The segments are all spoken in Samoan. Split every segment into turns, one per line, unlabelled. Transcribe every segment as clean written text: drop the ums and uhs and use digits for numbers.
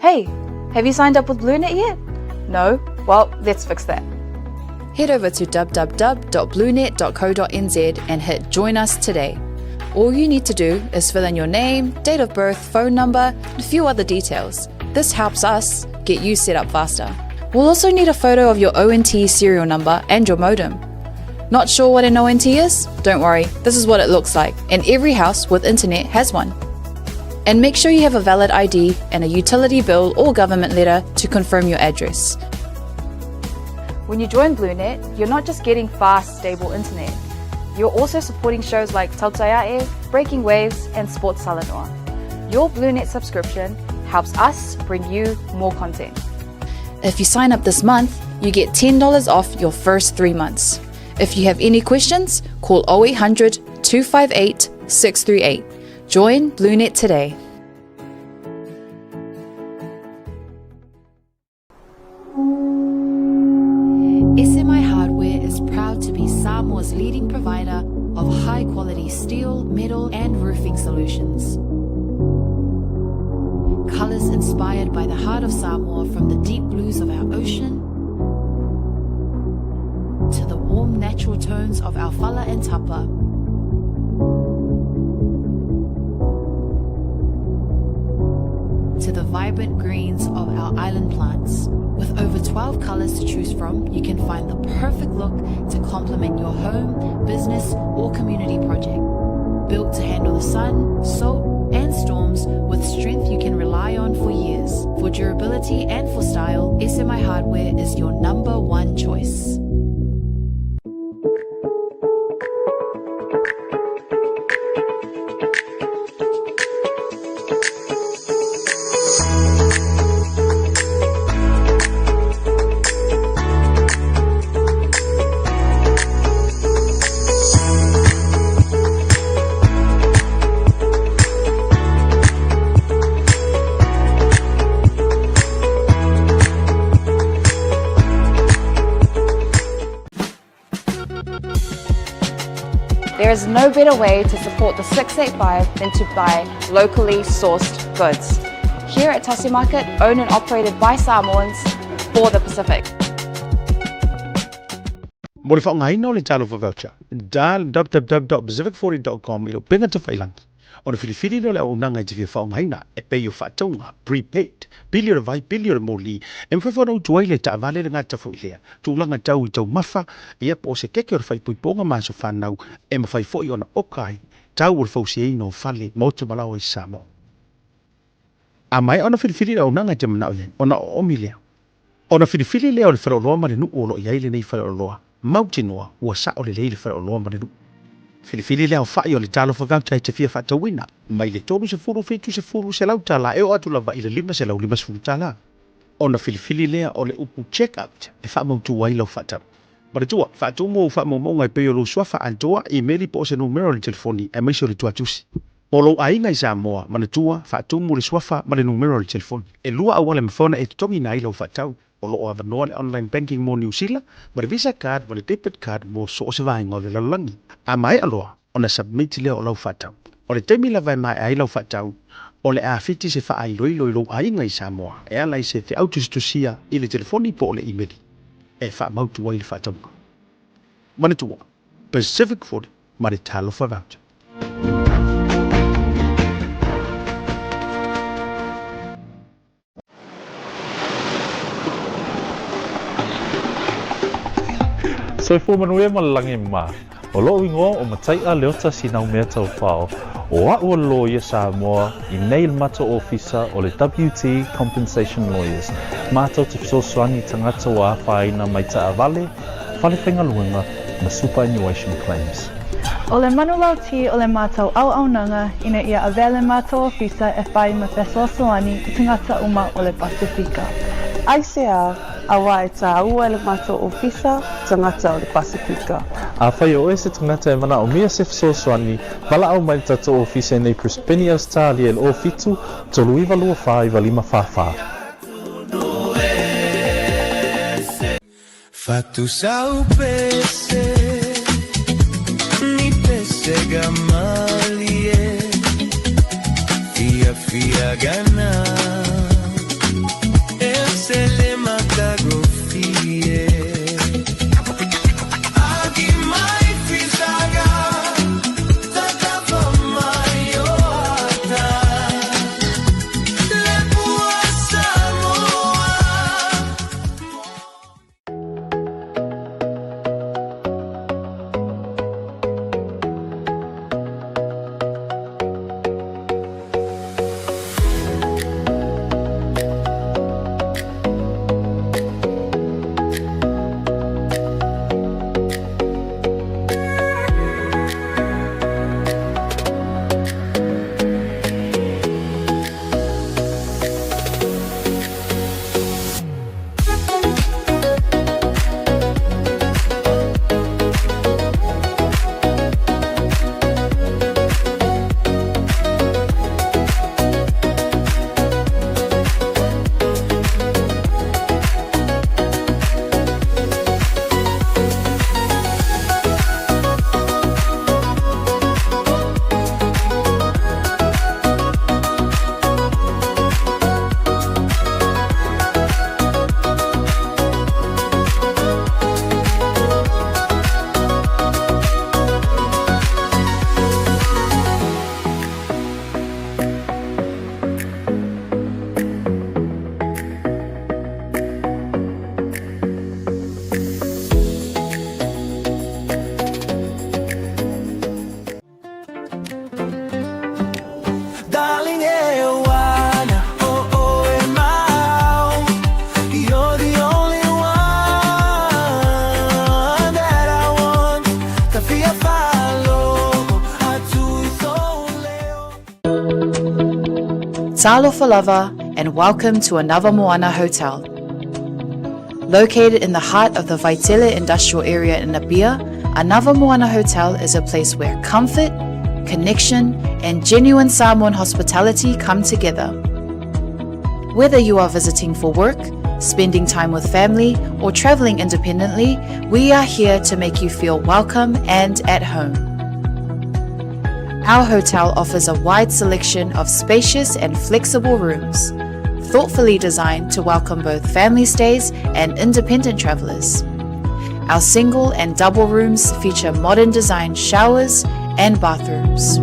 Hey, have you signed up with BlueNet yet? No? Well, let's fix that. Head over to www.bluenet.co.nz and hit Join Us today. All you need to do is fill in your name, date of birth, phone number, and a few other details. This helps us get you set up faster. We'll also need a photo of your ONT serial number and your modem. Not sure what an ONT is? Don't worry, this is what it looks like, and every house with internet has one. And make sure you have a valid ID and a utility bill or government letter to confirm your address. When you join BlueNet, you're not just getting fast, stable internet. You're also supporting shows like Tautai A'e, Breaking Waves, and Sports Talanoa. Your BlueNet subscription helps us bring you more content. If you sign up this month, you get $10 off your first 3 months. If you have any questions, call 0800 258 638. Join BlueNet today. SMI Hardware is proud to be Samoa's leading provider of high-quality steel, metal and roofing solutions. Colors inspired by the heart of Samoa, from the deep blues of our ocean to the warm natural tones of our fala and tapa. To the vibrant greens of our island plants. With over 12 colors to choose from, you can find the perfect look to complement your home, business, or community project. Built to handle the sun, salt, and storms with strength you can rely on for years. For durability and for style, SMI Hardware is your number one choice. There is no better way to support the 685 than to buy locally sourced goods. Here at Tasi Market, owned and operated by Samoans for the Pacific.
Mo le faaaogaina o le Talofa Voucher, dial www.pacific40.com i lou upega tafailagi ona filifili lea o le auaunaga e te fia faaaogaina e pei o faatauga, prepaid, pili o le vai, pili o le moli, e mafai foi ona utu ai le taavale le gata foi lea tulaga tau i taumafa, ia po o se keke o le faaipoipoga ma aso fanau e mafai foi ona oka ai tau o le fausiaina o fale, maota ma laoa i Samoa. A maea ona filifili le auaunaga e te manao i ai, ona oomi lea. Ona filifili lea o le faleoloa ma le nuu o lo o i ai lenei faleoloa, mautinoa ua sao lelei le faleoloa ma le nuu. Filifili le aofai o le Talofa Voucher e te fia faatauina, mai le 30, 70 $100 e oo atu lava i le $550. Ona filifili lea o le upu Check Out e faamautu ai lau faatau. Manatua, faatumu ou faamaumauga e pei o lou suafa atoa, imeli po o se numera o le telefoni, aemaise o le tuatusi. Mo lou aiga i Samoa, manatua, faatumu le suafa ma le numera o le telefoni. E lua auala e mafai ona e totogiina ai lau faatau. O lo o avanoa le online banking mo Niu Sila, ma le Visa card ma le debit card mo so o se vaega o le lalolagi. A maea loa ona submit lea o lau faatau. O le taimi lava e maea ai lau faatau, o le a fiti se faailoilo i lou aiga i Samoa e ala i se feau tusitusia i le telefoni po o le imeli e faamautu ai le faatauga. Manatua, Pacific 40 ma le Talofa Voucher.
Soifua manuia ma le lagi e mā. O loʻu igoa o Mataiʻa Leota Sinaumea Taufao, o aʻu o le loia Samoa i nei le matou ofisa o le WT Compensation Lawyers, matou te fesoasoani i tagata ua afaina mai taavale, fale faigaluega ma superannuation claims.
O le manulauti o le matou auaunaga ina ia avea le matou ofisa e whai ma fesoasoani i tagata uma o le Pasifika.
Aisea, auā e tāua e le matou ofisa tagata o le Pasifika.
Afai o oe se tagata e manaomia se fesoasoani, valaau mai le tatou ofisa i nei Brisbane, Ausetalia i le 07 39 24 95 44.
Fatusau pese ni pesega malie fia fia gana.
Talofa lava and welcome to Anava Moana Hotel. Located in the heart of the Vaitele industrial area in Apia, Anava Moana Hotel is a place where comfort, connection, and genuine Samoan hospitality come together. Whether you are visiting for work, spending time with family, or traveling independently, we are here to make you feel welcome and at home. Our hotel offers a wide selection of spacious and flexible rooms, thoughtfully designed to welcome both family stays and independent travelers. Our single and double rooms feature modern design showers and bathrooms.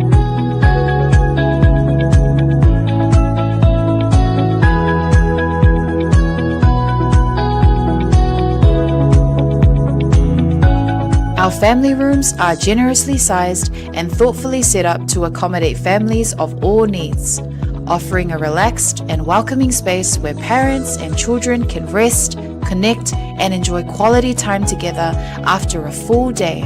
Our family rooms are generously sized and thoughtfully set up to accommodate families of all needs, offering a relaxed and welcoming space where parents and children can rest, connect, and enjoy quality time together after a full day.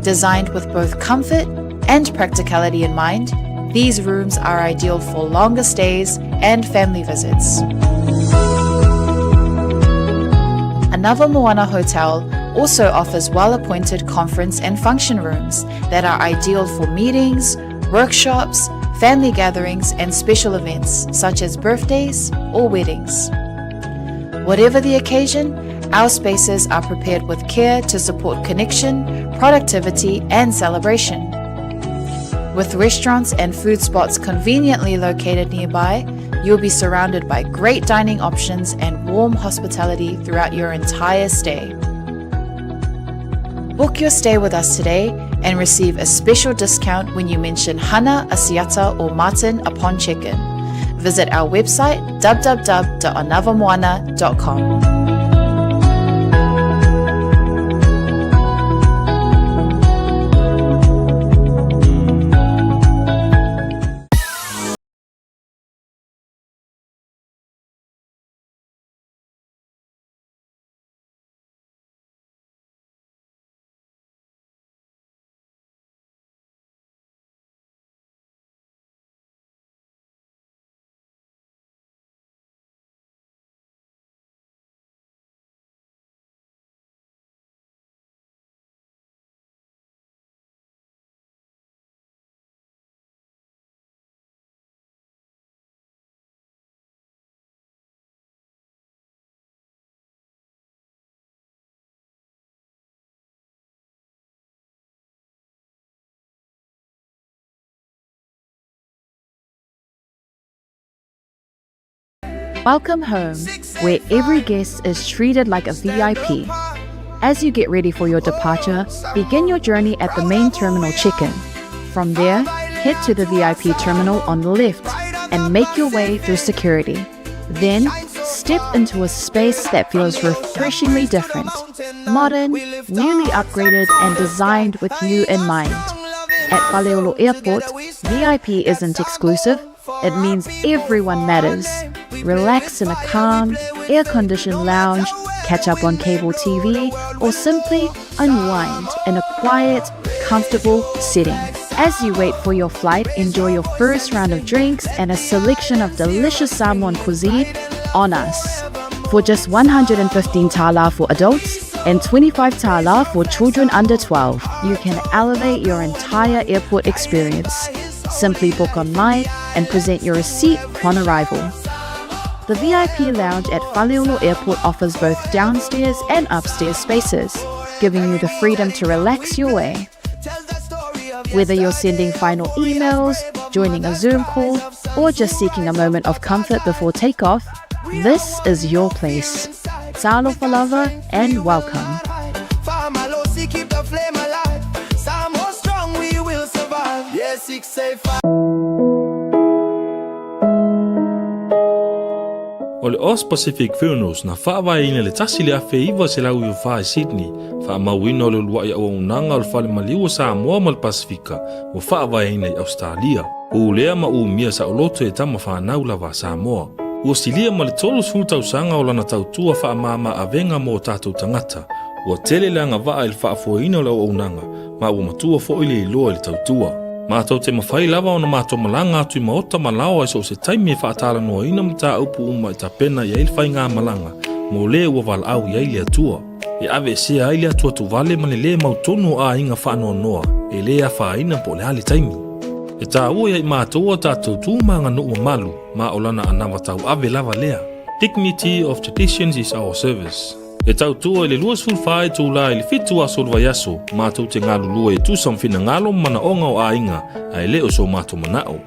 Designed with both comfort and practicality in mind, these rooms are ideal for longer stays and family visits. Anava Moana Hotel also offers well-appointed conference and function rooms that are ideal for meetings, workshops, family gatherings, and special events such as birthdays or weddings. Whatever the occasion, our spaces are prepared with care to support connection, productivity, and celebration. With restaurants and food spots conveniently located nearby, you'll be surrounded by great dining options and warm hospitality throughout your entire stay. Book your stay with us today and receive a special discount when you mention Hana, Asiata, or Martin upon check-in. Visit our website www.anavamoana.com. Welcome home, where every guest is treated like a VIP. As you get ready for your departure, begin your journey at the main terminal check-in. From there, head to the VIP terminal on the left and make your way through security. Then, step into a space that feels refreshingly different. Modern, newly upgraded, and designed with you in mind. At Faleolo Airport, VIP isn't exclusive, it means everyone matters. Relax in a calm, air-conditioned lounge, catch up on cable TV, or simply unwind in a quiet, comfortable setting. As you wait for your flight, enjoy your first round of drinks and a selection of delicious Samoan cuisine on us. For just 115 tala for adults and 25 tala for children under 12, you can elevate your entire airport experience. Simply book online and present your receipt upon arrival. The VIP lounge at Faleolo Airport offers both downstairs and upstairs spaces, giving you the freedom to relax your way. Whether you're sending final emails, joining a Zoom call, or just seeking a moment of comfort before takeoff, this is your place. Talofa lava and welcome.
Keep the flame alive. Samoa strong, we will survive. Yeah, 6 8 5.
O le Aus Pacific Funerals na faavaeina i le 1994 i Sydney, faamauina o le uluai auaunaga o le Fale Maliu o Samoa ma le Pasefika ua faavaeina i Ausetalia. Pulea ma umia saoloto e tama fanau lava a Samoa. Ua silia ma le 30 tausaga o lana tautua faamama avega mo o tatou tagata. Ua tele le agavaa i le faafoeina o le auaunaga, ma ua matua foi le iloa i le tautua. Matou te mafai lava ona matou malaga atu i maota ma laoa i so o se taimi e faatalanoaina mataupu uma e tapena i ai le faigamalaga mo le ua valaau i ai le Atua. E aveesea ai le atuatuvale ma le lē mautonu o aiga faanoanoa e lē afaina po o le a le taimi. E taua ia i matou a tatou tu ma aganuu mamalu ma o lana anava tauave lava lea. Dignity of traditions is our service. E tautua i le 24 itulā i le 7 aso o le vaiaso, matou te galulue e tusa ma finagalo ma manaoga o aiga, ae le o so matou manao.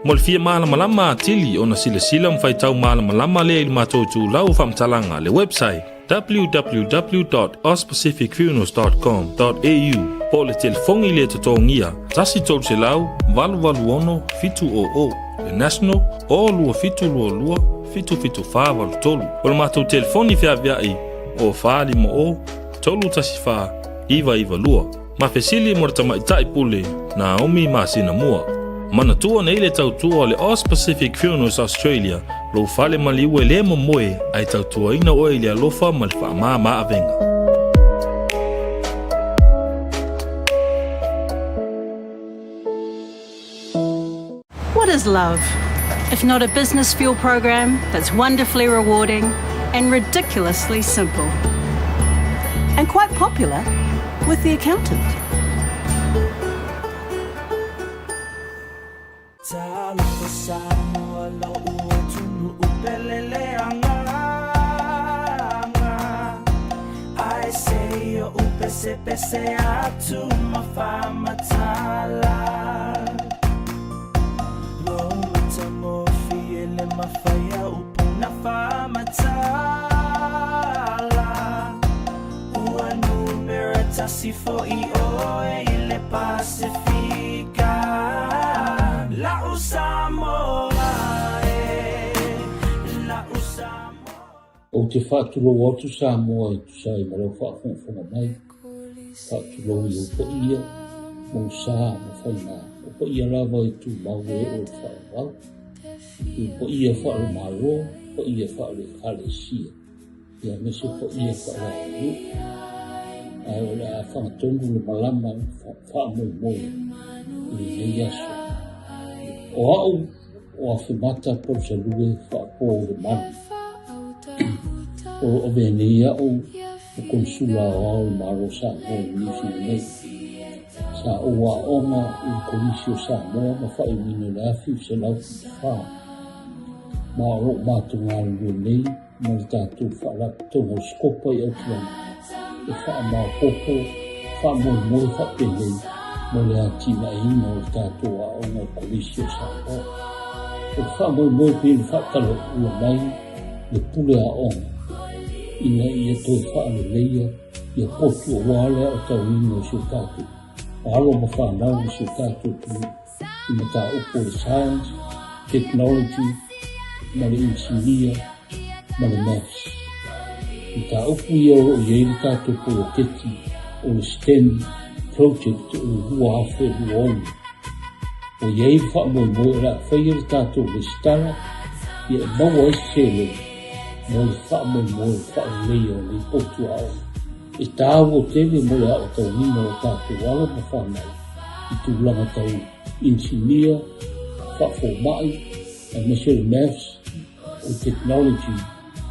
Mo le fia malamalama atili ona silasila ma faitau malamalama lea i le matou itulau o faamatalaga, le website, www.auspacificfunerals.com.au po o le telefoni le totogia 1 300 886 700, le national, o 2722 77483. O le matou telefoni feaveai o 450 314 992. Ma fesili mo le tamaitai pule Naomi masina mua. Manatua nei le tautua o le Aus Pacific Funerals Australia, lou fale maliu e le momoe ae tautuaina oe i le alofa ma le faamama avega.
What is love? If not a business fuel program that's wonderfully rewarding and ridiculously simple. And quite popular with the accountant.
Ou te faatulou atu Samoa e tusa ai ma lau faafogafoga mai. Faatulou i ou paia, ma ou sa ma faiga, o paia lava e tumau e oo i le faavavau. I ou paia faale-Malo, paia faale-Ekalesia, ia aemaise paia faale-aganuu. Ae o le a fagatonu le malama faamoemoe i lenei aso. O au o Afemata Palusalue Faapo o le Malu. O lo o avea nei au o Konisula Aoao o le Malo o Samoa i Niu Sila nei. Sa ou aoga i le Kolisi o Samoa ma faaiuina i le 1974, ma o lo o matou galulue nei ma le tatou Faalapotopotoga o le Sikopa i Aukilani e faamaopoopo faamoemoe faapenei mo le atinaeina o le tatou aoga o le Kolisi o Samoa. O le faamoemoe pei ona faatalaula mai le pule aoga ina ia toe faaleleia ia potu aua le aotauina o si o tatou alo ma fanau i si o tatou atunuu i mataupu o le science, technology ma le inisinia ma le maths. Mataupu ia o lo o i ai le tatou poloketi o le STEM project o le 2026. Ua i ai le faamoemoe o le a faia le tatou resitala ia e maua ai se seleni mo le faamoemoe o le faaleleia o nei potu aoga. E taua tele mo le aotauina o tatou alo ma fanau i tulaga tau inisinia, faafomai, aemaise le maths, o technology,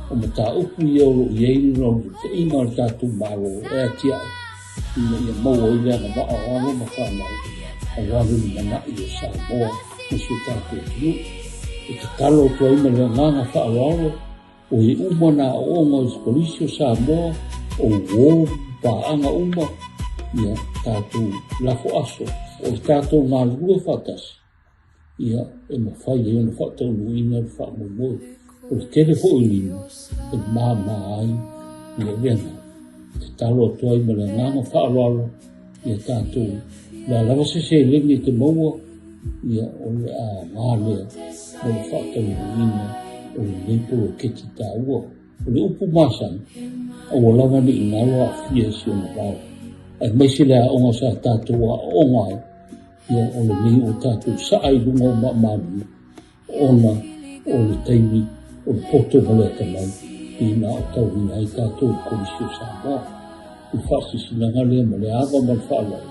o mataupu ia o lo o i ai le naunautaiga a le tatou Malo e atiae ina ia maua ai le agavaa o alo ma fanau aua le lumanai o Samoa ma si o tatou atunuu. E tatalo atu ai ma le agaga faaaloalo o e uma nā aoaoga o le Kolisi o Samoa, o uō, paaga uma, ia tatou lafo aso o le tatou galulue faatasi ia e mafai ai ona faataunuuina le faamoemoe. O le tele foi o lima e māmā ai le avega. E tatalo atu ai ma le agaga faaaloalo ia tatou, o le a lava se seleni e te maua, ia o le aoga lea mo le faataunuuina o lenei poloketi taua. O le upu masani, aua lava ne i galo aafia i si ona vao, aemaise le aoga sa tatou aooga ai, Ia, o lenei ua tatou saa i luga o maamalu ona o le taimi o le poto ma le atamai pei na aotauina ai tatou i le Kolisi o Samoa. O le faasilasilaga lea ma le ava ma le faaaloalo,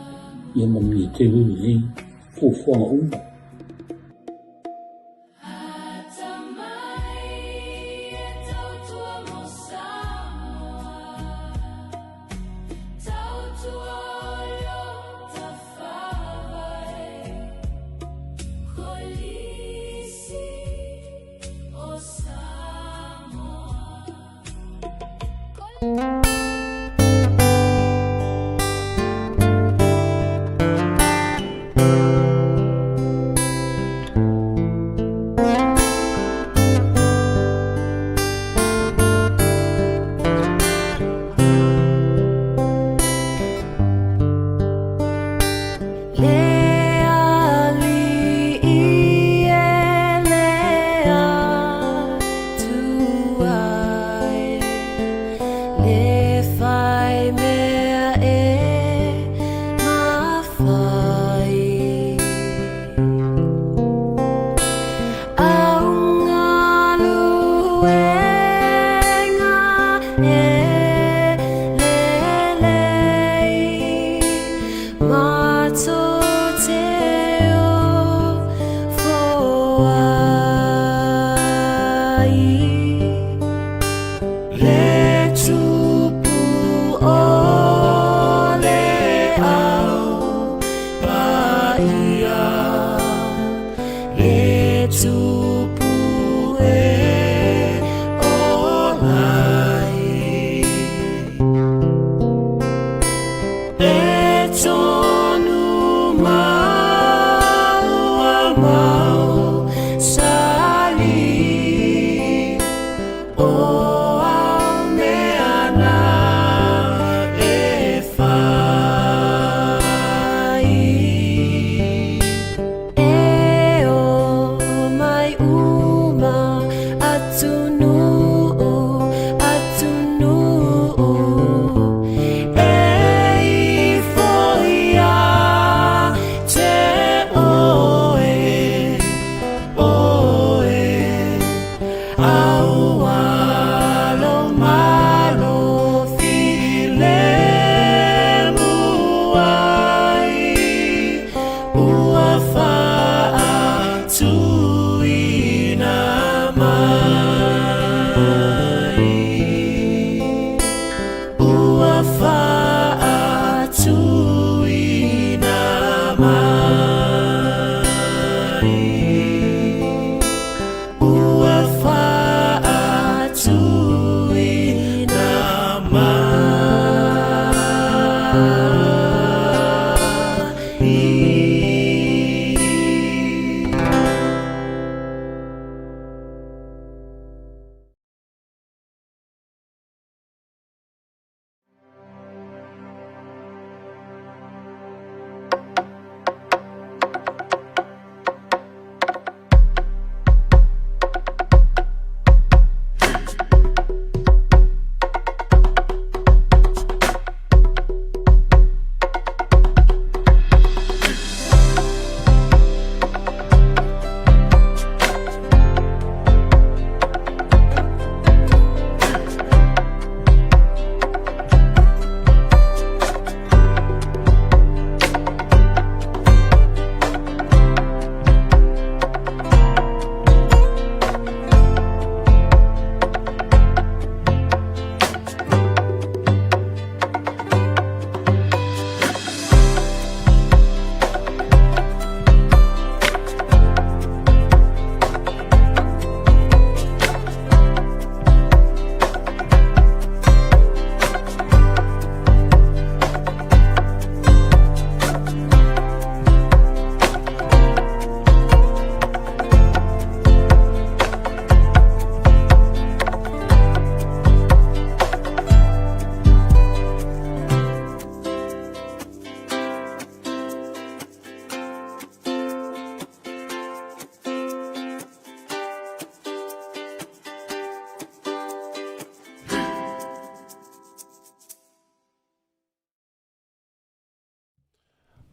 ia manuia tele lenei. fuafuaga uma.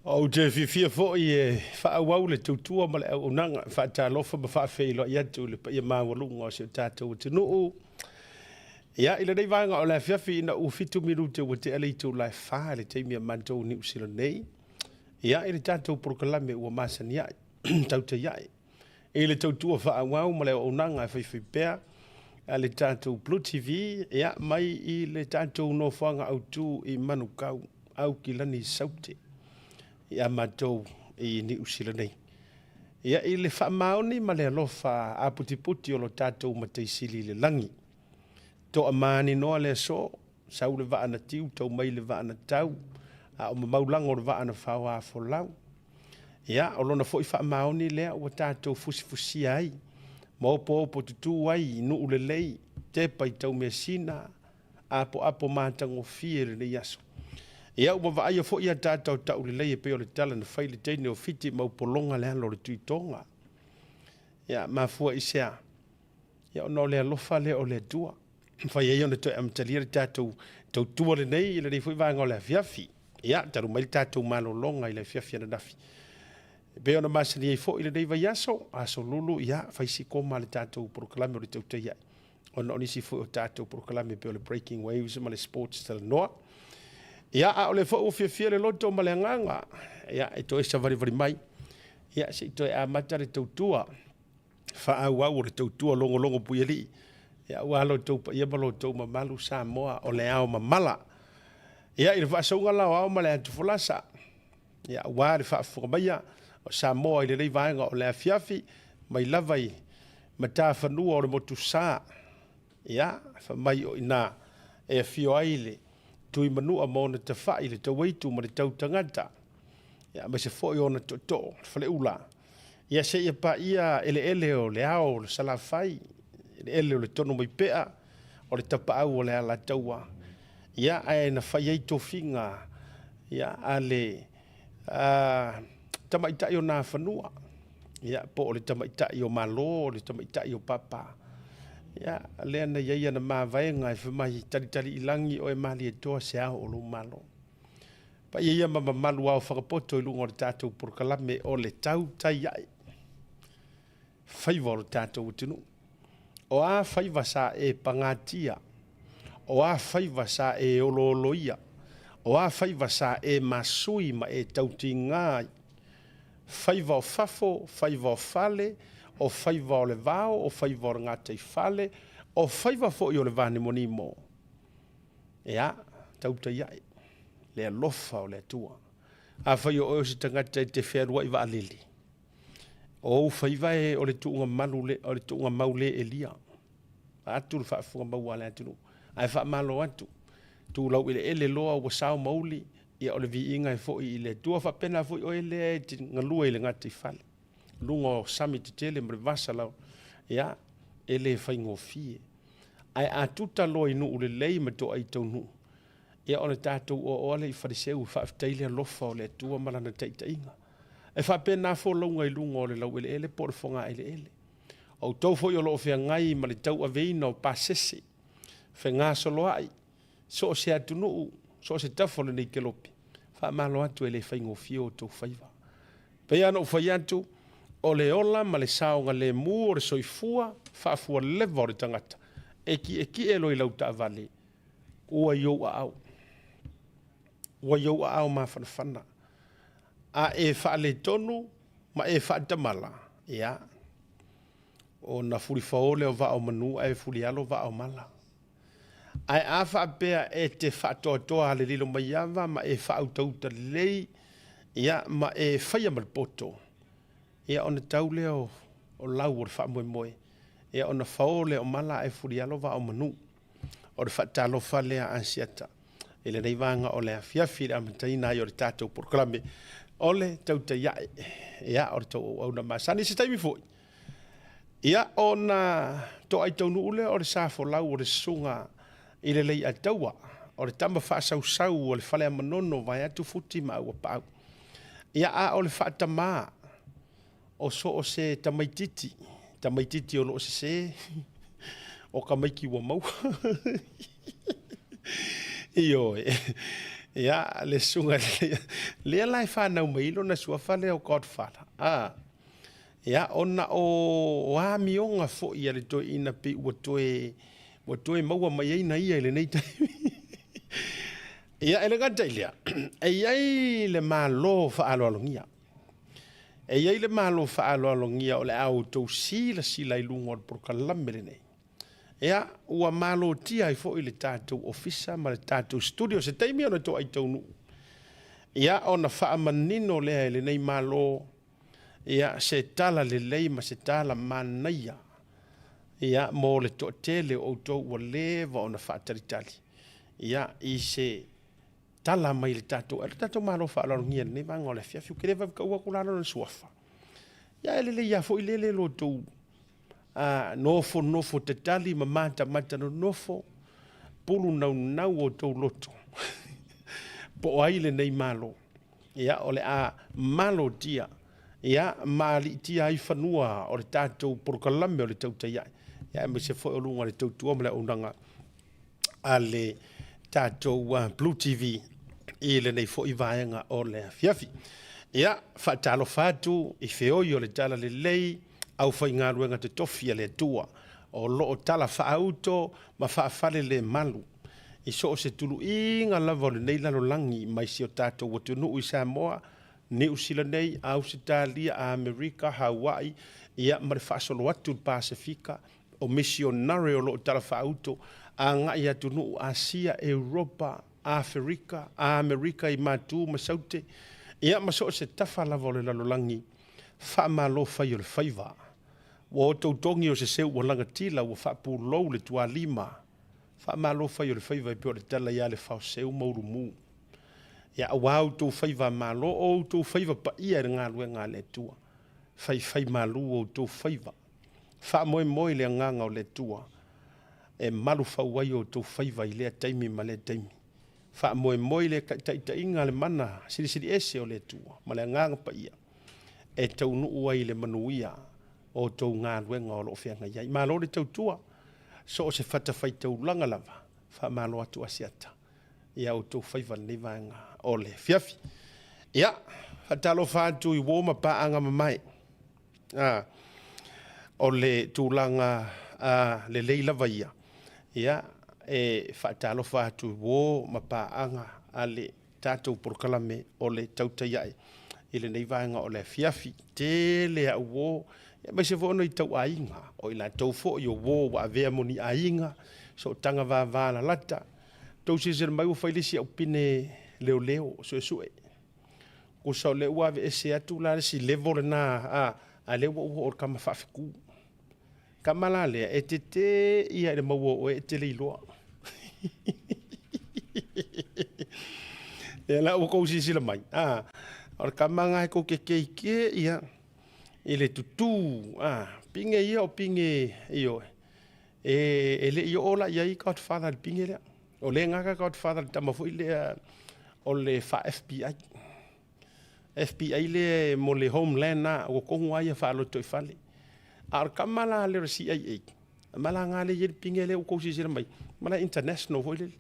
Ou te fiafia foi e faaauau le tautua ma le auaunaga e faatalofa ma faafeiloai atu i le paia maualuga o si o tatou atunuu. Ia, i lenei vaega o le afiafi ina ua 7 minute ua tea le itula e 4 i le taimi a matou i Niu Sila nei. Ia, i le tatou polokalame ua masani ai, tautai ai, i le tautua faaauau ma le auaunaga e faifaipea a le tatou Blue TV, ia, mai i le tatou nofoaga autu i Manukau, Aukilani Saute, ia matou i Niu Sila nei. Ia, i le faamaoni ma le alofa aputiputi o lo tatou Matai Sili i le lagi, Toamaaninoa le aso, sau le vaa na tiu, tau mai le vaa na tau, a o mamau lago o le vaa na faoa folau. Ia, o lona foi faamaoni lea ua tatou fusifusia ai, ma opoopo tutū ai i nuu lelei, tepa i taumeasina, apoapo matagofie lenei aso. Ia, ua vaaia foi a tatou taulelei e pei o le tala na fai i le teine o Fiti ma Upologa le alo o le Tuitoga. Ia, mafua i se a? Ia, ona o le alofa lea o le Atua. Mafai ai ona toe amatalia le tatou tautua lenei i lenei foi vaega o le afiafi. Ia, talu mai le tatou malologa i le afiafi ananafi. E pei ona masani ai foi lenei vaiaso, aso lulu, ia, fai si koma le tatou polokalame o le tautai ai. Ona o nisi foi o tatou polokalame pei o le Breaking Waves ma le Sports Talanoa. Ia, a o lea foi ua fiafia le loto ma le agaga, ia, e toe savalivali mai, ia, se i toe amata le tautua. Faaauau o le tautua logologo puialii, ia aua lo outou paia ma lo outou mamalu Samoa o le ao mamala. Ia i le faasauga la o ao ma le atufolasa, ia aua le faafofoga maia o Samoa i lenei vaega o le afiafi, mai lava i matafanua o le motusa, ia fai mai o i ina e afio ai le Tuimanua ma ona tafai, le Tauaitu ma le Tautagata, ia aemaise foi ona tootoo, le Faleula. Ia seia paia eleele o le ao o le Salafai, eleele o le Tonumaipea, o le Tapaau o le Alataua, ia ae na fai ai tofiga ia a le tamaitai o Nafanua, ia po o le tamaitai o Malo, o le tamaitai o Papa. Ia lea na i ai ana mavaega e fai mai, talitali i lagi oe Malietoa se ao o lou Malo. Paia ia ma mamalu ao fagapoto i luga o le tatou polokalame o le tautai ae faiva o le tatou atunuu. O a faiva sa e pagatia, o a faiva sa e olooloia, o a faiva sa e masui ma e tautiga ai, faiva o fafo, faiva o fale, o faiva o le vao, o faiva o le gataifale, o faiva foi o le vanimonimo. Ea, tautai ae le alofa o le Atua. Afai o oe o se tagata e te fealuai vaalele, o ou faiva e o le tuuga malu le, o le tuuga mau le elia. Atu le faafofoga maua a le atunuu, ae faamalo atu. Tulau eleele loa ua sao mauli, ia o le viiga e foi i le Atua. Faapena foi oe lea e te galue i le gataifale, luga o sami tetele ma le vasa lau, ia, e le faigofie. Ae a tuta loa i nuu lelei ma toai taunuu, ia ona tatou oaoa lea i Faleseu e faafetai le alofa o le Atua ma Lana taitaiga. E faapena folauga i luga o le laueleele po o le fogaeleele. O outou foi o lo o feagai ma le tauaveina o pasese, fegasoloai, so o se atunuu, so o se tafa o lenei kelope, faamalo atu e le faigofie o outou faiva. Pei lava ona ou fai atu, o le ola ma le saogalemu o le soifua faafualeva o le tagata e ki'eki'e loa i lau taavale, ua i ou aao. Ua i ou aao mafanafana. A e faaletonu ma e faatamala, ia, ona fulifao lea o vaa o manu ae fulialo vaa o mala. Ae a faapea e te faatoatoa le lilo mai ava ma e faautauta lelei, ia, ma e faia ma le poto, ia, ona tau lea o, o lau o le faamoemoe, ia, ona fao lea o mala ae fulialo vaa o manu. O le faatalofa lea Asiata i lenei vaega o le afiafi i le amataina ai o le tatou polokalame o le tautai ae, ia, o le tou auauna masani. I se taimi foi, Ia, ona toai taunuu lea o le sa folau o le susuga i le Leiataua, o le tama faasausau o le Faleamanono vaeatu Futi ma Auapaau. Ia, a o le faatamā o so o se tamaititi, tamaititi o lo o sesē, o tamaiti ua maua. Ioe. Ia, le susuga i le lea la e fanau mai ai lona suafa lea o Godfather. A. Ia, ona o amioga foi a le toeaina pei ua toe, ua toe maua mai ai na ia i lenei taimi. Ia, e le gata i lea, e i ai le Malo faaaloalogia. E i ai le Malo faaaloalogia o le a outou silasila i luga o le polokalame lenei. Ia, ua malotia ai foi le tatou ofisa ma le tatou studio se taimi ona toai taunuu. Ia, ona faamanino lea e lenei Malo, ia, se tala lelei ma se tala manaia, ia, mo le toatele o outou ua leva ona faatalitali, ia, i se tala mai le tatou, le tatou Malo faaaloalogia i lenei vaega o le afiafi. Ou te le vave taua atu la lona suafa. Ia, e lelei lava foi lele lo outou nofonofo tatali ma matamata nonofo, pulu naunau o outou loto po o ai lenei Malo. Ia, o le a malotia, ia, ma aliitia ai fanua o le tatou polokalame o le tautai ae, ia, aemaise foi o luga o le tautua ma le auaunaga a le tatou Blue TV i lenei foi vaega o le afiafi. Ia, faatalofa atu i feoi o le Talalelei, aufaigaluega totofi a le Atua o lo o tala faauto ma faafalelemalu i so o se tuluiga lava o lenei lalolagi mai si o tatou atunuu i Samoa, Niu Sila nei, Ausetalia, Amerika, Hawaii, ia ma le faasolo atu i le Pasefika, o misionare o lo o talafaauto agai i atunuu Asia, Europa, Aferika, Amerika i Matu ma Saute, ia ma so o se tafa lava o le lalolagi, faamalo fai o le faiva. Ua outou togi o se seu ua lagatila ua faapulou le tualima, faamalo fai o le faiva e pei o le tala ia Lefaoseu ma Ulumu. Ia aua outou faiva malo, o outou faiva paia i le galuega a le Atua. Faifai malu outou faiva. Faamoemoe i le agaga o le Atua e malufau ai outou faiva i lea taimi ma lea taimi. Faamoemoe i le taitaiga a le mana silisili ese o le Atua ma le Agaga Paia e taunuu ai i le manuia o outou galuega o lo o feagai ai. Malo le tautua, so o se fatafaitaulaga lava, faamalo atu Asiata i a outou faiva i lenei vaega o le afiafi. Ia, faatalofa atu i uo ma paaga mamae. A, o le tulaga a, lelei lava ia, ia, e faatalofa atu i uo ma paaga a le tatou polokalame o le tautai ae i lenei vaega o le afiafi. Tele au uo, aemaise foi ona i tau aiga, o i latou foi o uo ua avea mo ni aiga, sootaga vavalalata. Tou silasila mai ua fai le isi au pine leoleo suesue. Tusa o lea ua aveese atu la le isi level lena a, a lea ua ou oo i le tama faafetu. Tama la lea, e tete ia i le maua o oe e te le iloa. Lea la ua tou silasila mai, a, o le tama lena e tou te keikē ia i le tutū, a, pine ia o pine, ioe, e le i oo la i ai Godfather i le pine lea. O lea e gaga Godfather le tama foi lea o le faa-FBI. FBI lea mo le Homeland na, ua tonu lava ia faalotoifale. A o le tama la lea o le CIA, ma la nga lea e i ai le pine lea ua tou silasila mai, ma la international foi lele.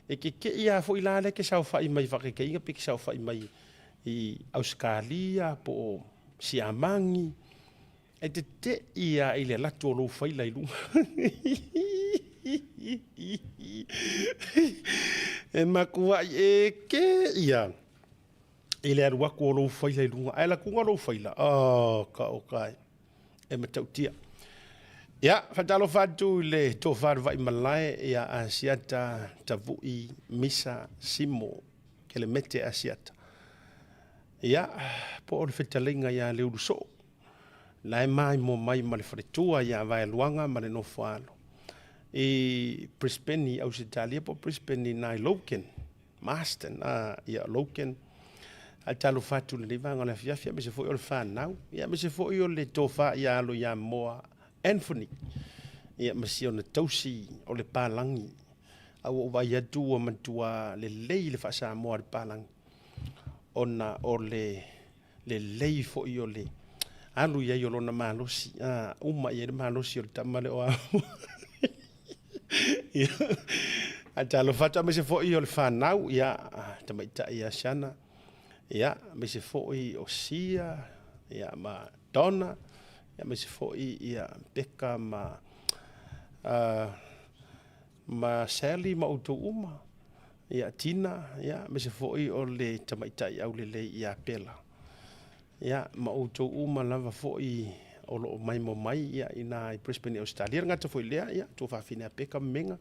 E keke'i lava foi la lea e te saofai mai faataitaiga pe te saofai mai i Ausetalia po o Siamani, E tete'i lava i le alu atu o lou faila i luga. E matuai eke ia i le alu atu o lou faila i luga. Ae alu atu lou faila, oh, ka o kai, e matautia. Ia, faatalofa atu i le tofa le vai malae ia Asiata Tavui Misa Simo Kelemete Asiata. Ia, po o le fetalaiga ia Leulusoo. La e maimoa mai ma le faletua ia Vaeluaga ma le Nofoaalo i Brisbane i Ausetalia po o Brisbane i ina i Logan, Marsden, a, ia Logan. Ae talofa atu i lenei vaega o le afiafi, aemaise foi o le fanau, ia aemaise foi o le tofa ia alo ia Moa Anthony, ia ma si ona tausi o le palagi. A ua ou vaai atu ua matua lelei le faa-Samoa a le palagi, ona o le lelei foi o le alu i ai o lona malosi, a, uma i ai le malosi o le tama lea o Amoa. Ia, ae talofa atu, aemaise foi o le fanau, ia, tamaitai ia Shana, ia, aemaise foi o Sia, ia, ma Donna, ia, aemaise foi ia Becca ma, ma Sally ma outou uma. Ia Tina, ia, aemaise foi o le tamaitai aulelei ia Pela. Ia, ma outou uma lava foi o lo o maimoa mai ia i ina i Brisbane i Ausetalia. E le gata foi i lea, ia, tuafafine a Peka ma Mega.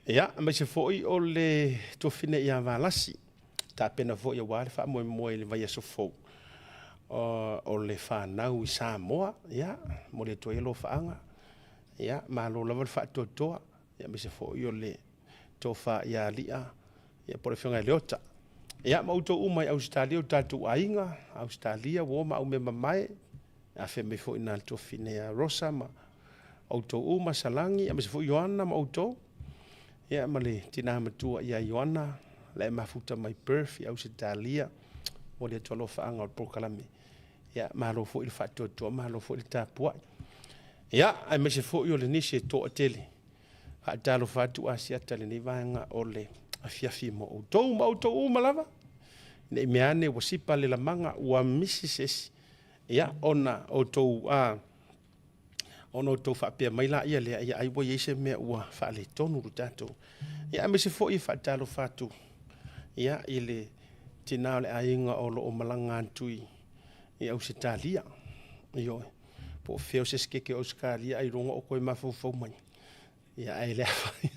Ia, aemaise foi o le tuafafine ia Valasi, tapena foi aua le faamoemoe i le vaiaso fou o le fanau i Samoa. Ia, momoli atu ai alofaaga. Ia, malo lava le faatoatoa, ia, aemaise foi o le tofa ia Ali'a, ia, po o le afioga ia Leota. Ia, ma outou uma i Ausetalia, o tatou aiga, Ausetalia, uo ma au mea mamae, afea mai foi na le tuafafine ia Rosa ma outou uma, Salagi, aemaise foi Ioana ma outou, ia, ma le tina matua ia Ioana, la e mafuta mai Perth i Ausetalia, momoli atu alofaaga o le polokalame. Ia, malo foi le faatoatoa, malo foi le tapuai. Ia, aemaise foi o le nisi e toatele. Faatalofa atu Asiata i lenei vaega o le afiafi mo outou ma outou uma lava, ne i mea ane ua sipa le lamaga ua misi se isi, ia, ona outou, a, ona outou faapea mai laia lea, ia, ai ua i ai se mea ua faaletonu lo tatou. Ia, aemaise foi e faatalofa atu, ia, i le tina o le aiga o lo o malaga atu i, i Ausetalia. Ioe. Po o fea o se sikeke o Ausetalia ailoga o toe mafaufau mai. Ia, ae le ae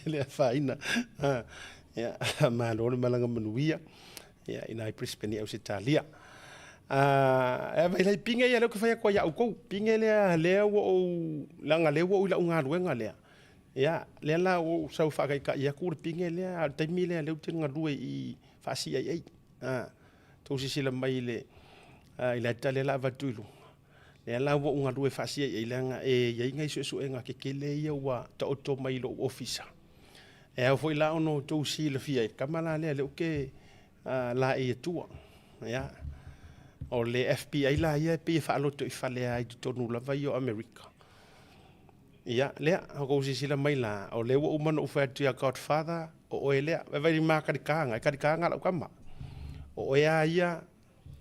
le afaina. Ia, malo le malaga manuia. Ia, ina i Brisbane i Ausetalia. E vai lai pinge ia lea ou te fai atu ai ia outou. Pinge lea, lea ua ou, leaga lea ua ou i lau galuega lea. Ia, lea la ua ou sau faataitai atu le pinge lea, a o le taimi lea lea ou te galue i faa-CIA. Tou silasila mai i le, i le ata lea la avatu i luga. Lea la ua ou galue faa-CIA leaga e i ai nai suesuega tetele ia ua taoto mai i lou ofisa. E ao foi la ona outou silafia i le tama la lea, lea ou te laei atua. Ia, o le FBI la ia e pei e faalotoifale lava i totonu lava ia o Amerika. Ia, lea, ua outou silasila mai la, o lea ua uma ona ou fai atu ia Godfather, o oe lea. Vaai i ma kalikaga, e kalikaga lau tama. O oe lava ia,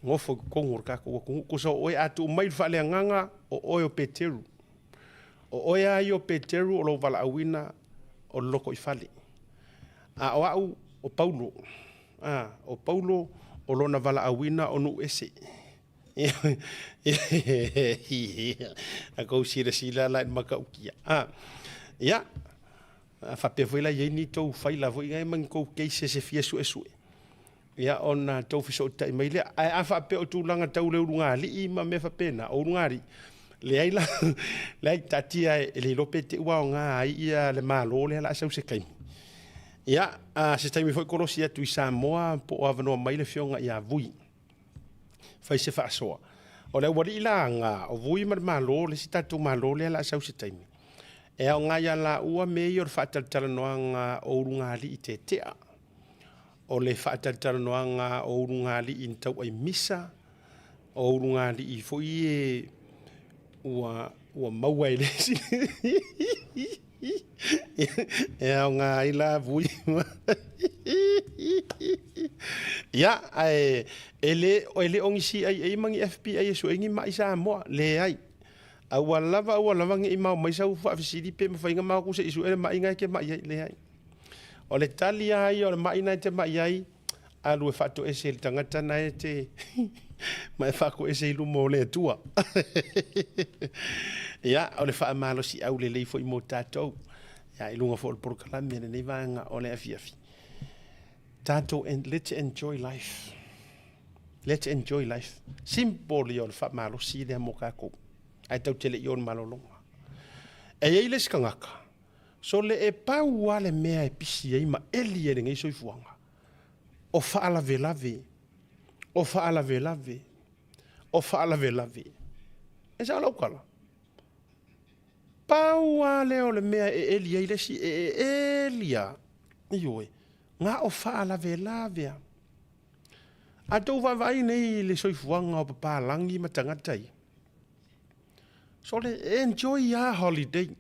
nofo i totonu o le tatou atunuu. Tusa o oe a tuu mai le faaleagaga, o oe o Peteru. O oe lava ia o Peteru o lou valaauina o le lotoifale. A o au, o Paulo. A, o Paulo o lona valaauina o nuu ese. A kou silasila la i le matautia. A, ia, a faapea foi la i ai ni tou faila foi nei ma ni tou cases e fia suesue, ia ona tou fesootai mai lea. Ae a faapea o tulaga tau le ulugalii ma mea faapena, o ulugalii, leai la, leai, taatia e le iloa pe te i ua aoga ai ia le Malo lea o le a sau se taimi. Ia, a se taimi foi kolosi atu i Samoa po o avanoa mai le afioga ia Vui. Fai se faasoa. O le aualii la ga, o Vui ma le Malo, le isi tatou Malo lea o le a sau se taimi, e aoga ia laua mea ia o le faatalatalanoaga o ulugalii tetea, o le faatalatalanoaga o ulugalii na tauaimisa, o ulugalii foi e ua, ua maua e le isi e aoga ai la Vui. Ia, ae e le, e le o ni CIA ma ni FBI e sue ni mai Samoa, leai. Aua lava, aua lava ne i mao mai sau faafesili pe mafai ona mao atu se i sue le mai na e te mai ai, leai. O le tali lava ia o le mai na e te mai ai, alu e faatoese i le tagata na e te ma e faatoese i luma o le Atua. Ia, o le faamalosiau lelei foi mo tatou. Ia, i luga foi o le polokalame a lenei vaega o le afiafi. Tatou, and let's enjoy life. Let's enjoy life. Simple ia o le faamalosi lea mo tatou. Ae tatou te le i o i le malologa. E i ai le isi tagata, sole e pau lava le mea e pisi ai ma eli ai lenei soifuaga, o faalavelave, o faalavelave, o faalavelave. E sao lau tala? Pau lava lea o le mea e eli ai le isi, e eli lava, ioe, na o faalavelave lava. A tou vaavaai nei i le soifuaga o papalagi ma tagata ia, Sole, enjoy a holiday.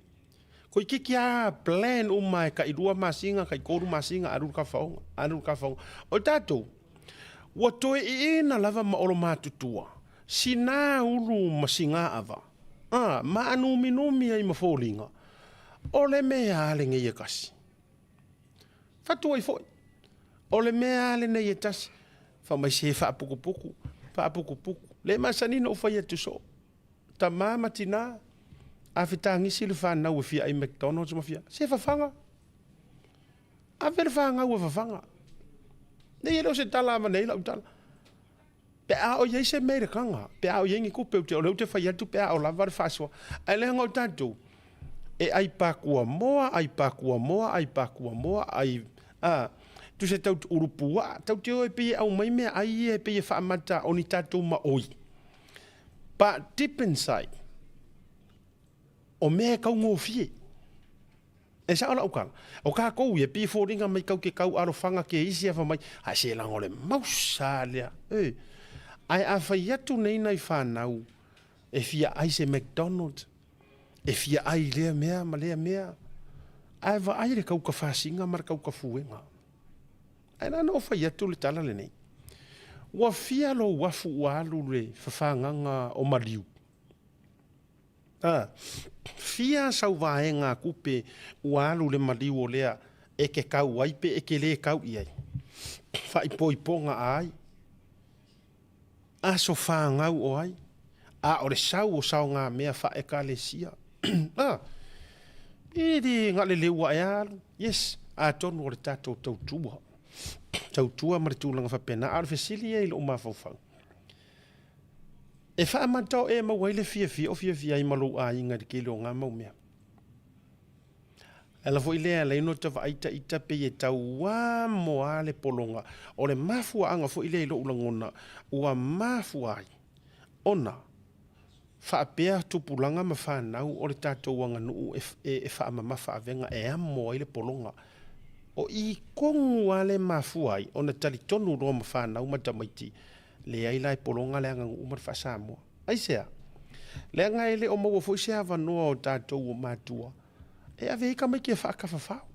Toeitiiti a plan uma e tailua masina, taitolu masina, alu i le tafaoga, alu i le tafaoga. O tatou, ua toe iina lava ma olomatutua, sina ulu ma sina ava, a, maanuminumi ai ma foliga, o le mea a lenei e tasi. Fatu ai foi. O le mea lava lenei e tasi, fai mai se faapukupuku, faapukupuku. Le masani ona ou fai atu soo, tama ma tina, a fetagisi le fanau e fia ai McDonald's ma fia, se fafaga. Ave le fanau e fafaga. Nei e le o se tala avane ai lau tala. Pe a o i ai se mea i le kaga, pe a o i ai ni tupe, o lea ou te fai atu pe a o lava le faasoa. Ae leaga o tatou, e ai pakuamoa, ai pakuamoa, ai pakuamoa, ai, a, tusa tau ulu puaa, tau te o e pei e aumai meaai ia e pei e faamata o ni tatou maoi. But deep inside, o mea e taugofie. E sao lau tala, o tatou ia, e pei e foliga mai tau te tau alofaga ke isi afa mai, ae se leaga o le mausa lea. E, ae a fai atu nei nai fanau e fia ai se McDonald, e fia ai lea mea ma lea mea, ae vaai le tau tafasiga ma le tau tafuega. Ae na ona ou fai atu le tala lenei, ua fia lou afu ua alu le fafagaga o maliu? A fia sau vaega tupe ua alu le maliu o lea e ke kau ai pe e ke lē kau i ai? Faaipoipoga a ai? Aso fanau o ai? A o le sau o saogamea faaekalesia? A e le galeleu ae alu? Yes, atonu o le tatou tautua, tautua ma le tulaga faapena. A o le fesili ia i lou mafaufau, E faamata o e maua ai le fiafia o fiafia ai ma lou aiga i le tele o nga mau mea. E ala foi lea e ala ai ona ota vaai ita pei e tau amo a le pologa. O le mafuaaga foi lea i lou lagona ua mafua ai ona faapea tupulaga ma fanau o le tatou aganuu e faamamafa avega e amo ai le pologa. O i tonu lava le mafua ai ona talitonu loa ma fanau ma tamaiti Leai la e pologa le aganuu ma le faa-Samoa. Aisea? Leaga e le o maua foi se avanoa o tatou o matua e ave ai tamaiti e faatafafao.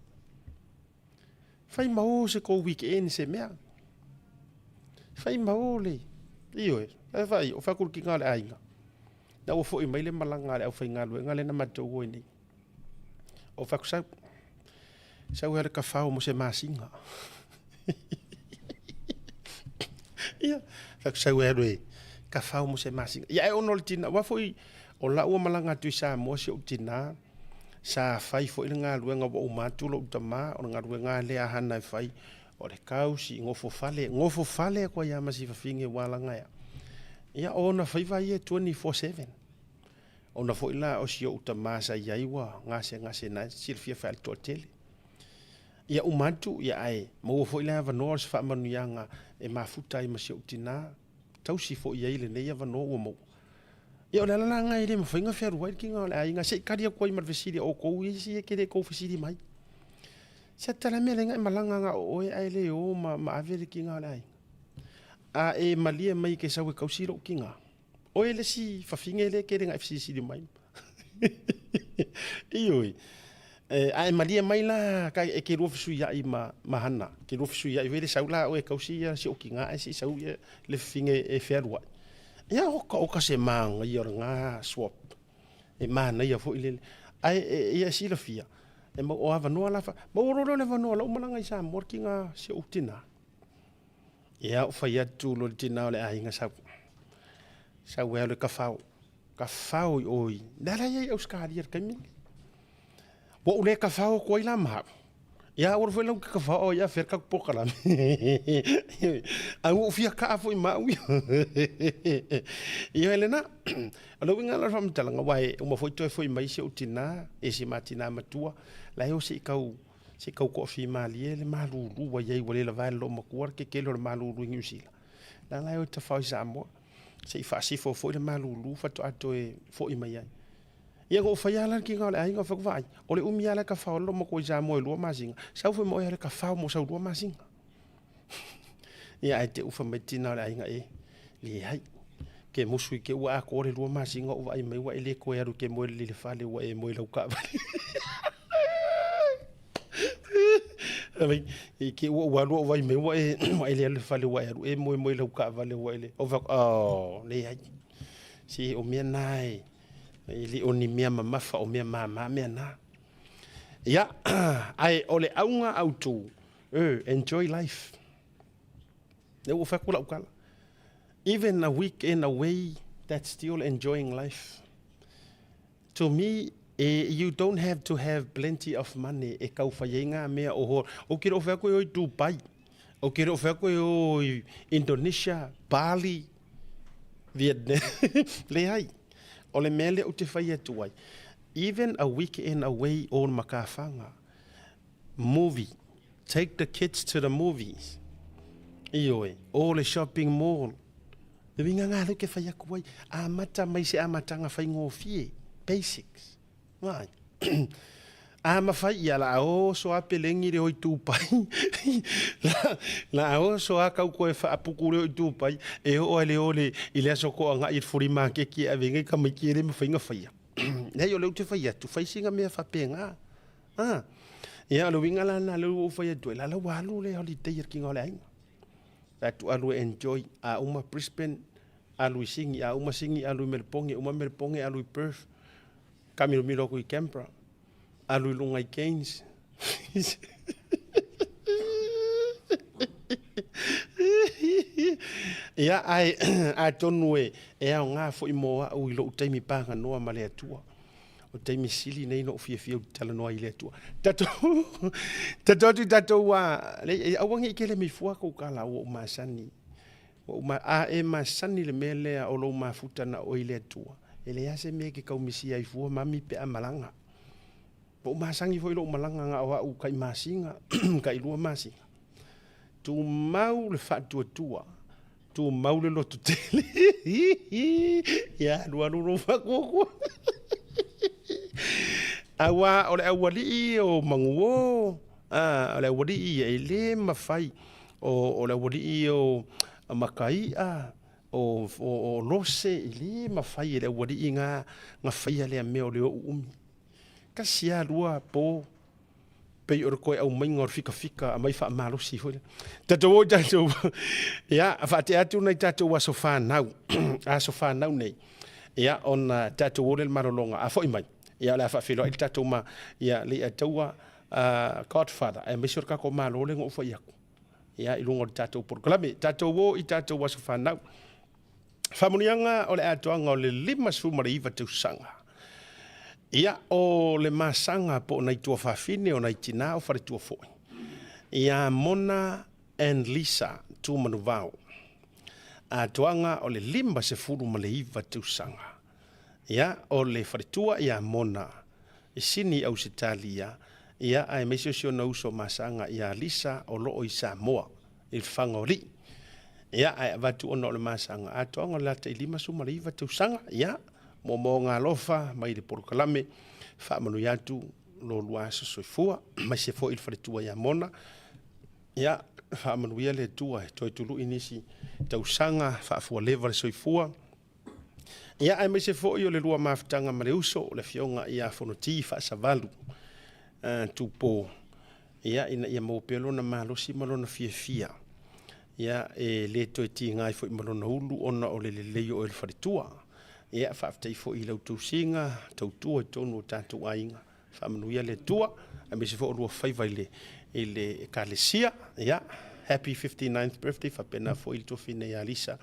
Fai ma o se tou weekend se mea. Fai ma o le... Ioe, e fai, o fai atu le tina o le aiga. Na ua foi mai le malaga a le aufaigaluega lea na matou o ai nei. O fai atu sau, sau e alu e kafao mo se masina. Ia, fai atu sau e alu e kafao mo se masina. Ia, ae ona o le tina, aua foi o lau ua malaga atu i Samoa si ou tina, sa fai foi le galuega ua uma atu lou tama, o le galuega lava lea a Hana e fai, o le kausi, nofo fale, nofo fale atu ai lava ma si fafine ua alaga ia. Ia, o ona faiva ia e 24/7. Ona foi la o si ou tama sa i ai ua gasegase na silafia fai a le toatele. Ia uma atu, ia ae maua foi le avanoa o se faamanuiaga e mafuta ai ma si ou tina, tausi foi i ai lenei avanoa ua maua. Ia o le ala la lena e le mafai ona fealuai le kiga o le aiga, se i tali atu ai ma le fesili a outou isi e ke le tou fesili mai. Se tala mea leaga e malaga na o oe ae le o ma, ma ave le kiga o le aiga. A e malie mai ke sau e tausi lou kiga. Oe le isi fafine lea e tele na e fesilisili mai. Ioe. E, a e malie mai la ka e ke lua fesuiai ma, ma Hana. Ke lua fesuiai foi le sau la oe tausi ia si ou tina ae se i sau ia le fafine e fealuai. Ia oka oka se manaia o lena swap. E manaia foi le ae e, ia silafia e mau o avanoa la fa maua loa lea o le avanoa o lau malaga i Samoa le tina si ou tina. Ia ou fai atu loa i le tina o le aiga sau. Sau e alu e kafao. Kafao i o i. Lea la ia i Ausetalia i le taimi lenei. Ua ou le kafao atu ai la ma au. Ia aua foi la ou te kafao ia fea le tatou polokalame. Ae ua ou fia kaa foi ma au ia. Ia lena. O le uiga la o le faamatalaga, aua e uma foi toe foi mai si ou tina, e si ma tina matua, la e o se i tau Se i tau toafimalie le malulu ua i ai ua le lavae le loomatua le kekele o le malulu i Niu Sila. La la e o e tafao i Samoa se i faasifo foi le malulu faatoa toe foi mai ai. Ia na ou faia la le kiga o le aiga fai atu vaai, o le umi lava la e tafao ai le loomatua i Samoa e 2 masina, sau foi ma oe e alu e tafao mo sau 2 masina. Ia ae te i fai mai le tina o le aiga e leai. Ke musu i ke ua atoa le 2 masina o ou vaai mai ua e le toe alu e te moe lelei i le fale ua e moe i lau taavale. I ke ua ua alu ou vaai mai ua e ua e le alu i le fale ua e alu e moemoe i lau taavale ua e le. Ou fai atu, oh, leai. Se o mea na e e le o ni mea mamafa o mea mama mea na. Ia, ae o le auga autu. Enjoy life. Lea ua fai atu lau tala. Even a weekend away, that's still enjoying life. To me, e, you don't have to have plenty of money e kau fai ai ngā mea o hoa. Ou te reo whea koe o i Dubai, ou te reo whea koe o i Indonesia, Bali, Vietnam. Leai, o le mea lea ou te whai atu ai. Even a weekend away o Makawhanga, movie, take the kids to the movies, ioe, o le shopping mall, le uiga ngā leo ke whai aku ai, amata mai se amatanga whaingōfie, basics, right. A mawhai ia la o so a pelengi reo i tūpai, la, la o so a kau koe whaapuku reo i tūpai, e o ai le o le, i le aso ko anga i furi mākeki e awenga i kamaiki e le mawhainga whaia. Nei o le ute whai atu, whai singa mea whapenga. A, ia, o le uiga la lena lea ua ou fai atu ai, la la ua alu le holiday a le kiga o le aiga. La atu alu e enjoy, a uma Brisbane, alu i Sydney, a uma Sydney alu i Melbourne, uma Melbourne alu i Perth, kamilomilo aku i Canberra, alu i luga i Cairns. Ia, ae atonu e aoga foi mo au i lou taimi paganoa ma le Atua. O taimi sili nei no fiafia ou te talanoa i le Atua. Tatou, tatou atu i tatou a, le, e aua nei kele mai fua kou kala ua ou masani. Ua ou ma, a e masani le mea lea o lou mafuta na oe i le Atua. E leai se mea e ke kaumisia ai fua mami pe a malaga. Ua ou masani foi lou malaga na o au kai masina, kai lua masina. Tumau le faatuatua, tumau le loto tele. Ia, alualu lou faatuatua. Auā, o le aualii o Manuō, a, o le aualii ia e le mafai, o, o le aualii o Makai'a, o, o, o Lose, e le mafai e le aualii nga, nga faia lea mea o le o'u umi. Tasi lava lua po, pei o le toe aumaiga o le fikafika aumai faamalosi foi lea. Tatou o i tatou, ia, faatea atu nai tatou aso fanau, aso fanau nei, ia, ona tatou o lea i le malologa, a foi mai, ia, o le a faafeiloai le tatou ma, ia, le Ataua Godfather, aemaise o le tatou Malo lea na ou fai atu, ia, i luga o le tatou polokalame. Tatou o i tatou aso fanau. Faamanuiaga o le atoaga o le 59 tausaga. Ia, o le masaga po o nai tuafafine o nai tinā o faletua foi. Ia Mona and Lisa Tumanuvao. Atoaga o le 59 tausaga. Ia, o le faletua ia Mona i Sini Ausetalia, ia aemaise o si ona uso masaga ia Lisa o loo i Samoa. i le Whangaolii. Ia, ae avatu ona o le masaga atoaga o le lata i 59 tausaga, ia, moomooga alofa mai le polokalame, faamanuia atu lo lua aso soifua, aemaise foi le faletua ia Mona, ia, faamanuia le Atua e toe tului nisi tausaga, faafualeva le soifua, Ia, aemaise foi o le lua mafutaga ma le uso, le afioga ia Fonoti Faasavalu Tupo, ia, ina ia maua pea lona malosi ma lona fiafia, ia, e le toe tiga ai foi ma lona ulu ona o le lelei o oe le faletua. Ia, faafetai foi i lau tausiga, tautua i totonu o tatou aiga. Faamanuia le Atua, aemaise foi o lua faiva i le, i le Ekalesia. Ia, happy 59th birthday, faapena foi i le tuafine ia Lisa.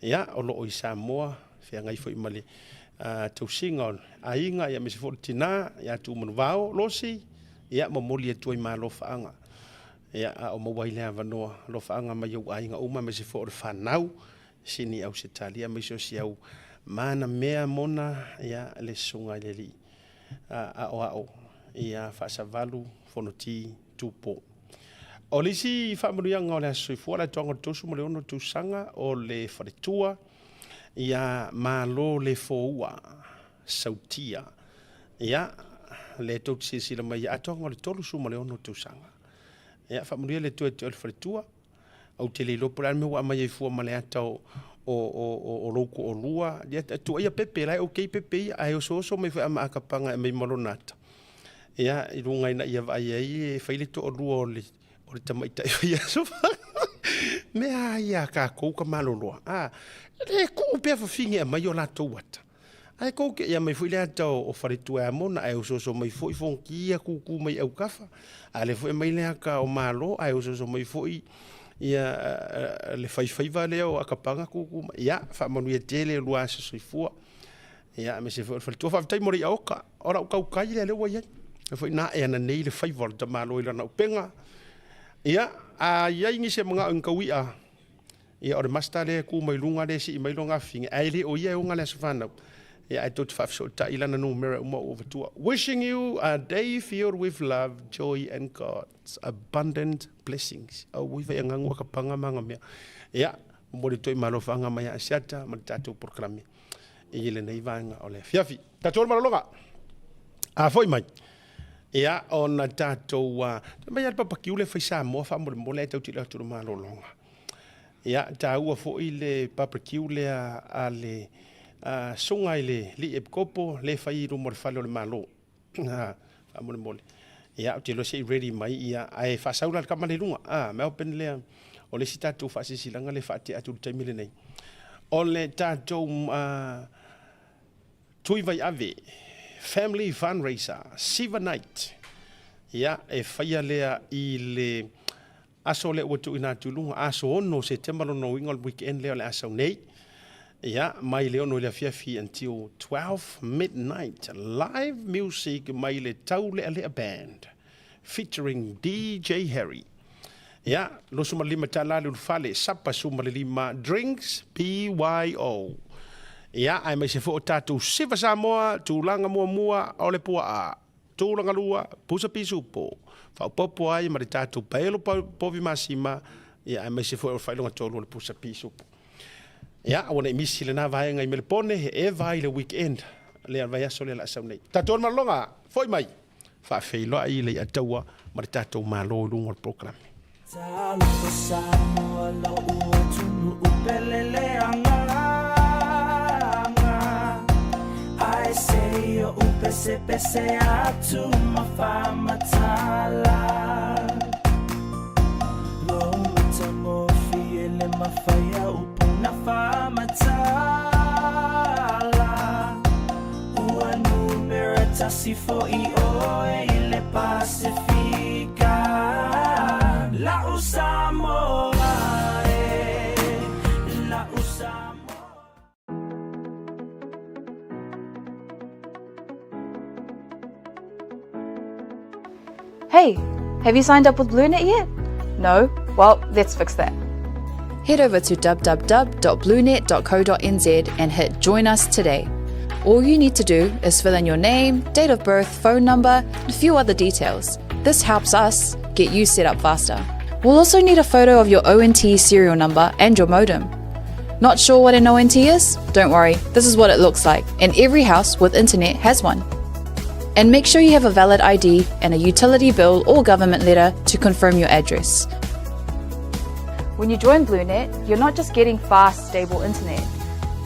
Ia, o loo i Samoa, feagai foi ma le uh, tausiga o aiga, ia, aemaise foi o le tinā, ia Tuumanuvao, Losi, ia, momoli atu ai ma alofaaga. Ia, a o maua ai le avanoa, alofaaga mai ou aiga uma, aemaise foi o le fanau, Sini Ausetalia, aemaise o si au mana mea mona, ia, le susuga i le alii aoao ia Faasavalu Fonoti Tupo. O le isi faamanuiaga o le Aso Soifua, le atoaga o le 36 tausaga o le faletua ia Malo le Foua Sautia. Ia, le tou te silasila mai ia atoaga o le 36 tausaga. Ia, faamanuia le Atua i te oe le faletua. Ou te le iloa po o le a le mea ua aumai ai fua ma le ata o, o, o, o, o lou toalua. Ia, tuuaia Pepe, la e okay Pepe ia, ae osooso mai foi a maakapanga e aumai ma lona ata. Ia, i luga ina ia vaai ai e fai le toalua o le, o le tamaitai faiaso. Mea a ia a kākou ka maloloa. A, le tuu pea fafine e aumai o latou ata. Ae kou ke ia mai foi le ata o Faletueamona ae osooso mai foi Fonoti ia kūkū mai autafa. A lea foi e aumai le ata o Malo ae osooso mai foi ia le faifaiva lea o Akapaga kūkū mai. Ia, faamanuia tele lua aso soifua. Ia, aemaise foi o le faletua. Faafetai mo le i'a oka. O lau tautai lea lea ua i ai. Lea foi na ae ananei le faiva o le tamaloa i lana upega. Ia, a i ai nisi e manao i ni tau i'a, ia o le master lea e tu mai luga lea e sii mai lona afafine, ae le o ia e ona le aso fanau. Ia, ae tou te faafesootai i lana numera uma ua avatua. Wishing you a day filled with love, joy and God's abundant blessings. Auoi fai agaga ua kapaga ma aga mea. Ia, momoli atu ai malofaga mai a Asiata ma le tatou polokalame i lenei vaega o le afiafi. Tatou le malologa. A foi mai. Ia, ona tatou, mai lava le papakiu lea fai Samoa faamolemole ae tautilo atu i le malologa. Ia, taua foi le barbecue lea a le susuga i le Alii Epikopo lea e fai i luma o le fale o le Malo. Faamolemole. Ia, ou te iloa se i ready mai, ia, ae faasau la le tama lea i luga. Melbourne lea, o le isi tatou faasilasilaga lea e faatea atu i le taimi lenei. O le tatou Tui Vaiave, Family Fundraiser, Siva Night, ia, e faia lea i le aso lea ua tuuina atu i luga, aso 6 o Setema lona uiga o le weekend lea o le a sau nei. Ia, mai le 6 i le afiafi until 12 midnight, live music mai le Taulealea Band featuring DJ Harry. Ia, 25 tala le ulufale, sapa 15, drinks BYO. Ia, aemaise foi o tatou Siva Samoa, tulaga muamua o le puaa, tulaga lua, pusa pisupo, faaopoopo ai ma le tatou paelo povi masima, ia, aemaise foi o le faailoga tolu o le pusa pisupo. Ia, aua ne i misi lena vaega i Melepone, he eva i le weekend, lea vaiaso lea o le a sau nei. Tatou le malologa, foi mai! Faafeiloai i le Iataua ma le tatou Malo i luga o le polokalame.
Talofa Samoa lo'u atunuu pele le agaga Ae sei o'u pesepese atu ma faamatala Lou matagofie le mafai a upu na faamatala Ua numera tasi fo'i oe i le Pasefika La'u Samoa e La'u Samoa.
Hey, have you signed up with BlueNet yet? No? Well, let's fix that. Head over to www.bluenet.co.nz and hit Join Us Today. All you need to do is fill in your name, date of birth, phone number, and a few other details. This helps us get you set up faster. We'll also need a photo of your ONT serial number and your modem. Not sure what an ONT is? Don't worry, this is what it looks like, and every house with internet has one. And make sure you have a valid ID and a utility bill or government letter to confirm your address. When you join BlueNet, you're not just getting fast, stable internet.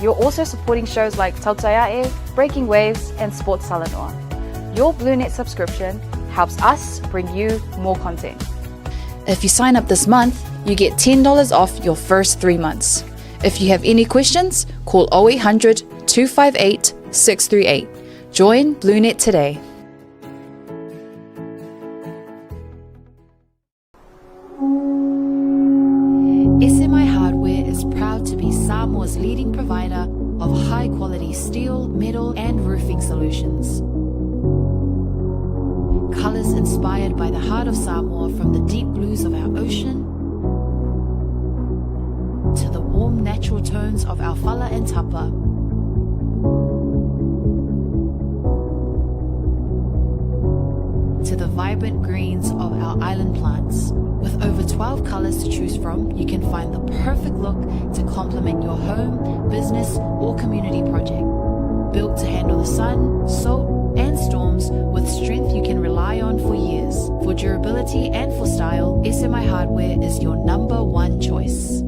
You're also supporting shows like Tautaiae, Breaking Waves, and Sports Talanoa. Your BlueNet subscription helps us bring you more content. If you sign up this month, you get $10 off your first three months. If you have any questions, call 0800 258 638. Join BlueNet today. SMI Hardware is proud to be Samoa's leading provider of high quality steel, metal, and roofing solutions. Colors inspired by the heart of Samoa from the deep blues of our ocean to the warm natural tones of our fala and tapa. To the vibrant greens of our island plants. With over 12 colors to choose from, you can find the perfect look to complement your home, business, or community project. Built to handle the sun, salt, and storms with strength you can rely on for years. For durability and for style, SMI Hardware is your number one choice.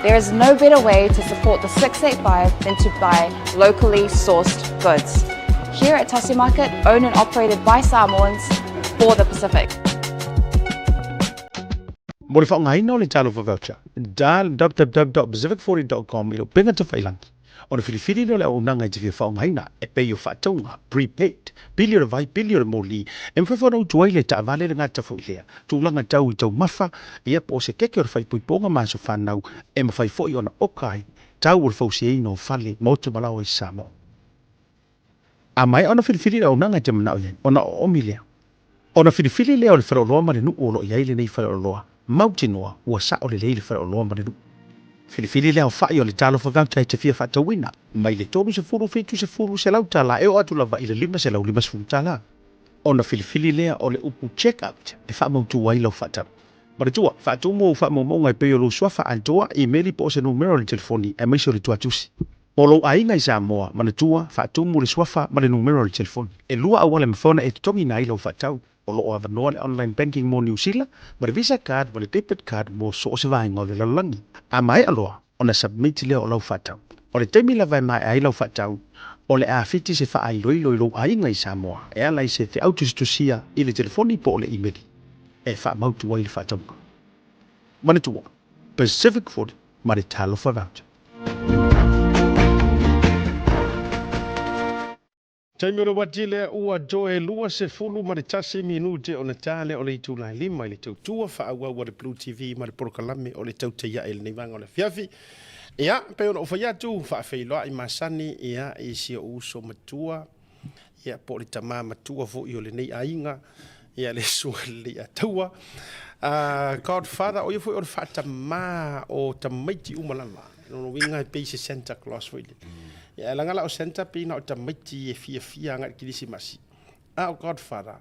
There is no better way to support the 685 than to buy locally sourced goods. Here at Tasi Market, owned and operated by Samoans for the Pacific.
Mo le faaaogaina o le Talofa Voucher, dial www.pacific40.com i lou upega tafailagi ona filifili lea o le auaunaga e te fia faaaogaina e pei o faatauga, prepaid, pili o le vai, pili o le moli, e mafai foi ona utu ai le taavale le gata foi lea tulaga tau i taumafa, ia po o se keke o le faaipoipoga ma aso fanau e mafai foi ona oka ai tau o le fausiaina o fale, maota ma laoa i Samoa. A maea ona filifili le auaunaga e te manao i ai, ona oomi lea. Ona filifili lea o le faleoloa ma le nuu o lo o i ai lenei faleoloa, mautinoa ua sao lelei le faleoloa ma le nuu. Filifili le aofai o le talofa voucher e te fia faatauina, mai le 30, 70, $100 e oo atu lava i le $550. Ona filifili lea o le upu check out e faamautu ai lau faatau. Manatua, faatumu ou faamaumauga e pei o lou suafa atoa, imeli po o se numera o le telefoni, aemaise o le tuatusi. Mo lou aiga i Samoa, manatua, faatumu le suafa ma le numera o le telefoni. E lua auala e mafai ona e totogiina ai lau faatau. O lo o avanoa le online banking mo Niu Sila, ma le Visa card ma le debit card mo so o se vaega o le lalolagi. A maea loa ona submit lea o lau faatau. O le taimi lava e maea ai lau faatau, o le a fiti se faailoilo i lou aiga i Samoa e ala i se feau tusitusia i le telefoni po o le imeli e faamautu ai le faatauga. Manatua, Pacific 40 ma le Talofa Voucher. Taimi o le uati lea ua toe 21 minute ona ta lea o le itula e 5 i le tautua faaauau a le Blue TV ma le polokalame o le tautai ae i lenei vaega o le afiafi. Ia, pei ona ou fai atu, faafeiloai masani ia i si ou uso matua, ia po o le tama matua foi o lenei aiga, ia le susuga i le Leiataua. Godfather, o ia foi o le faatama o tamaiti uma lava. Lona uiga e pei se Santa Claus foi lele. Ia, leaga la o Santa pei na o tamaiti e fiafia agai i le Kerisimasi. A o Godfather,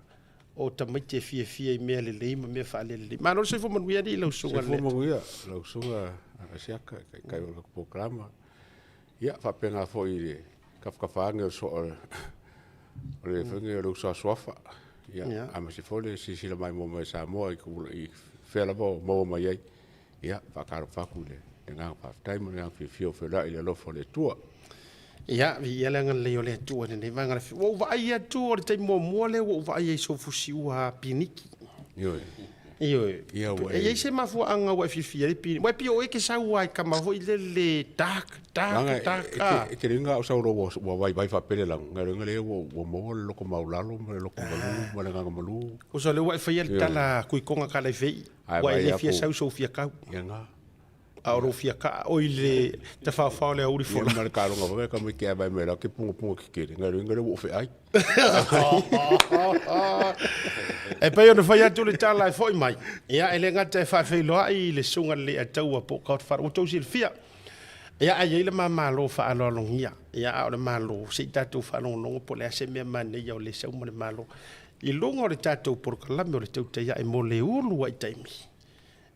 o tamaiti e fiafia i mea lelei ma mea faalelelei. Malo le soifua manuia alii i lau susuga.
Soifua manuia lau susuga Asiata, taitai o le polokalama. Ia, faapena foi i le tafatafa ane o le soa o le foi lenei o le uso a suafa. Ia, aemaise foi le silasila maimoa mai a Samoa i fea lava o maua mai ai. Ia, faatalofa atu i le agaga faafetai ma le agaga fiafia o feiloai i le alofa o le Atua.
Ia, viia le agalelei o le Atua i lenei vaega o le afiafi. Ua ou vaai atu o le taimi muamua lea ua ou vaai ai i sou fusiua piniki.
Ioe.
Ioe. Ia, ua e... E i ai se mafuaaga ua e fiafia ai piniki? Ua e pei o oe e te sau lava i tama foi lele dark, dark, dark.
Leaga e te le iga au sau loa ua vaivai faapele laga, ngai loa lea ua maua le loto maualalo ma le loto malu ma le agaga malu.
Uso lea ua e faia le tala kuikoga kalaivei. Ua e le fia sau i sou fia kau.
Ia na.
A o lou fia kaa, oi le tafaofao le aoauli fola.
Ia ma le kaloga foi ka mai ke vai mai la ke punga punga ke kele. Ngai loa ua ofe ai.
E pei ona fai atu le tala e foi mai. Ia e le gata e faafeiloai i le susuga i le Leiataua po o Godfather. Ua outou silafia. Ia ae i ai le ma Malo faaaloalogia. Ia a o le Malo, se i tatou faalogologo po o le a se mea manaia o le sau ma le Malo. I luga o le tatou polokalame o le tautai ae mo le ulu ai taimi,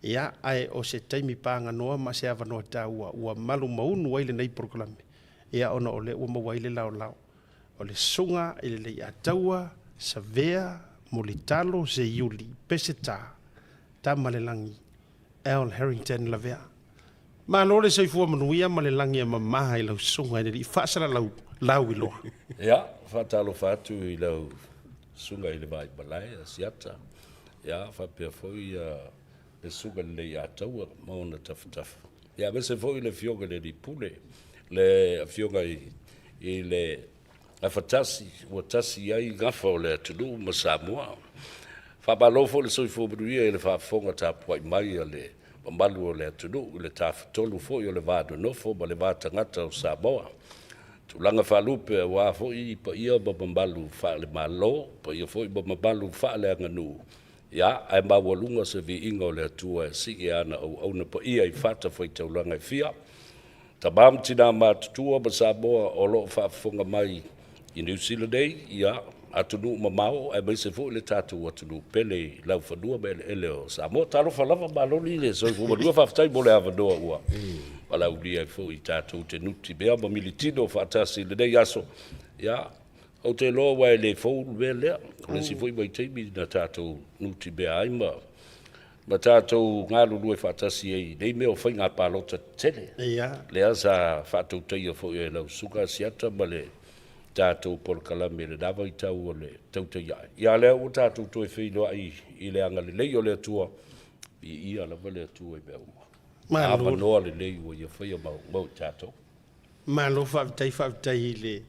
ia, ae o se taimi paganoa ma se avanoa taua ua malumaunu ai lenei polokalame, ia, ona o lea ua maua ai le laolao o le Susuga i le Leiataua Savea Mulitalo Seiuli Peseta Tamalelagi Al Harrington Lavea. Malo le soifua manuia ma le lagi e mama i lau susuga i le alii faasalalau lauiloa.
Ia, faatalofa atu i lau susuga i le Vaimalae, Asiata, ia, faapea foi le susuga i le Leiataua ma ona tafatafa. Ia, aemaise foi le Afioga i le Alii Pule, le Afioga i le Gafatasi, ua tasi ai gafa o le atunuu ma Samoa. Faamalo foi le soifua manuia i le faafofoga tapuai mai a le mamalu o le atunuu i le tafatolu foi o le va nonofo ma le va tagata o Samoa. Tulaga faalupe aua foi paia ma mamalu faale-Malo, paia foi ma mamalu faaleaganuu, ia, ae maualuga se viiga o le Atua e sii ana auauna paia i fatafaitaulaga e fia. Tama ma tina matutua ma Samoa o lo o faafofoga mai i Niu Sila nei, ia, atunuu mamao aemaise foi le tatou atunuu pele i laufanua ma eleele o Samoa. Talofa lava, maloli le soifua manuia, faafetai mo le avanoa ua valaaulia ai foi tatou te nutimea ma militino faatasi i lenei aso. Ia, ou te iloa aua e le fou le mea lea, o le isi foi vaitaimi na tatou nutimea ai ma. Ma tatou galulue faatasi ai i nei mea o faiga palota tetele.
Ia.
Lea sa faatautaia foi e lau Susuga Asiata ma le tatou polokalame i lena vaitau o le tautai ae. Ia lea ua tatou toe feiloai i le agalelei o le Atua, viia lava le Atua i mea uma.
Malo.
Avanoa lelei ua ia faia mo i tatou.
Malo faafetai faafetai i le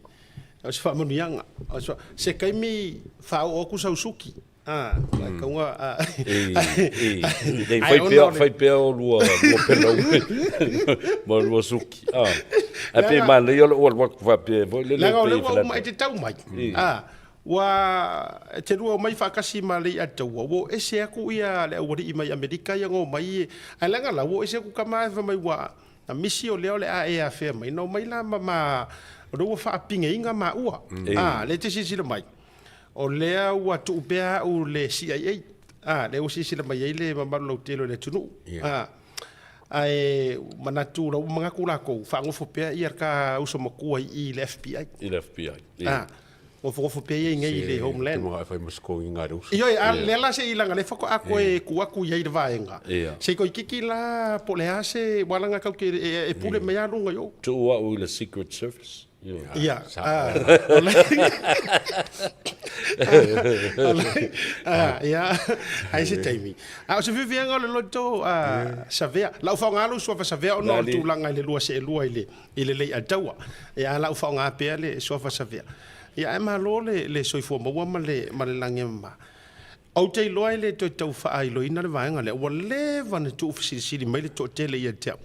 o se faamanuiaga. O se, se taimi faaoo atu sau suki. Ah, mm. Kaunga ah.
E, e, e, fai pea, fai pea o lua, lua pelau ma lua suki. Ah. Ae pe manaia lou alu atu faapea foi lele.
Leaga o lea ua uma e te tau mai. Ah, ua e te lua omai faatasi ma Leiataua, ua o ese atu ia le aualii mai Amerika ia na omai, ae leaga la ua o ese atu tama ae fai mai ua na misi o lea o le a e afea mai, na omai la ma ma o lea ua faapigeina maua. Ah, lea e te silasila mai, o lea ua tuu pea au le CIA, ah, lea ua silasila mai ai le mamalu lautele o le atunuu. Ah, ae manatu, ua manatu latou, faanofo pea ia ka uso matua i i le FBI.
I le FBI.
Ah, Nofonofo pea ia i nei i le Homeland.
Se te fai ma scoring i ngā reusa.
Ioe, a lea la se i langa lea faatoa koe ku atu i ai le vaega. Se i toeitiiti la po o le a se walaga kau te e pule mai a luga i ou.
Tuu au i le Secret Service.
Ia, ia, ai se taimi. A o se fiafiaga o le loto Savea. Lau faaaoga lou suafa Savea ona o le tulaga i le 2 se 2 i le Leiataua. Ia, a lau faaaoga pea le suafa Savea. Ia, ae malo le, le soifua maua ma le, ma le lagi e mama. Ou te iloa e le toe tau faailoina le vaega lea, ua leva ona tuufesilisili mai le toatele ia te au.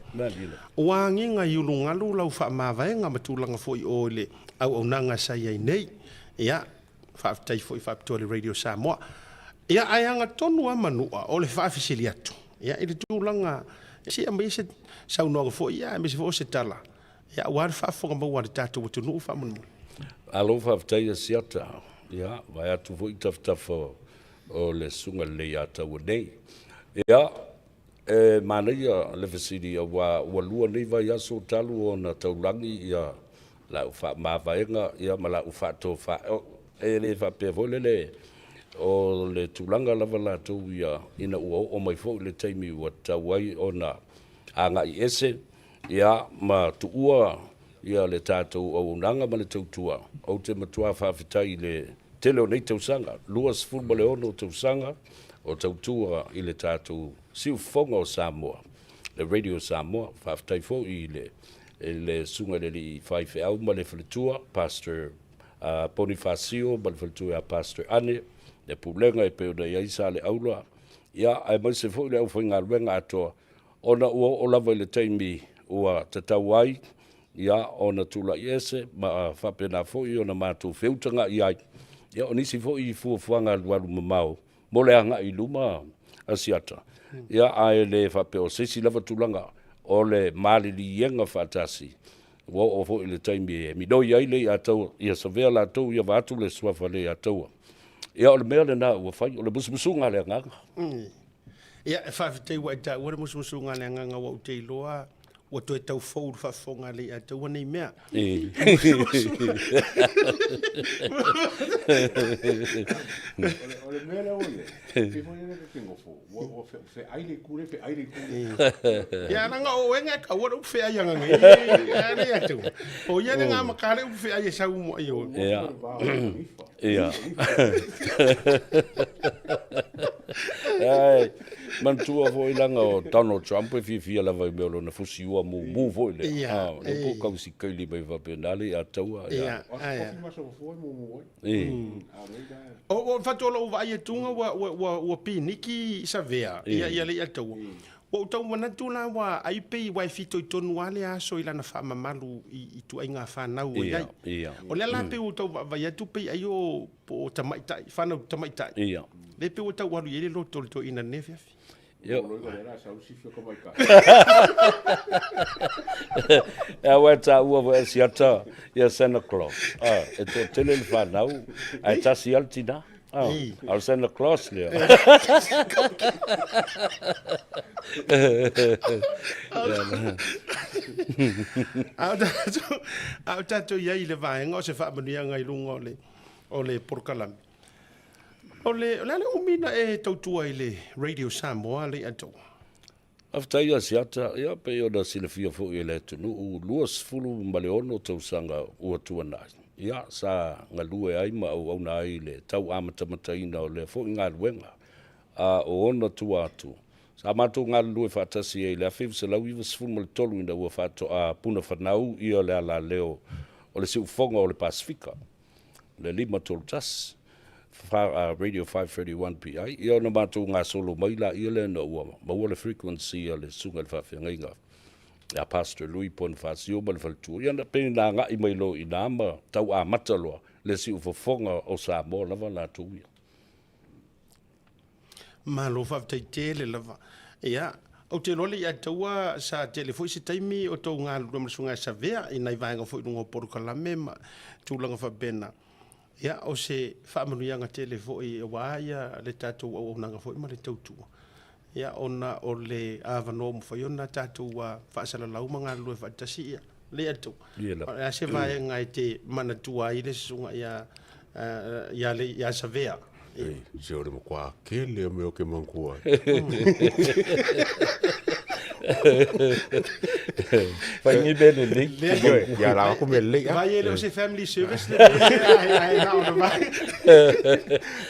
Ua agiga i ulugalu lau faamavaega ma tulaga foi o i le auaunaga sa i ai nei. Ia, faafetai foi faapitoa i le Radio Samoa. Ia, ae agatonu lava Manua o le faafesili atu, ia, i le tulaga, se i aumai se saunoaga foi, ia, aemaise foi o se tala, ia, aua le faafofoga maua a le tatou atunuu faamolemole.
Malo faafetai Asiata. Ia, vaeatu foi tafatafa o le Susuga Leiataua nei. Ia, e manaia le fesili aua ua lua nei vaiaso talu ona taulagi ia lau faamavaega ia ma lau faatofa. E le faapea foi lele o le tulaga lava latou ia ina ua oo mai foi le taimi ua tatau ai ona agai ese ia ma tuua ia le tatou auaunaga ma le tautua. Ou te matua faafetai i le tele o nei tausaga, 26 tausaga o tautua i le tatou siufofoga o Samoa, le Radio Samoa. Faafetai foi i le i le susuga i le alii faifeau ma le faletua, Pastor Ponifasio ma le faletua ia Pastor Ane, le pulega e pei ona i ai Saleaula, ia aemaise foi le aufaigaluega atoa, ona ua oo lava i le taimi ua tatau ai ia ona tulai ese ma faapena foi ona matou feutaga'i ai. Ia o nisi foi fuafuaga alualu mamao mo le agai i luma Asiata, ia ae le faapea o se isi lava tulaga o le maliliega faatasi. Ua oo foi i le taimi e minoi ai Leiataua, ia savea latou ia vaeatu le suafa Leiataua. Ia o le mea lena ua fai, o le musumusuga a le agaga.
Ia, e faafetai ua e taua le musumusuga a le agaga ua ou te iloa ua toe tau fou le faafofoga a Leiataua nei mea.
O le mea lea ua i ai, pei foi lea te nofo, ua feai le itu lea, feai le itu lea.
Ia, leaga o oe na e taua le upu feai aga nei, a Leiataua. O ia le gamata le upu feai e sau muai o.
Ia. Ia. Ai, manatua foi leaga o Donald Trump e fiafia lava i mea o lona fusiua mumu foi lea.
Ia,
Ah, o lea po kausikaili mai faapena le ia taua.
Ia, ai. O o faatoa lou vaai atuga ua ua ua ua piniki Savea ia ia le ia taua. Ua ou tau manatu la ua ai pei ua e fitoitonu lava le aso i lana faamamalu i ituaiga fanau ua i ai. O lea la pei ua ou tau vaavaai atu pei ai o po o tamaitai, fanau tamaitai. Lea pei ua tau alu i ai le loto o le toeaina i lenei afiafi.
E aua e taua foi e Asiata ia Santa Claus. E toatele le fanau ae tasi lava le tina. A o le Santa Claus lea.
A o tatou i ai i le vaega o se faamanuiaga i luga o le polokalame. O le, o le a le umi na e tautua i le Radio Samoa Leiataua?
Faafetai Asiata, ia pei ona silafia foi e le atunuu, 26 tausaga ua tuanai, ia sa galue ai ma auauna ai i le tau amatamataina o lea foi galuega, a o ona tua atu, sa matou galulue faatasi ai i le 1993 ina ua faatoa punafanau ia le alaleo o le siufofoga o le Pasefika. le 531, Radio 531 PI, ia ona matou gasolo mai laia lea ina ua maua le frequency a le Susuga i le Faafeagaiga ia Pastor Louis Ponifasio ma le faletua, ia na pei na agai mai loa i ina ma tau amata loa le siufofoga o Samoa lava latou ia.
Malo faafetai tele lava. Ia, ou te iloa le Iataua sa tele foi se taimi o tou galulue ma le Susuga ia Savea i nai vaega foi i luga o polokalame ma tulaga faapena. Ia, o se faamanuiaga tele foi aua ia le tatou auaunaga foi ma le tautua. Ia, ona o le avanoa ua mafai ona tatou faasalalau ma galulue faatasi ia le Iataua. O le a se vaega e te manatua ai le Susuga ia ia Savea?
Ei, se o le matua kele o mea o ke manatua ai.
Fai ni mea lelei.
Ia la aku mea lelei.
Vai e le o se family service le mea ai na ona vai.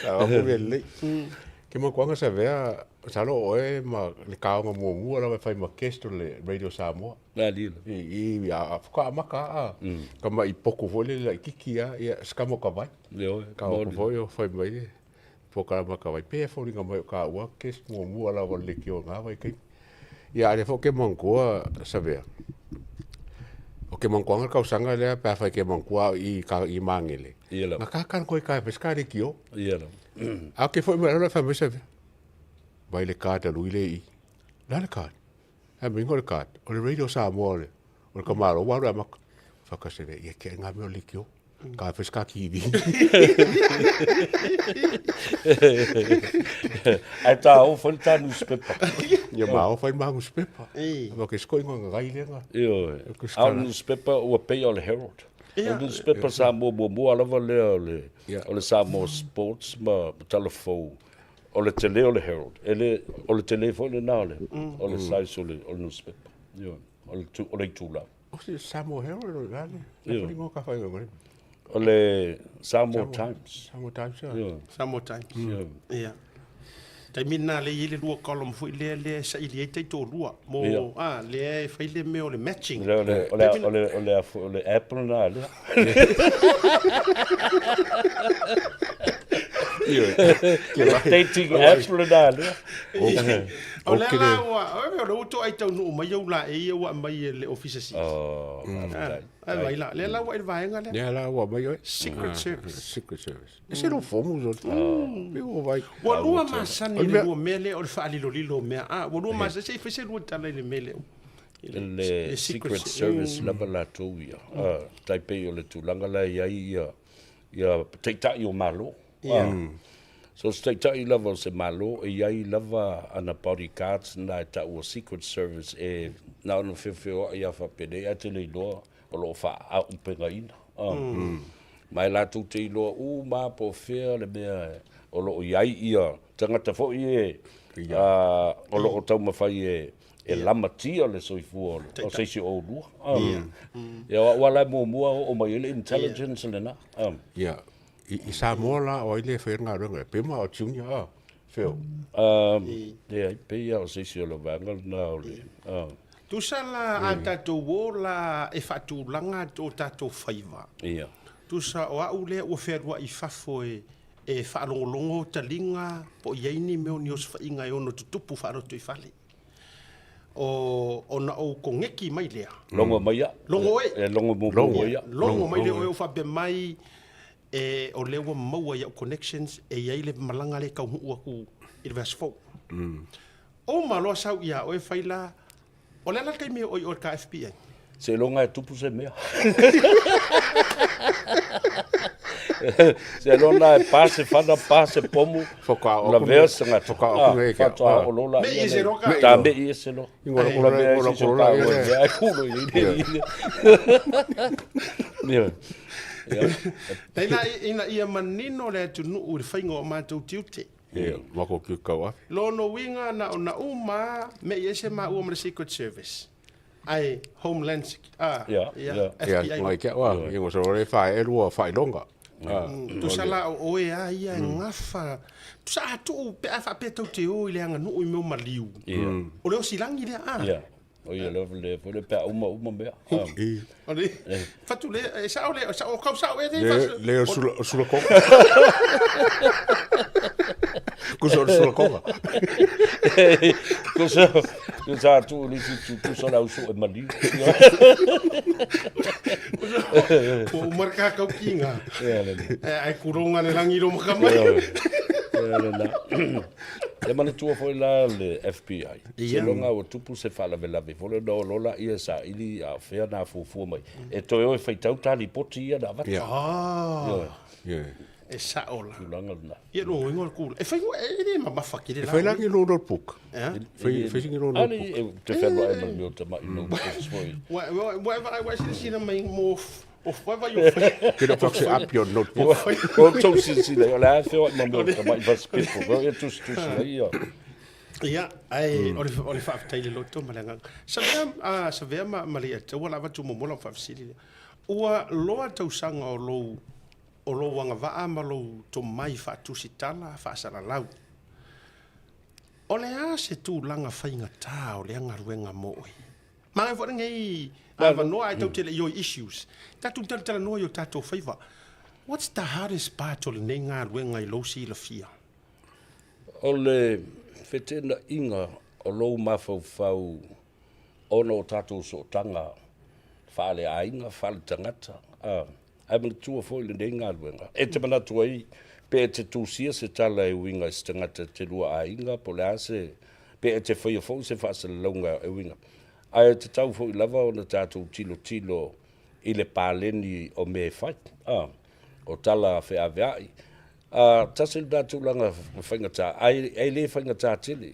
La aku mea lelei. Ke makuanga sa vea, sa lo oe ma le kaonga muamua lava e fai ma guest o le Radio Samoa.
La lila.
I, i, a, a, a maka a, ka mai poku foi le laititi a, ia, ska mo ka vai.
Ioe,
Ka oko foi o fai mai le polokalama ka vai pe e foliga mai o ka ua ke muamua lava le lekiō i ngā vaitaimi. Ia a lea foi ke manatua Savea, o ke manatuaga le tausaga lea pe afai ke manatua au i ka i Magele,
Ia lava.
na kaka na koe ka e fai se ka lekiō.
Ia lava.
A ke foi mai lalo e fai mai Savea, vai le card a lui le i. Le a le card? Ae mai o le card, o le Radio Samoa o le, o le tamālo ua alu e amata. Whakasere, ia kia ngā mea o lekiō. Ka whai ka kiwi.
Ai tā o whai tā newspaper.
Ia mā o whai mā newspaper. Ma ke sko ingoa ngai lenga.
Ioe. A o newspaper ua pei o le Herald. O newspaper Samoa muamua lava lea o le, o le Samoa Sports ma Talafou. O le tele o le Herald. E le, o le tele foi lena o le, o le size o le, o le newspaper. Ioe. O le, o le itula.
O se Samoa Herald o le ale. Le ingoa ka whai ngā
O le Samoa Times.
Samoa Times, ia.
Samoa Times. Ia. Taimi lena lea e i ai le lua column foi lea lea e saili ai taitoalua mo a lea e fai le mea o le matching.
O le o le o le o le o le Apple lena lea. Dating app lena lea.
O lea la ua, o lea ua toai taunuu mai au la e ia ua aumai e le Ofisa Sili.
Oh, faafetai.
Ai vai la, lea la ua i le vaega lea.
Lea la ua aumai oe.
Secret Service.
Secret Service. E se lo fomu zo. Pe ua vai.
Ua lua masani le lua mea lea o le faalilolilo o mea. Ah, ua lua masani, se i fai se lua tala i le mea lea.
Le Secret Service lava latou ia. Tai pei o le tulaga la e i ai ia ia taitai o Malo. So se taitai lava o se Malo e i ai lava ana bodyguards na e taua Secret Service e na ona feofeoai lava faapenei ae te le iloa o lo o faaaupegaina. Ma e latou te iloa uma lava po o fea le mea o lo o i ai ia tagata foi e o lo o taumafai e e lamatia le soifua o se isi o oulua. Ia o au lava la e muamua oo mai ai le intelligence lena.
Ia, i Samoa la o ai le faia le galuega lea? Pe ma o Junior a? Phil?
Leai, pei lava o se isi o le vaega lena o le.
Tusa la a tatou o la e faatulaga o tatou faiva.
Ia.
Tusa o au lea ua fealuai i fafo e e faalogologo taliga po o i ai ni mea o ni osofaiga e ono tutupu faalotoifale. O, ona ou kogeki mai lea.
Logo mai au.
Logo e.
E logo muamua mai au.
Logo mai lea o e faapea mai e, o lea ua maua i au connections e i ai le malaga lea e taunuu atu i le vaiaso fou. Uma loa sau ia oe fai la, o le a la le taimi e oo i oe le KFPA?
Seiloga e tupu se mea. Seiloga e pa se fana, pa se pomu, lavea se gata. Faatoa oo loa laia.
Mei ese loa ka.
Ta mei ese loa.
Lavea
ese so ta oe mea ai kulo i le.
Ina, ina ia manino le atunuu i le faiga o matou tiute.
Ia, matou tiute tauafe.
Lona uiga na ona uma me'i ese maua ma le Secret Service ae Homeland ah,
ia,
ia, FBI.
Ia, mai te au, ia, ngo sa le fae lua faailoga.
Tusa la o oe a ia e gafa. Tusa a tuu pe a faapea tou te o i le aganuu i mea o maliu. O le osilagi lea a.
Ia. O ia lea le foi le pea uma uma mea.
O le fatu le e sao le sao o kau sao e
le Le o sula o sula koga. Kusa o sula koga.
Kusa kusa tu li si tu tu sala usu e maliu.
Ko umar ka kau kinga. Ai kuronga le langi ro makamai.
Ia le na. E manatua foi la le FBI. Seiloga ua tupu se faalavelave foi lea ona o loa laia e saili a o fea na fuafua mai. E toe o e faitau ta lipoti ia na avatu.
Ah. E sao la.
Tulaga lena.
Ia lona uiga o le kula. E fai e le mamafa tele
la. E fai la ni lou notebook. Fai fai sini lou notebook.
Ali e te whenua e ma mea o tamai notebooks foi.
Ua ua ua silasila mai mo O whai wai o whai.
Ke no whakse up your notebook.
O tau silasila, o le a wheoai ma mea o tamai fasipepo. Ko ia tusitusi ai ia.
Ia, ai, o le, o le faafetai le loto ma le agaga. Sa vea, a, sa vea ma, ma le ataua la avatu momola o faafesili lea. Ua loa tausaga o lou, o lou agavaa ma lou tomai faatusitala, faasalalau. O le a se tulaga faigatā o lea galuega mo oe? Manaia foi lenei avanoa ae tou te le i o i issues. Tatou talatalanoa i o tatou faiva. What's the hardest part o lenei galuega i lou silafia?
O le feteenaiga o lou mafaufau ona o tatou sootaga faaleaiga, faaletagata, ae manatua foi lenei galuega. E te manatu ai pe e te tusia se tala e uiga i se tagata e te lua aiga po o le a se, pe e te faia foi se faasalalauga e uiga. Ae tatau foi lava ona tatou tilotilo i le paleni o mea e fai, a, o tala feaveai. A, tasi lena tulaga faigata, ae e le faigata tele.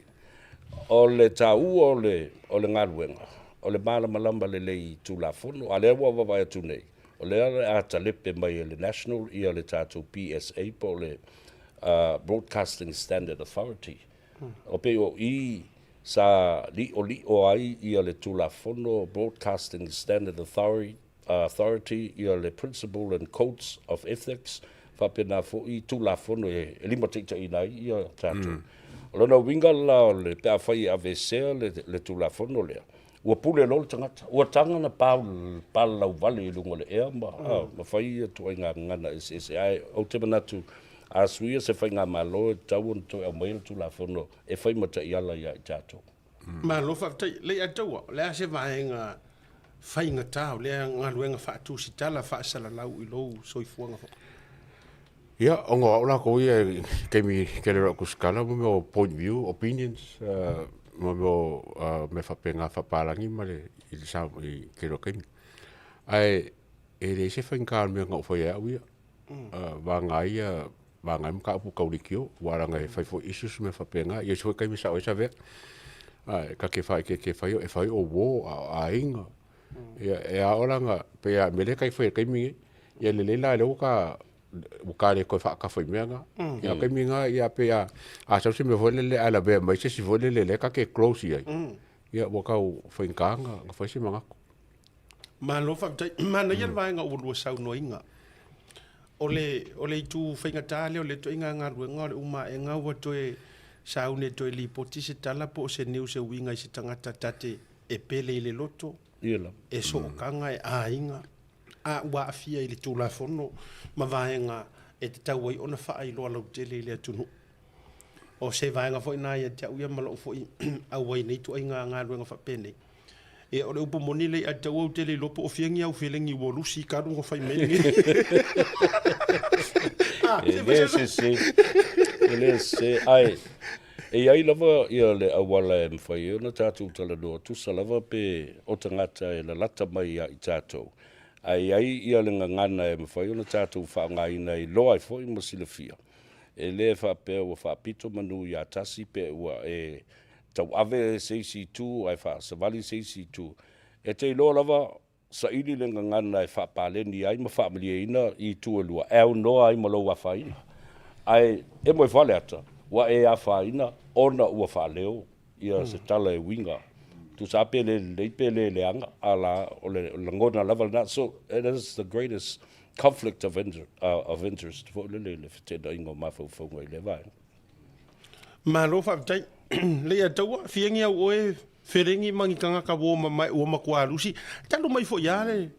O le taua o le, o le galuega, o le malamalama lelei i Tulafono, a lea ua vaavaai atu nei, O lea o le a talepe mai e le National ia le tatou BSA po o le Broadcasting Standard Authority. O pei o i sa liʻoliʻo ai ia le Tulafono Broadcasting Standard Authority ia le Principle and Codes of Ethics faapena foi Tulafono e limataitaiina ai ia tatou. O lona uiga la o le pe afai e aveesea le Tulafono lea, Ua pule loa le tagata, ua taga ona palalauvale i luga o le ea ma, ma fai ia ituaiga gagana eseese. Ae ou te manatu, a suia se faigamalo e tatau ona toe aumaia le Tulafono e fai ma taiala ia i tatou.
Malo faafetai. Leiataua, o le a se vaega faigata o lea galuega faatusitala faasalalau i lou soifuaga foi?
Ia, ona o au lakou ia i taimi tele o lau tusitala mo mea o point view, opinions, mo mea o mea faapena faapalagi ma le i le sa i le tele o taimi. Ae e leai se faigata o le mea na ou faia e au ia. Vagana ai ia vagana ai mataupu tau leitio, aua leaga e fai foi issues ma mea faapena. Ia isi foi taimi e sao ai Savea, e ta te faaeteete e fai e fai o uo a o aiga. Ia e ao la ona pei lava o le mea lea e fai i le taimi lenei, ia lelei la lea ua ta ua ta le toe faatafa i mea na. Ia o le taimi lena ia pei a a sau se mea foi lele ae lavea mai se isi foi lele lea ta te close i ai, ia ua tau faigata ona fai se manatu.
Malo faafetai. Manaia le vaega ua lua saunoaina. O le, o le itu faigata lea o le ituaiga galuega o le uma aega ua toe sauni e toe lipoti se tala po o se news e uiga i se tagata ta te e pele i le loto, e sootaga, e aiga, a ua aafia i le Tulafono ma vaega e tatau ai ona faailoa lautele i le atunuu. O se vaega foi lena ia te au ia ma lou foi auai i nei ituaiga galuega faapenei. Ia, o le upu moni lea ia te au, ou te le iloa po o fia ni au felegi ua lusi talu ona fai mai lenei.
E le sese, e le sese, ae E i ai lava ia le auala e mafai ai ona tatou talanoa tusa lava pe o tagata e lalata mai ia i tatou, ae i ai ia le gagana e mafai ona tatou faaaogaina e iloa ai foi ma silafia. E le faapea ua faapito manu ia tasi pe ua e tauave se isi itu ae faasavali se isi itu. E te iloa lava. saili le gagana e faapaleni ai ma faamalieina i itu e lua, e aunoa ai ma lou afaina. Ae e moe faleata, ua e afaina ona ua faaleo ia se tala e uiga tusa pe le lelei pe le leaga, a la o le lagona lava lena. So it is the greatest conflict of, inter, of interest foi lele i le feteenaiga o mafaufauga i lea vaega.
Malo faafetai. Leiataua, fiangi au oe felegi ma ni tagata ua mamae ua matua lusi. Talu mai foi lava le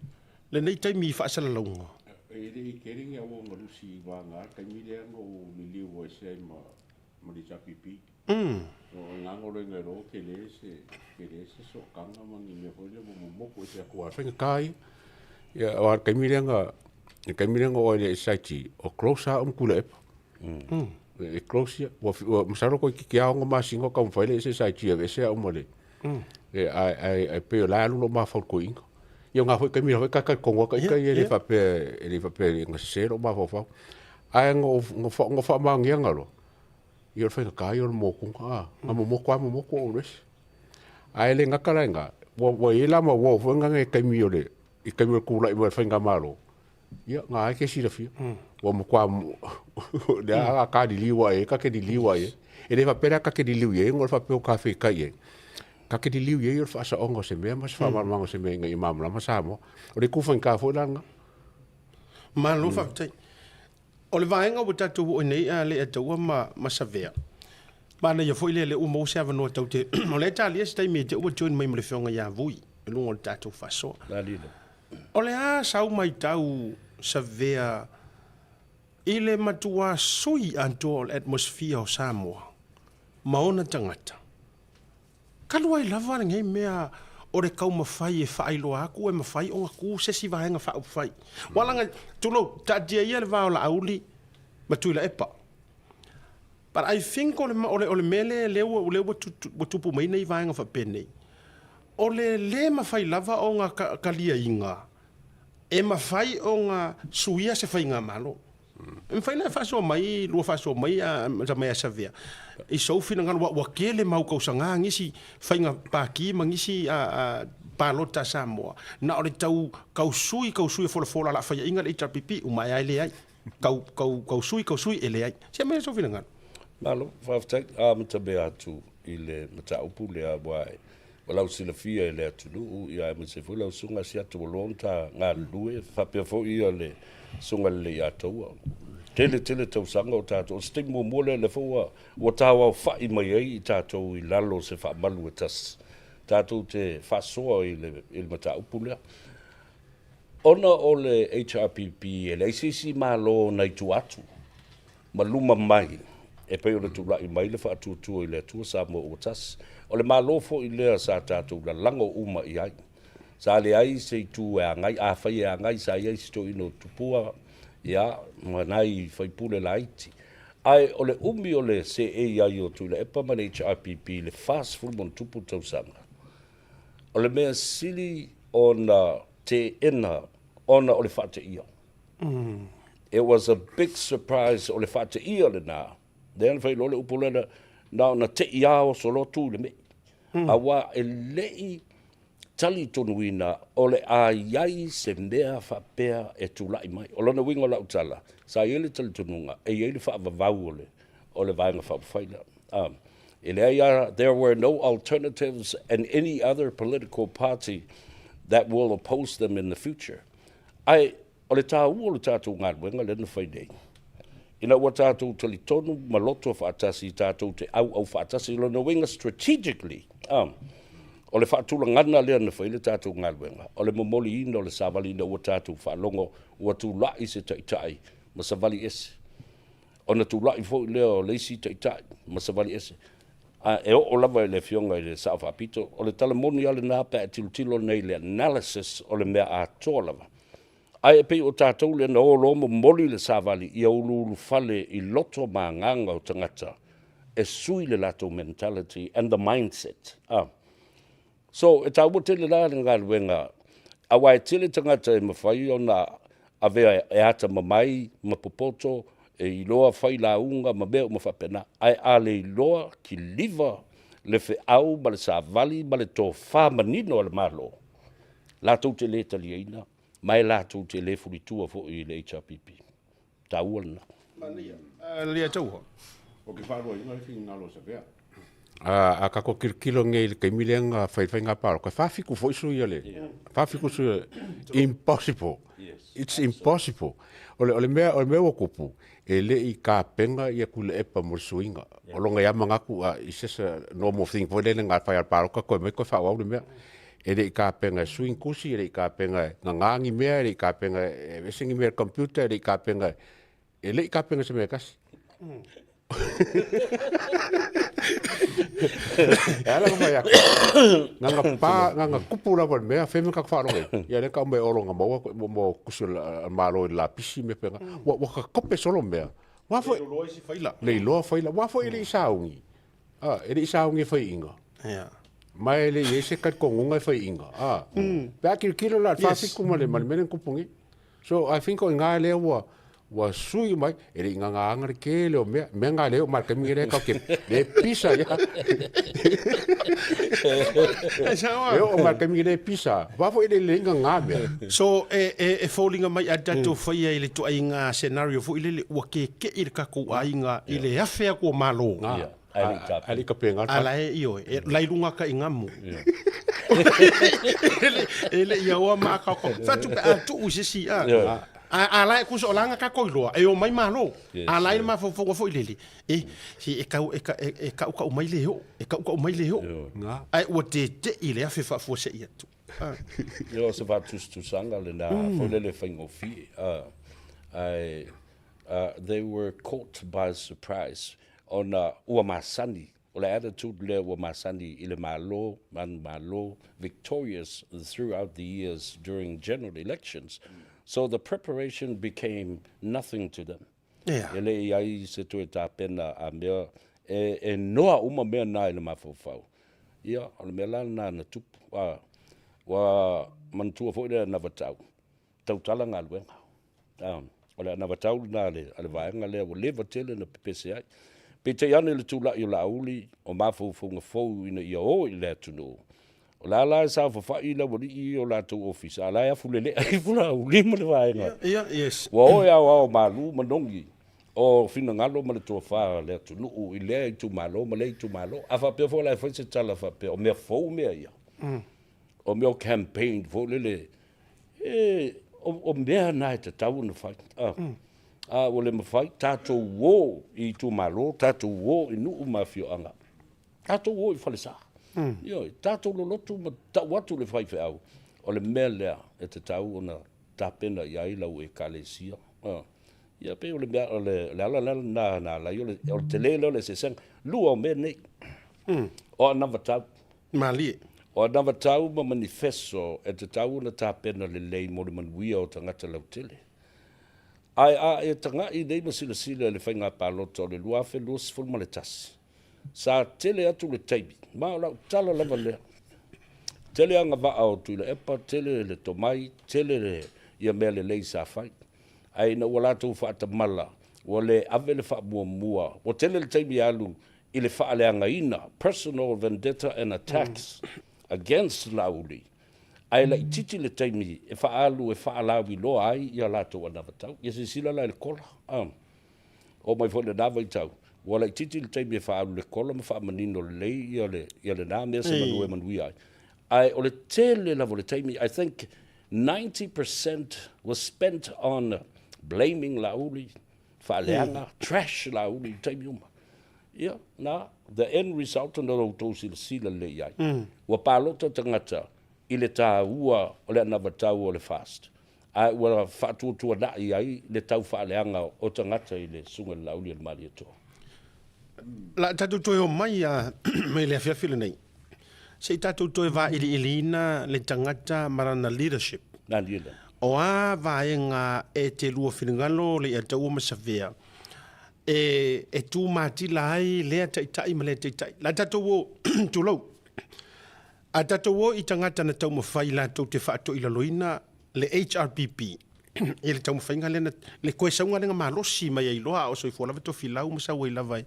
lenei taimi i faasalalauga.
E le i tele ni au na lusi i vaega le taimi lea na ou liliu ai se ai ma ma le HRPP. O ngā ngolo inga ro ke le se ke le se sootaga ma ni mea foi lea ua momoku ese atu a faigata ia. Ia o le taimi lea na le taimi lea na oo ai i le SIT, o close lava uma Tuilaepa. E close ia. Ua masalo toeitiiti lava 6 masina o taumafai le SSIG e aveese au ma le ae ae ae pei o la e alu lou mafaufau i le toeaina. Ia o na foi taimi foi ta talitonu lava ita ia e le faapea e le faapea na sese lou mafaufau. Ae na ou faamaoniaga loa, ia o le faigata ia o le motuga a. Na momotu lava momotu ou alu ese. Ae le gata la i ina, ua i ai la ma uo foi na i taimi o le i taimi o le tulai mai o le faigamalo, Ia, na ai ke silafia. Ua matua lea a ka liliu ae, ka te liliu ae. E le faapea la ka te liliu i ai, ona o le faapea o ka feitai i ai. Ka te liliu i ai o le faasaoga o se mea ma se faamalamalamaga o se mea ina ia malamalama Samoa. O le itu faigata foi la lena.
Malo faafetai. O le vaega ua tatou oo i nei a Leiataua ma, ma Savea, manaia foi lea lea ua maua se avanoa tau te, o lea e talia se taimi e te ua join mai ma le afioga ia Vui i luga o le tatou faasoa. O le a sau matau Savea i le matuā sui atoa o le atmosphere o Samoa ma ona tagata? Talu ai lava lenei mea o le taumafai e faailoa atu e mafai ona tu se isi vaega faaupufai. Ua laga, tulou, taatia ia le va o Laauli ma Tuilaepa. But I think o le, o le, o le mea lea, lea ua, lea ua, ua tupu mai nei vaega faapenei, o le lē mafai lava ona taliaina e mafai ona suia se faigamalo. E mafai ona e faasoa mai, lua faasoa mai a mai a Savea i sou finagalo ua, ua tele mau tausaga nisi faiga pati ma nisi a, a, palota a Samoa na o le tau tau sui tau sui e folafola la faiaina le HRPP uma e ai leai tau tau tau sui tau sui e leai. Se aumai sou finagalo.
Malo, faafetai. Amatamea atu i le mataupu lea aua ua lausilafia e le atunuu, ia aemaise foi lau susuga Siata ua loa ona ta galulue, faapea foi ia le susuga lelei Ataua. Tele tele tausaga o tatou, o se taimi muamua lea lea foi ua ua tauaofa'i mai ai i tatou i lalo o se faamalu e tasi, tatou te faasoa i le i le mataupu lea. Ona o le HRPP e leai se isi Malo na i tua atu ma luma mai e pei ona tulai mai le faatuatua i le Atua Samoa ua tasi. O le Malo foi lea sa tatou lalago uma i ai. Sa leai se itu e agai, afai e agai sa i ai si toeaina o Tupua, ia, ma nai faipule laiti. Ae o le umi o le seei ai o Tuilaepa ma le HRPP i le 40 ma ona tupu tausaga, o le mea sili ona teena ona o le faateia. It was a big surprise o le faateia lena, lea na fai loa le upu lea, na ona tei lava oso loa tu i le me'i. Aua e le i talitonuina o le a i ai se mea faapea e tulai mai. O lona uiga o lau tala, sa i ai le talitonuga e i ai le faavavau o le, o le Vaega Faaupufai lea. E leai lava, there were no alternatives and any other political party that will oppose them in the future. Ae o le tāua o le tatou galuega lea na fai nei, ina ua tatou talitonu ma loto faatasi tatou te auau faatasi, o lona uiga strategically, o le faatulagaga lea na fai le tatou galuega, o le momoliina o le savali ina ua tatou faalogo ua tulai se taitai ma savali ese. Ona tulai foi lea o le isi taitai ma savali ese. A e oo lava i le Afioga i le Sao Faapito, o le tala moni lava lena pe a e tilotilo nei i le analysis o le mea atoa lava. Ae e pei o tatou lea na o loa momoli le savali ia uluulufale i loto ma agaga o tagata e sui le latou mentality and the mindset. A. So, e taua tele la le galuega, aua e tele tagata e mafai ona avea e atamamai ma popoto, e iloa fai lauga ma mea uma faapena, ae a le iloa kiliva le feau ma le savali ma le tofa manino a le Malo, Latou te lē taliaina ma e latou te lē fulitua foi i le HRPP. Taua lena.
Manaia. Leiataua.
Ou te faaluaina le finagalo o Savea. A tatou tilotilo nei i le taimi lea na fai faiga palota, e 47 foi sui o le, 47 sui o le, impossible. It's impossible. O le, o le mea, o le mea ua tupu, e le i tapena ia Tuilaepa mo le suiga. O lona ia manatu, it's just a normal thing foi lele na fai lava palota toe aumai toe faaauau le mea. E le i tapena e sui ni tusi, e le i tapena e nana ni mea, e le i tapena e aveese ni mea i le computer, e le i tapena e, e le i tapena i se mea e tasi. E ala ona fai atu, na ona pa, na ona tupu lava le mea, fea mea tatou faalogo ai. Ia lea tau mai Olo na maua mo mo tusi o le Malo i le lapisi mea faapena. Ua ua tatope solo mea. Ua foi.
Le iloa isi faila.
Le iloa faila. Ua foi e le i sauni. A, e le i sauni e faiaina.
Ia.
Ma e le i ai se talitonuga e faiaina. A, pe a tilotilo la i le 47 ma le ma le mea lea na tupu nei. So I think o i ina lea ua ua sui mai, e le i gagaaga le tele o mea, mea na lea oo mai i le taimi lea tatou te le pisa ai lava. E oo mai i le taimi lea e pisa, aua foi e le lelei gaga mea.
So e e e foliga mai a tatou faia i le ituaiga scenario foi lele ua keke'i le tatou aiga i le afe atu o Malo.
Ae le i tapena le
A la e ioe, e la i luga ka i gamu. E le i aoa ma akaoko. Fai atu pe a tuu i se isi a. A a la e kuso o langa tatou iloa, e omai Malo. A la e i le mafaufauga foi lele, e si e kau e e kaukau mai le oo, e kaukau mai le oo. Ae ua tete'i le afe faafuasei atu.
Ia o se faatusatusaga lena foi lele faigofie. Ae they were caught by surprise ona ua masani, o le attitude lea ua masani i le Malo, manumalo, victorious throughout the years during general elections. So the preparation became nothing to them.
Yeah.
E le i ai se toe tapena a mea, e, e noa uma mea na i le mafaufau. Ia, o le mea la lena na tupu. A, ua manatua foi le anavatau, tautala galuega. A, o le anavatau lena a le, a le vaega lea ua leva tele na pepese ai. Peitai ane i le tula'i o Laauli, o mafaufauga fou ina ia o i le atunuu, o la la e saofafai le aualii i o latou ofisa, a o la e afulelea ifo Laauli ma le vaega.
Ia, yes.
Ua o e aoao malu ma nogi o finagalo ma le tofa a le atunuu i lea itumalo ma lea itumalo. A faapea foi la e fai se tala faapea, o mea fou mea ia. O mea o campaign foi lele, e, o, o mea na e tatau ona fai. A, a ua le mafai, tatou o i itumalo, tatou o i nuu ma afioaga, tatou o i falesa. Ioe, tatou lolotu ma tau atu le faifeau, o le mea lea e tatau ona tapena i ai lau Ekalesia. A, ia pei o le mea, o le, o le ala lea lena na ala ai o le, o le tele lea o le eseesega. Lua o mea nei, o anavatau.
Malie.
O anavatau ma manifeso e tatau ona tapena lelei mo le manuia o tagata lautele. Ae a e taga'i nei ma silasila i le faiga palota o le 2021, sa tele atu le taimi, ma o lau tala lava lea. Tele agavaa o Tuilaepa, tele le tomai, tele le, ia mea lelei sa fai. Ae ina ua latou faatamala, ua le ave le faamuamua, ua tele le taimi e alu i le faaleagaina, personal vendetta and attacks against Laauli, ae laitiiti le taimi e faaalu e faalauiloa ai ia latou anavatau. Ia silasila la i le kola, a. Oo mai foi i lena vaitau, ua laitiiti le taimi e faaalu i le kola ma faamanino lelei ia le, ia lena mea se manu e manuia ai. Ae o le tele lava o le taimi, I think 90% was spent on blaming Laauli, faaleaga, trash Laauli i taimi uma. Ia, na, the end result na outou silasila lelei i ai. Ua palota tagata i le taua o le anavatau o le FAST, ae ua faatuatuanai ai le tau faaleaga o tagata i le Susuga i le Laauli a le Malietoa.
La a tatou toe omai a mai le afiafi lenei, se i tatou toe vailiiliina le tagata ma lana leadership. O a vaega e te lua finagalo le Ataua ma Savea e, e tu matila ai lea taitai ma lea taitai. La tatou o, tulou, a tatou o i tagata na taumafai latou te faatoilaloina le HRPP i le taumafaiga lea na, le koesauga lea na malosi mai ai loa a o soifua lava Tofilau ma sau ai lava i,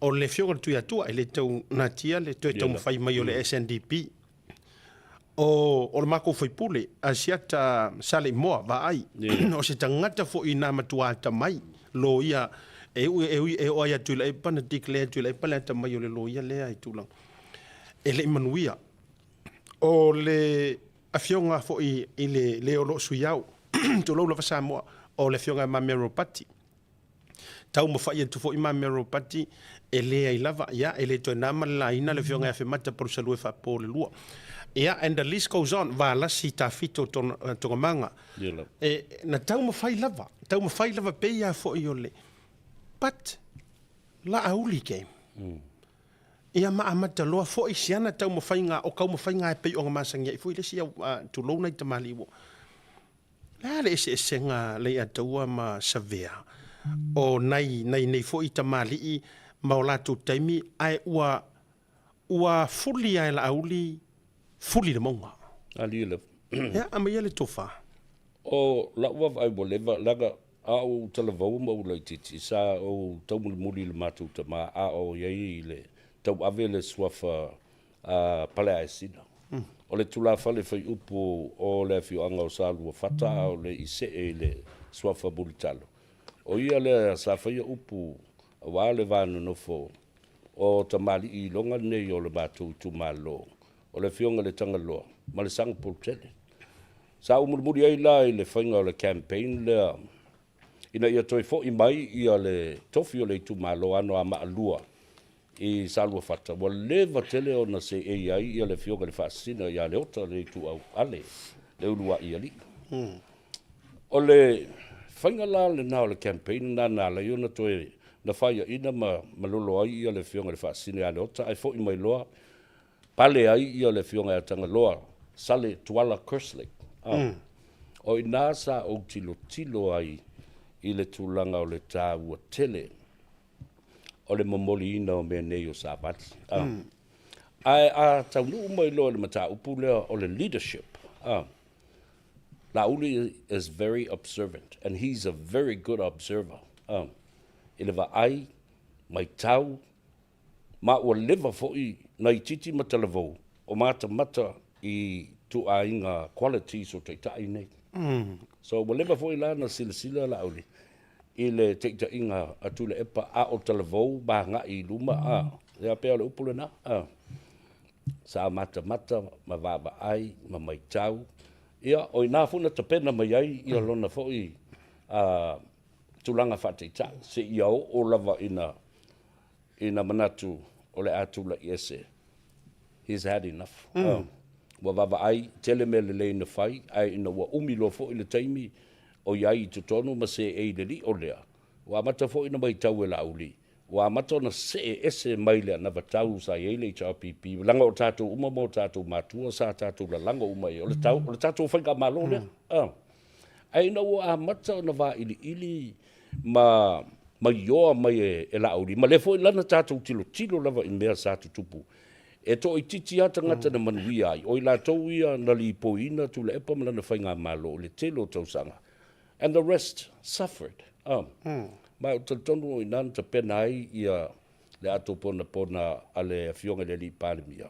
o le afioga i le Tuiatua e le tau natia le toe taumafai mai o le SNDP. O, o le makou faipule, Asiata Saleimoa, vaai, o se tagata foi na matua atamai, loia, e ui, e ui, e oo ai atu i Laepa na declare atu i Laepa le atamai o le loia lea i tulaga. E le i manuia. O le afioga foi i le le o loo sui ao, tulou lava Samoa, o le afioga ia Mamea Ropati. Taumafai atu foi Mamea Ropati, e leai lava, ia, e le toe na ma le laina le afioga ia Afemata Palusalua faapo le lua. Ia, and the list goes on, Valasi Tafito Togamaga. E, na taumafai lava, taumafai lava pei lava foi o le, but, Laauli came. Ia ma amata loa foi si ana taumafaiga o kaumafaiga e pei ona masani ai foi le isi au, tulou nai tamalii ua. Le a le eseesega Leiataua ma Savea o nai nai nei foi tamalii ma o latou taimi ae ua ua fuli a e Laauli fuli le mauga.
Alii lava.
Ia aumaia le tofa.
O lau vaavaai ua leva leaga a ou talavou ma ou laitiiti sa ou taumulimuli i le matou tama a o i ai i le tauave le suafa a Paleaesina. O le tulafale faiupu o le afioaga o Saluafata a o le i see i le suafa Mulitalo, o ia lea sa faia upu aua le va nonofo o tamalii iloga lenei o le matou itumalo, o le Afioga i le Tagaloa ma le Sagapolutele. Sa ou mulimuli ai la i le faiga o le campaign lea ina ia toe foi mai ia le tofi o le itumalo Anoamaa 2 i Saluafata, ua leva tele ona seei ai ia le Afioga i le Faasisina ia Leota le Ituau Ale, le uluai alii. O le faiga la lena o le campaign lena na ala ai ona toe na faiaina ma malolo ai ia le Afioga i le Faasisina ia Leota ae foi mai loa pale ai ia le Afioga ia Tagaloa Sale Tuala Kerslake. O i ina sa ou tilotilo ai i le tulaga o le taua tele o le momoliina o mea nei o savali. Ae a taunuu mai loa i le mataupu lea o le leadership, Laauli is very observant and he's a very good observer i le vaai, maitau, ma ua leva foi na itiiti ma talavou o matamata i ituaiga qualities o taitai nei. So ua leva foi la na silasila Laauli i le taitaiga a Tuilaepa a o talavou ma agai i luma a, ia pei o le upu lena a, sa matamata ma vaavaai ma maitau, ia o i ina foi na tapena mai ai ia lona foi tulaga faataitai seia oo lava ina ina manatu o le a tulai ese, he's had enough. Ua vaavaai, tele mea lelei na fai, ae ina ua umi loa foi le taimi o i ai i totonu ma seei i le lio lea, ua amata foi ona maitau e Laauli, ua amata ona see ese mai le anavatau sa i ai le HRPP, leaga o tatou uma ma o tatou matua sa tatou lalago uma i ai, o le tau, o le tatou faigamalo lea. Ae ina ua amata ona vailiili ma maioa mai e Laauli, ma lea foi lana tatou tilotilo lava i mea sa tutupu, e toaitiiti lava tagata na manuia ai, o i latou ia na lipoiina Tuilaepa ma lana faigamalo i le tele o tausaga, and the rest suffered. Ma ou te talitonu o i ina na tapena ai ia le ato ponapona a le Afioga i le Alii Palemia,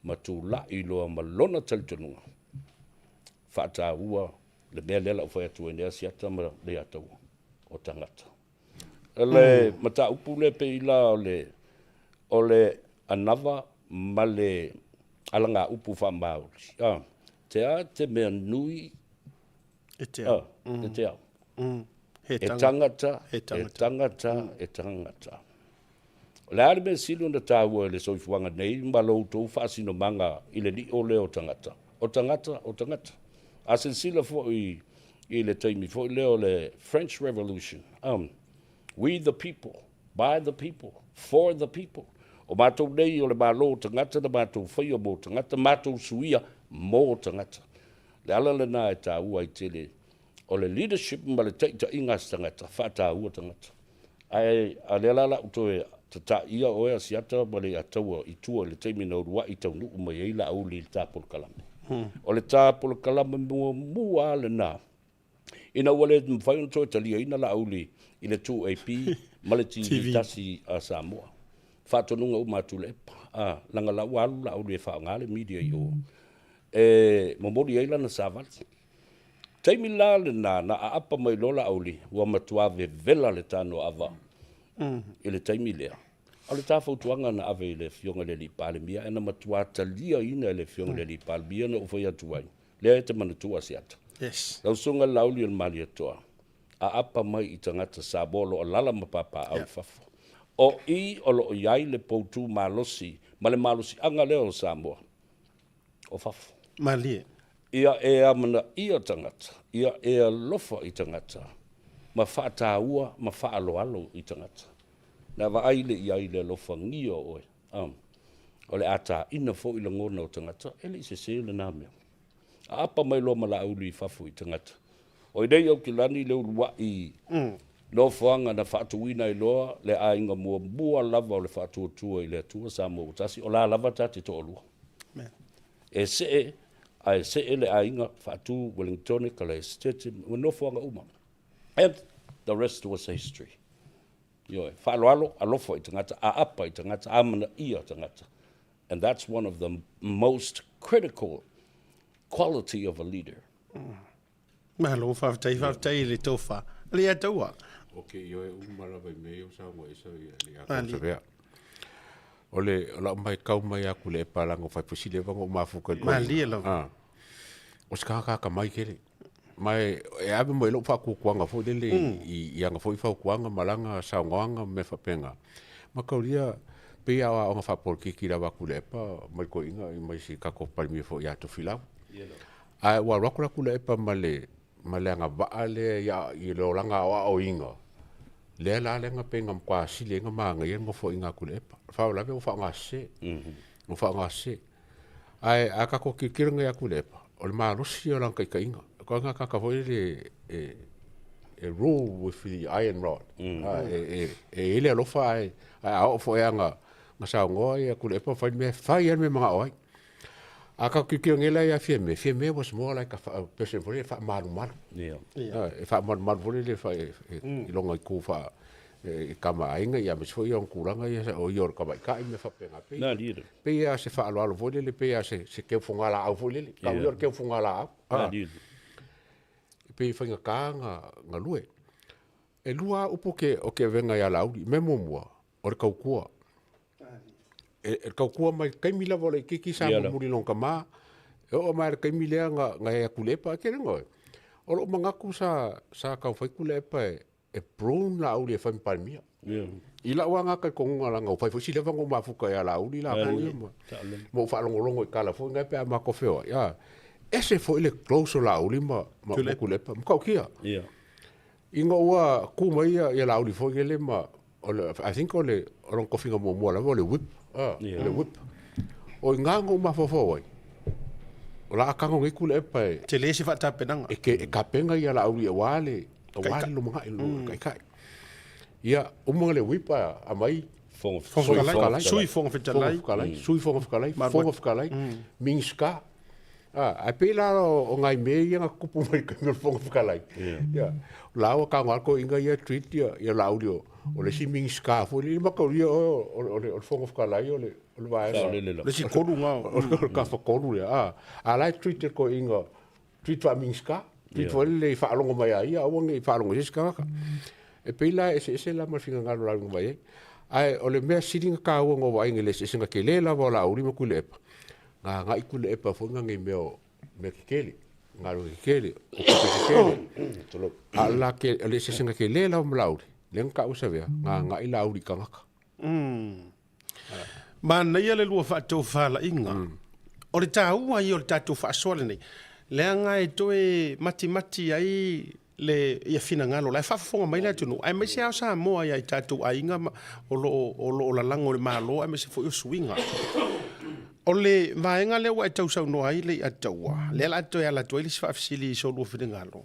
ma tulai loa ma lona talitonuga, faataua le mea lea la ou fai atu ai nei Asiata ma Leiataua, o tagata. O le mataupu lea pei la o le, o le anava ma le alagaupu faamaoli. A, te a te mea nui
E te ao.
E te ao. E tagata, e tagata, e tagata. O le a le mea sili ona taua i le soifuaga nei ma lo outou faasinomaga i le lio lea o tagata? O tagata, o tagata. A silasila foi i le taimi foi lea o le French Revolution, we the people, by the people, for the people. O matou nei o le Malo o tagata na matou faia mo tagata, matou suia mo tagata. Le ala lena e taua ai tele o le leadership ma le taitaiga a se tagata, faataua tagata. Ae a lea la la ou toe tataia oe Asiata ma Leiataua i tua i le taimi na uluai taunuu mai ai Laauli i le ta polokalame. O le ta polokalame muamua lava lena ina ua le mafai ona toe taliaina Laauli i le 2AP ma le TV tasi a Samoa. Faatonuga uma a Tuilaepa, a, leaga la ua alu Laauli e faaaoga le media i o. E momoli ai lana savali. Taimi la lena na aapa mai loa Laauli, ua matua vevela le tanoaava i le taimi lea. O le ta fautuaga na ave i le Afioga i le Alii Palemia, ae na matua taliaina e le Afioga i le Alii Palemia na ou fai atu ai, lea e te manatua Asiata.
Yes.
Lau Susuga Laauli o le Malietoa, aapa mai i tagata Samoa o lo o alaala ma papaaao i fafo. O i o lo o i ai le poutu malosi ma le malosiaga lea o Samoa o fafo.
Malie.
Ia e amanaia tagata, ia e alofa i tagata, ma faataua ma faaaloalo i tagata. Na vaai le i ai i le alofagia o oe, a, o le a taina foi lagona o tagata, e le i sese lena mea. Aapa mai loa ma Laauli i fafo i tagata. O i nei Aukilani le uluai nofoaga na faatuina ai loa le aiga muamua lava o le Faatuatua i le Atua Samoa ua tasi, o la lava ta te toalua. E see ae see le aiga faatu Wellingtone, Kalaesetete ma nofoaga uma. And the rest was history. Ioe, faaaloalo, alofa i tagata, aapa i tagata, amanaia tagata. And that's one of the most critical quality of a leader.
Malo, faafetai, faafetai i le tofa. Le ia taua.
Ok, ioe uma lava i mea ia ua saunoa ai sa ia le ia Savea. O le o lau mai kau mai aku le epa langa o fai pusile vanga o mafuka i
Malie lava.
Ah. O se kaka mai kele. Mai e ave mai lou faakuakuaga foi lele i i aga foi fautuaga ma lana saunoaga ma mea faapena. Mataulia pei a o aoga faapolokiki lava a Tuilaepa ma le toeaina mai si tatou Palemia foi ia Tofilau. Ae ua alu atu la Tuilaepa ma le ma le agavaa lea ia i le olaga aoaoina lea la lea na pei na matua sili ai ona manaia le nofoaiga a Tuilaepa. O le faalavelave ua faaaogasese, ua faaaogasese. Ae a tatou tilotilo nei ia Tuilaepa, o le malosi ia o lana taitaiga. O lana tagata foi lele e, e rule with the iron rod. E i ai le alofa ae a oo foi lava na saunoa ia Tuilaepa ma fai le mea, e fai lava le mea e manao ai. A tatou tilotilo nei la ia Fiame, Fiame was more like a person foi lele e faamalumalu. E faamalumalu foi lele i lona itu faa i tama aiga ia aemaise foi ona tulaga ia o ia o le tamaitai ma mea faapena. Pei pei lava se faaaloalo foi lele, pei lava se se keu fogalaau foi lele. Tau ia o le keu fogalaau. E pei e faigata ona galue. E lua lava upu o ke avega ia Laauli. Mea muamua, o le tautua. E tautua mai le taimi lava o le itiiti sa mulimuli lona tama, e oo mai lava i le taimi lea na e atu i le epa. E tele na oe. O lou manatu sa taumafai Tuilaepa e e prone Laauli e fai ma Palemia. I lau lava talitonuga leaga ua fai foi si leva ona ou mafuta ia Laauli latou ia ma ma ou faalogologo i tala foi na pe a matou feoai, a, ese foi le close o Laauli ma ma Tuilaepa, matautia. Ina ua tu mai ia Laauli foi lele ma o le, I think o le o lona tofiga muamua lava o le whip, a, o le whip. O i ina na ou mafaufau ai, o le a tago nei Tuilaepa e
Tele se faatapenaga.
E ke e tapena ia Laauli aua le aua le lumanai le taitai. Ia, uma le whip a aumai
Fofoga Fetalai, Sui Fofoga
Fetalai, Sui Fofoga Fetalai, Fofoga Fetalai, Minisita. Ae pei la o nai mea ia na tutupu mai i le taimi o le Fofoga Fetalai. Ia, o la ua tago lava toeaiina ia treat ia Laauli o le isi Minisita foi lele, mataulia oe o le Fofoga Fetalai o le vaega.
Le isi tolu na.
O le tafatolu lea. A la e treat e toeaiina treat faa-Minisita, treat foi lele i faalogo mai a ia, aua ne i faalogo i se isi tagata. E pei la e eseese la ma le finagalo o lauga mai ai. Ae o le mea sili ona taua na ou vaaiga i le eseesega tele lava o Laauli ma Tuilaepa, na agai Tuilaepa foi na nei mea o mea tetele, galuega tetele, o tupe tetele. A o le eseesega tele lava ma Laauli, lea na taua e Savea, na agai Laauli i tagata.
Manaia le lua faatofalaiga. O le taua ia o le tatou faasoa lenei, leaga e toe matimati ai le ia finagalo, la e faafofoga mai le atunuu, aemaise lava o Samoa ia i tatou aiga ma, o lo o, o lo o lalago i le Malo aemaise foi o suiga. O le vaega lea ua e tausaunoa ai Leiataua, lea o le a toe ala atu ai le isi faafesili i so lua finagalo,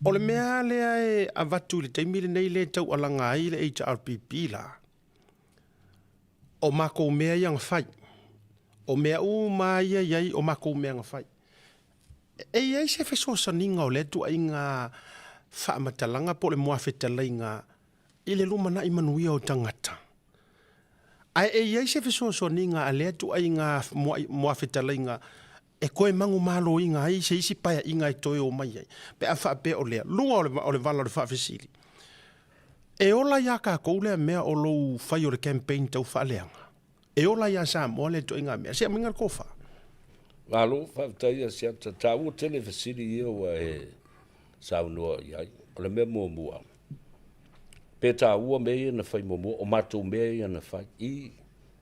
O le mea lea e avatu i le taimi lenei lea e taualaga ai le HRPP la, o makou mea ia na fai. O mea uma ia i ai o makou mea na fai. E i ai se fesoasoaniga o lea tuaiga faamatalaga po o le muafetalaiga i le lumanai manuia o tagata? Ae e i ai se fesoasoaniga a lea tuaiga muafetalaiga e toe manumaloina ai se isi paeaiga e toe o mai ai, pe a faapea o lea luga o le, o le vala o le faafesili. E ola iā tatou lea mea o lou fai o le campaign tau faaleaga? E ola iā Samoa lea ituaiga mea? Se aumaiga le tofa.
Malo, faafetai Asiata. Taua tele fesili ia ua e saunoa i ai. O le mea muamua, pe taua mea ia na fai muamua, o matou mea ia na fai, i,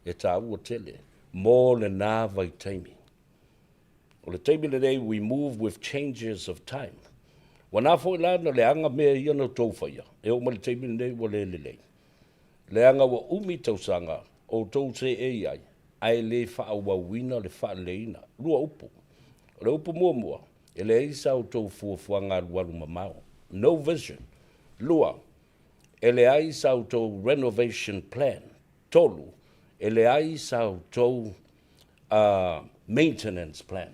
e taua tele mo lena vaitaimi. O le taimi lenei, we move with changes of time. Ua na foi la na leaga mea ia na outou faia, e oo mai le taimi lenei ua le lelei. Leaga ua umi tausaga o outou seei ai, ae le faaauauina le faaleleiina. Lua upu. O le upu muamua, e leai sa outou fuafuaga alualu mamao. No vision. Lua, e leai sa outou renovation plan. 3, e leai sa outou maintenance plan.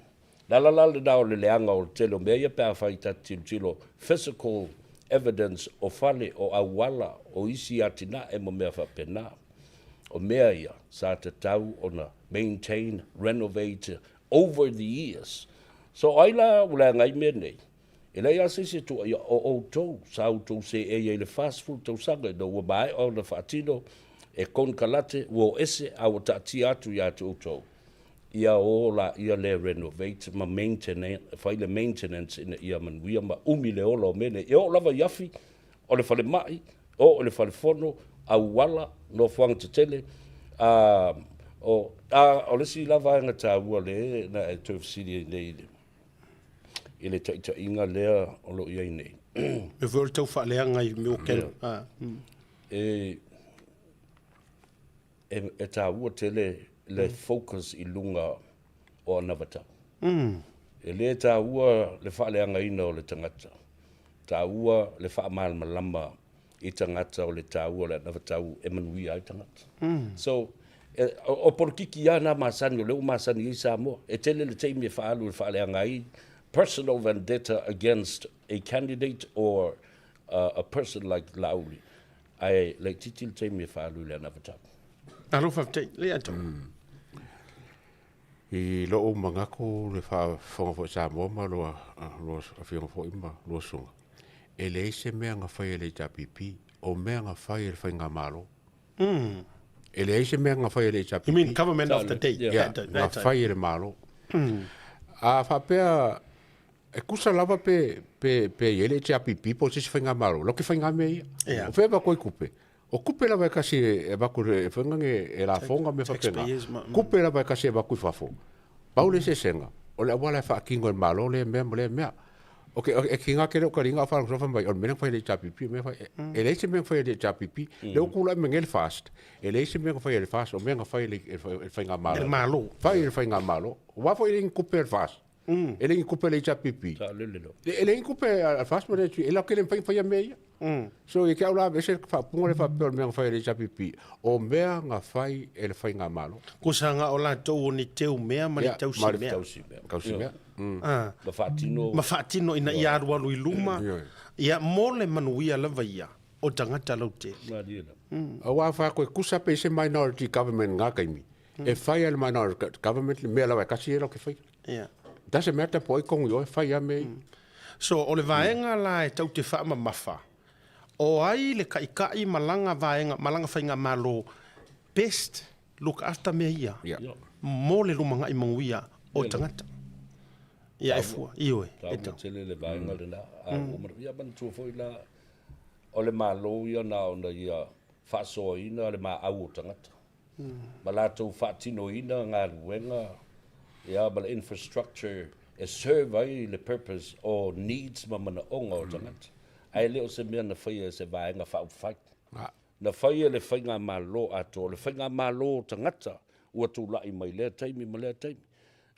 Le ala la lena o le leaga o le tele o mea ia pe afai ta te tilotilo physical evidence o fale, o auala, o isi atinae ma mea faapena. O mea ia sa tatau ona maintain, renovate over the years. So o ai la ua leaga ai mea nei? E leai lava se isi e tuuaia, o outou sa outou seei ai i le 40 tausaga ina ua maea ona faatino e konekarate, ua o ese a ua taatia atu ia te outou, ia o laia le renovate ma maintenance, fai le maintenance ina ia manuia ma umi le ola o mea nei. E oo lava i afi, o le falemai, oo i le falefono, auala, nofoaga tetele, a, o, a, o le isi la vaega taua lea na e toe fesili ai nei i le i le taitaiga lea o lo o i ai nei.
Mea foi o le tau faaleaga i mea o ken. Ah.
E, e, e tāua tele le mm. focus i lunga o anavatau. Mm. E le tāua le faaleagaina o le tagata. Tāua le faamalamalama i tagata o le tāua o le anavatau e manuia ai tagata. Mm. So, e, o, o polokiki ia nā masani o lea ua masani ai Samoa. E tele le taimi e faaalu e faaleaga ai personal vendetta against a candidate or a person like Laauli. Ae laitiiti le taimi e faaalu i le anavatau.
Alo faafetai. Le ato. Mm.
I lou manatu le faafofoga foi Samoa ma lua, lua afioga foi ma lua susuga, e leai se mea na fai e le HRPP, o mea na fai e le Faigamalo. Mm. E leai se mea na fai e le HRPP.
You mean government of the day?
Yeah, na fai e le Malo. Mm. A faapea, e kusa lava pe, pe, pe i ai le HRPP po o se isi Faigamalo, lau ke faiga mea ia. Yeah. O fea e avatu ai kupe? O kupe lava e kasi e avatu e whaingange e lafoga mea faapena. Kupe lava e kasi e avatu i fafo. Pau le eseesega, o le auala e faatino e le Malo lea mea ma lea mea. Ok, e kinga ake lea o taliga a o faalogologo fai mai, o le mea lea na fai e le HRPP, o le mea na fai, e leai se mea na fai e le HRPP. Lea ua tulai mai nei le FAST, e leai se mea na fai e le FAST, o mea na fai e le Faigamalo.
E le Malo.
Fai e le Faigamalo. Aua foi e leai ni kupe a le FAST. Mm. E leai ni kupe a le HRPP. E leai ni kupe a le FAST ma le HRPP. E latou te le mafai ona faia mea ia. Mm. So ia te au la aveese le faapuga lea faapea o le mea na fai e le HRPP. O mea na fai e le Faigamalo.
Kusa nga o latou o ni teu mea ma ni tausi mea.
Tausi mea.
Mm. Ah. Ma faatino. Ma faatino ina ia alualu i luma. Ia mo le manuia lava ia o tagata lautele.
Mm. Aua fa koe kusa pe se minority government ngā kaimi. E fai a le minority government le mea lava e kasi e lau ke fai.
Yeah.
Doesn't matter po ai kongu i oe, fai a mea ia.
So, o le vaega la e tau te faamamafa, o ai le kaʻikaʻi ma lana vaega, ma lana faigamalo best look after mea ia
Yeah.
mo le lumanaʻi manuia o tagata. Ia e fua, ioe, e
Taua
tau.
tele le vaega lena. A ua manaia manatua foi la, o le Malo ia na ona ia faasoaina le maau o tagata. ma latou faatinoina galuega ia ma le infrastructure e serve ai le purpose o needs ma manaoga o tagata. Ae le o se mea na faia e se vaega faaupufai. Na faia e le Faigamalo atoa, o le Faigamalo o tagata ua tulai mai lea taimi ma lea taimi.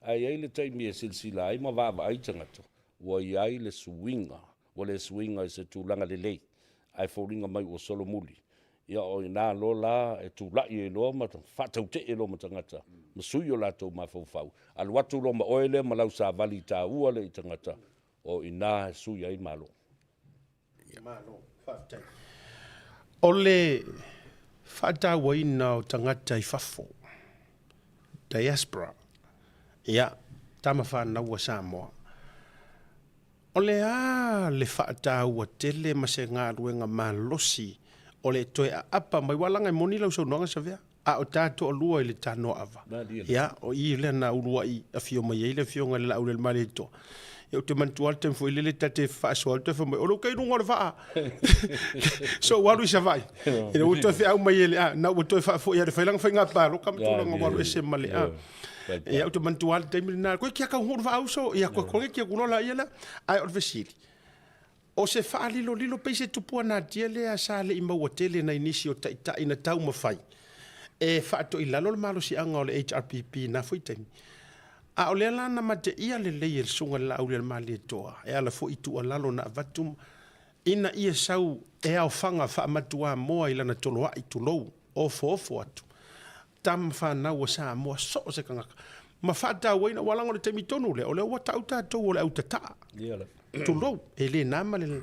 Ae i ai le taimi e silasila ai ma vaavaai tagata, ua i ai le suiga ua le suiga i se tulaga lelei, ae foliga mai ua solomuli. Ia o i ina loa la e tulai ai loa ma faatautee loa ma tagata ma sui o latou mafaufau. Alu atu loa ma oe lea ma lau savali taua lea i tagata, o i ina e sui ai Malo.
Malo, faafetai. O le faatauaina o tagata i fafo, diaspora, ia, tama fanau a Samoa. O le a le faataua tele ma se galuega malosi o le toe aapa mai, aua leaga e moni lau saunoaga Savea, a o ta toalua i le tanoaava, ia, o i lea na uluai afio mai ai le afioga i le Laaulialemalietoa. Ia ou te manatua lava le taimi foi lele ta te faasoa atu, fai mai, o lou kai luga o le vaa. So ua alu i Savaii. Ina ua toe feau mai e le a, na ua toe faafoi lava i le fai lana faiga palota ma tulaga ua alu ese ma le a. Ia ou te manatua lava le taimi lena, koe kia kau hulu vaa uso, ia koe koe kia kulo la ia la. Ae o le fesili, o se faalilolilo pei se tupua natia lea sa le i maua tele nai nisi o taitai na taumafai e faatoilalo le malosiaga o le HRPP i na foi taimi. A o lea la na mateia lelei e le Susuga i le Laaulialemalietoa e ala foi i tuualalo na avatu ina ia sau e aofaga faamatuamoa i lana toloai, tulou, ofoofo atu tama fanau a Samoa so o se tagata ma faatauaina, aua leaga o le taimi tonu lea o lea ua tau tatou o le autataa, tulou, e le na ma le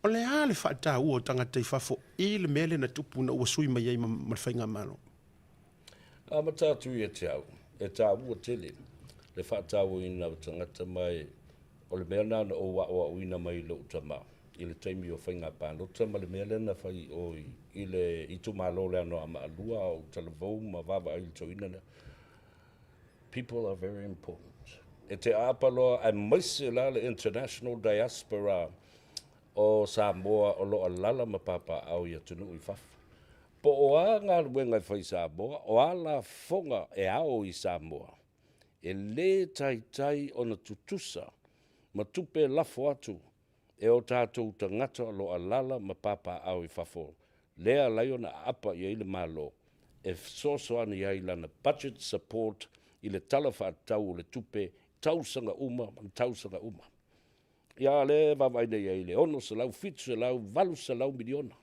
O le a le faataua o tagata i fafo i le mea lea na tupu ina ua sui mai ai ma le faigamalo?
Amata atu ia te au, e taua tele le faatauaina o tagata ma e o le mea lena na ou aoaoina mai i lou tama i le taimi o faiga palota ma le mea lea na fai i o i le itumalo o le Anoamaa 2 a o ou talavou ma vaavaai i le toeaina lea. People are very important. E te aapa loa aemaise la le international diaspora o Samoa o lo o alala ma papaaao i atunuu i fafo. Po o a galuega e fai i Samoa, o a lafoga e ao i Samoa, e lē taitai ona tutusa ma tupe e lafo atu e o tatou tagata o lo o alala ma papaaao i fafo, lea alai ona aapa i ai le Malo e fesoasoani ai i lana budget support i le Tala Faatatau o le Tupe tausaga uma ma tausaga uma. Ia, lea e vaavaai nei ai i le 600, 700, 800 miliona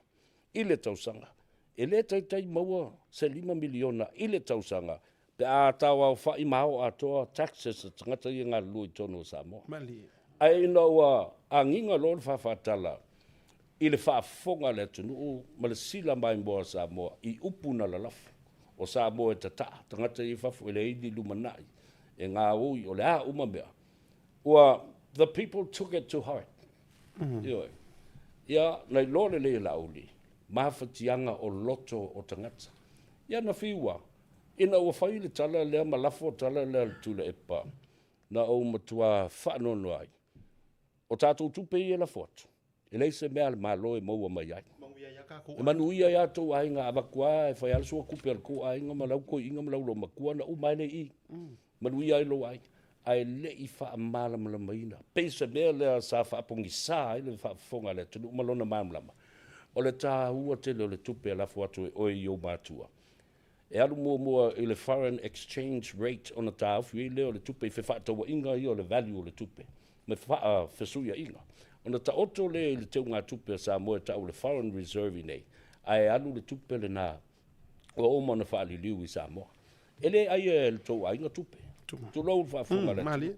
i le tausaga. E le taitai maua se $5 miliona i le tausaga pe a tauaofa'i ma ao atoa taxes a tagata ia e galulue i totonu o Samoa. Ae ina ua agiga loa le faafaatala i le faafofoga a le atunuu ma le sila maimoa a Samoa i upu na lalafo, o Samoa e tata'a, tagata ia i fafo e leai ni lumanai, e gaoi, o le a uma mea, ua the people took it to heart. Ioe. Ia, na iloa lelei e Laauli, mafatiaga o loto o tagata. Ia na fiu a, ina ua fai le tala lea ma lafo tala lea a le Tuilaepa, na ou matua faanoanoa ai. O tatou tupe ia e lafo atu, e leai se mea a le Malo e maua mai ai. E manuia ai a tou aiga, avatu a e fai a le suatupe a le tou aiga ma lau toeaina ma lau loomatua ona uma ai lea i i. Manuia ai lou aiga. Ae le i faamalamalamaina. Pei se mea lea sa faapogisa ai le faafofoga a le atunuu ma lona malamalama, o le taua tele o le tupe e lafo atu e oe i ou matua. E alu muamua i le foreign exchange rate ona taofi ai lea o le tupe i fefaatauaiga ia o le value o le tupe ma fesuiaiga. Ona taoto lea i le teugatupe a Samoa e tau o le foreign reserve i nei, ae alu le tupe lena ua uma ona faaliliu i Samoa. E le aia e le tou aiga tupe. Tulou le faafofoga a le atunuu.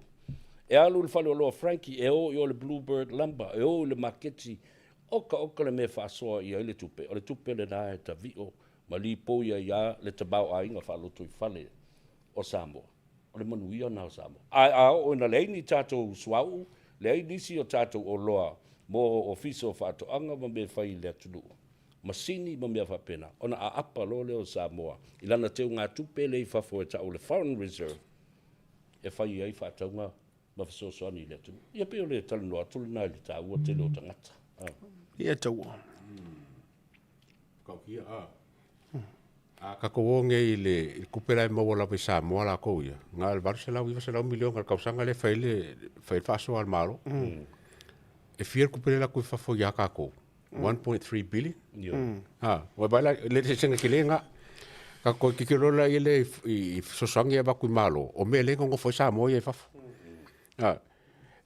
E alu i le faleoloa Frankie, e o i o le Bluebird Lumber, e o i le maketi, oka oka le mea e faasoa i ai le tupe, o le tupe lena e tavio ma lipoi ai lava le tamaoaiga faalotoifale o Samoa. O le manuia lena o Samoa. Ae a oo ina leai ni tatou suauu, leai nisi o tatou oloa mo Ofisa o Faatoaga ma mea e fai i le atunuu, masini ma mea faapena, ona aapa loa lea o Samoa i lana teugatupe lea i fafo e tau o le foreign reserve e fai ai faatauga ma fesoasoani i le atunuu. Ia pei o le talanoa atu lena i le taua tele o tagata.
Ia taua.
Kaukia, a. A tatou o nei i le tupe la e maua lava i Samoa latou ia, na o le 800, 900 miliona i le tausaga lea e fai ai le, fai ai le faasoa a le Malo. E fia le tupe lea e alu atu i fafo ia tatou? 1.3 billion. Ha, ua vaai la, le eseesega tele lena. Tatou toe tilotilo loa la i i fesoasoani ia e avatu i Malo, o mea lea e nonofo ai Samoa ia i fafo. Ha,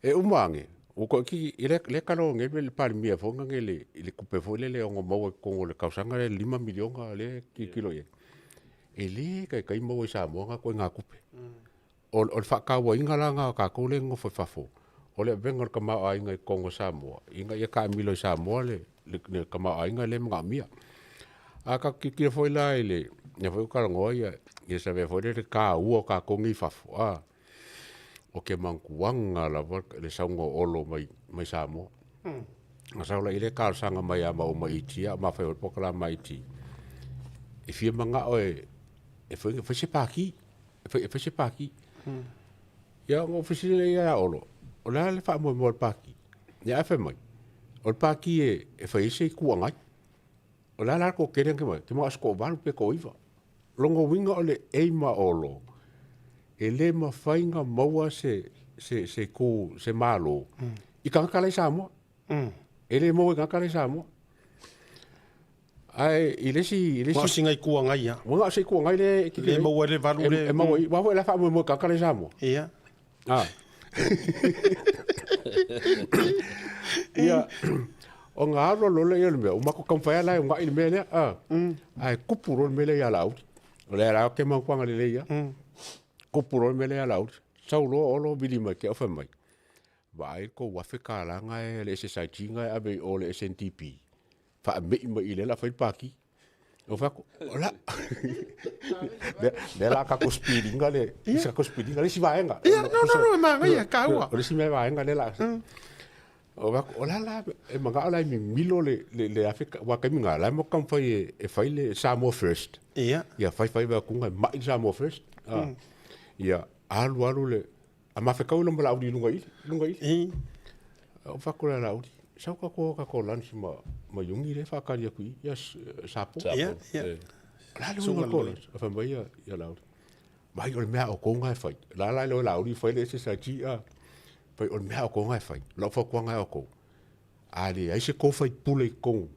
e uma ane, ua toaitiiti, lea e talanoa nei le Palemia foi lea i le tupe foi lele e ono maua i totonu o le tausaga lea i le $5 miliona lea e tilotilo i ai. E le taitai maua i Samoa na ituaiga tupe. O le faatauaina la lena o tatou lea e nonofo i fafo, o le avega o le tamaoaiga i totonu o Samoa, ina ia taamilo i Samoa le tamaoaiga lea e manaomia. A tatou tilotilo foi la i le lea foi ua talanoa ia Savea foi lea i le taua o tatou nei i fafo, a. O ke mantuaga lava le sauga o Olo mai mai Samoa. Na sau la i le talosaga mai ia maua ma IT a o mafai o le polokalama a IT. E fia manao e e fai e fai se paki, e fai e fai se paki. Ia ona ou fesili lea ia Olo, o le a le faamoemoe o le paki? Ia ae fai mai, o le paki e e fai ai se Itu Agai. O le a la le toatele na te manao i se toavalu pe toaiva. Lona uiga o le aim a Olo, e le mafai ona maua se, se, se itu, se Malo i tagata la i Samoa. E le maua i tagata la i Samoa. Ae i le isi, i le isi...
Na o sina Itu Agai lava.
Ua na o se Itu Agai lea e
Le maua ai le valu
lea. E maua ai, aua foi o la e faamoemoe i tagata la i Samoa.
Ia.
Ah. Ia, ona alu alu lea o le mea, ua matou taumafai lava la e uunai le mea lea, a. Ae tupu loa le mea lea ia Laauli. O lea la ou te mautuaga lelei lava. Tupu loa le mea lea ia Laauli. Sau loa Olo vili mai ia te au fai mai, vaai le tou $1000 na e le SSIG na e ave i o i le SNDP, faamei mai i lea o le a fai le pati. Ou fai atu, o la, lea la tatou spiliga le, tatou spiliga le isi vaega.
Ia, no, no, no, e manaia, e taua.
O le isi mea vaega lea la, ou fai atu, o le a la, e manao la e mimilo le, le, le afe, aua taimi na, la e matou taumafai e, e fai le Samoa First.
Ia.
Ia, fai fai vai atu, e mai le Samoa First. Ia, alu alu le, A mafekau lo ma Laauli i luga ili, luga ili. O fai atu ia Laauli, sau tatou o tatou lunch ma, ma Iuni lea e faatali atu i i, ia Sapo.
Ia, ia.
O le a le uiga o le tou lunch? Fai mai ia, ia Laauli, vaai o le mea a outou na e fai. O la la iloa e Laauli fai le SSIG a. Fai o le mea a outou na e fai. O lau fautuaga ia outou, a leai se tou faipule i totonu,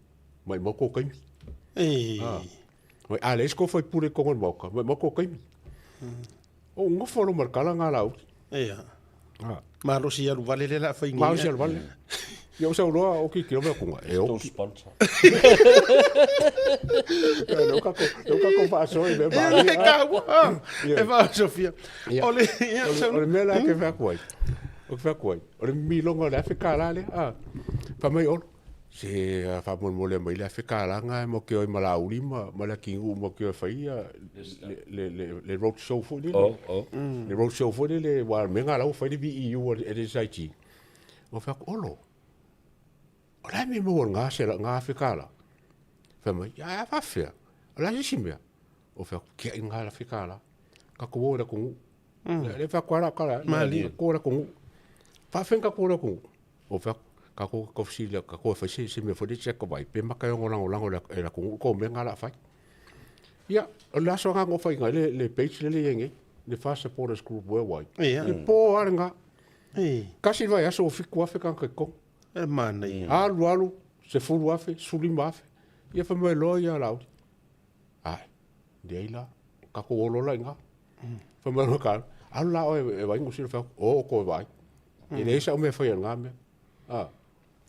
maumau tou taimi. A leai se tou faipule i totonu o le Maota, maumau tou taimi. Ou nofo loa ma le tala lena a Laauli.
Ia. Malosi alu vale lea o le a fai nei.
Malosi alu vale. Ia ou sau loa ou tilotilo mai atu e oti.
Sponsor.
Lea ua tatou faasoa i mea
malie. E taua. E faasofia.
O le o le mea la ke fai atu ai. O ke fai atu ai. O le mimiloga o le $1000 lea. Fai mai Olo, Se faamolemole mai le $1000 lena mo ke oi ma Laauli ma ma Leatinuu mo ke oi fai ia le le le le road show foi lele.
Oh, oh.
Le road show foi lele aua o le mea lena la ua fai le VEU a le SIT. Ou fai atu, Olo, o le a le mea e maua i lena sela lena $1000? Fai mai, ia a faafefea? O le a se isi mea? Ou fai atu, tiai lena $1000. Tatou o i le atunuu. Le fai atu lava lau tala, tatou o i le atunuu. Faafefea ona tatou o i le atunuu? Ou fai atu, tatou tatou fesili atu, tatou e fai se, se mea foi lea check vai, pe mata e ono lagolago e le atunuu le tou mea lena o le a fai. Ia, o le aso lena na ou faiina ai le, le page lea e i ai nei, le FAST Supporters Group Worldwide.
Ia.
Le po lava lena. Tasi le vaiaso ua 7,000 tagata i totonu.
E manaia.
Alu alu, 10,000, 15,000. Ia fai mai loa ia Laauli, Ae, leai la, tatou o loa la i ina. Fai mai loa Kalo, alu la oe e vaai Niu Sila, fai atu, o outou e vaai. E leai sau mea e faia i lena mea. A,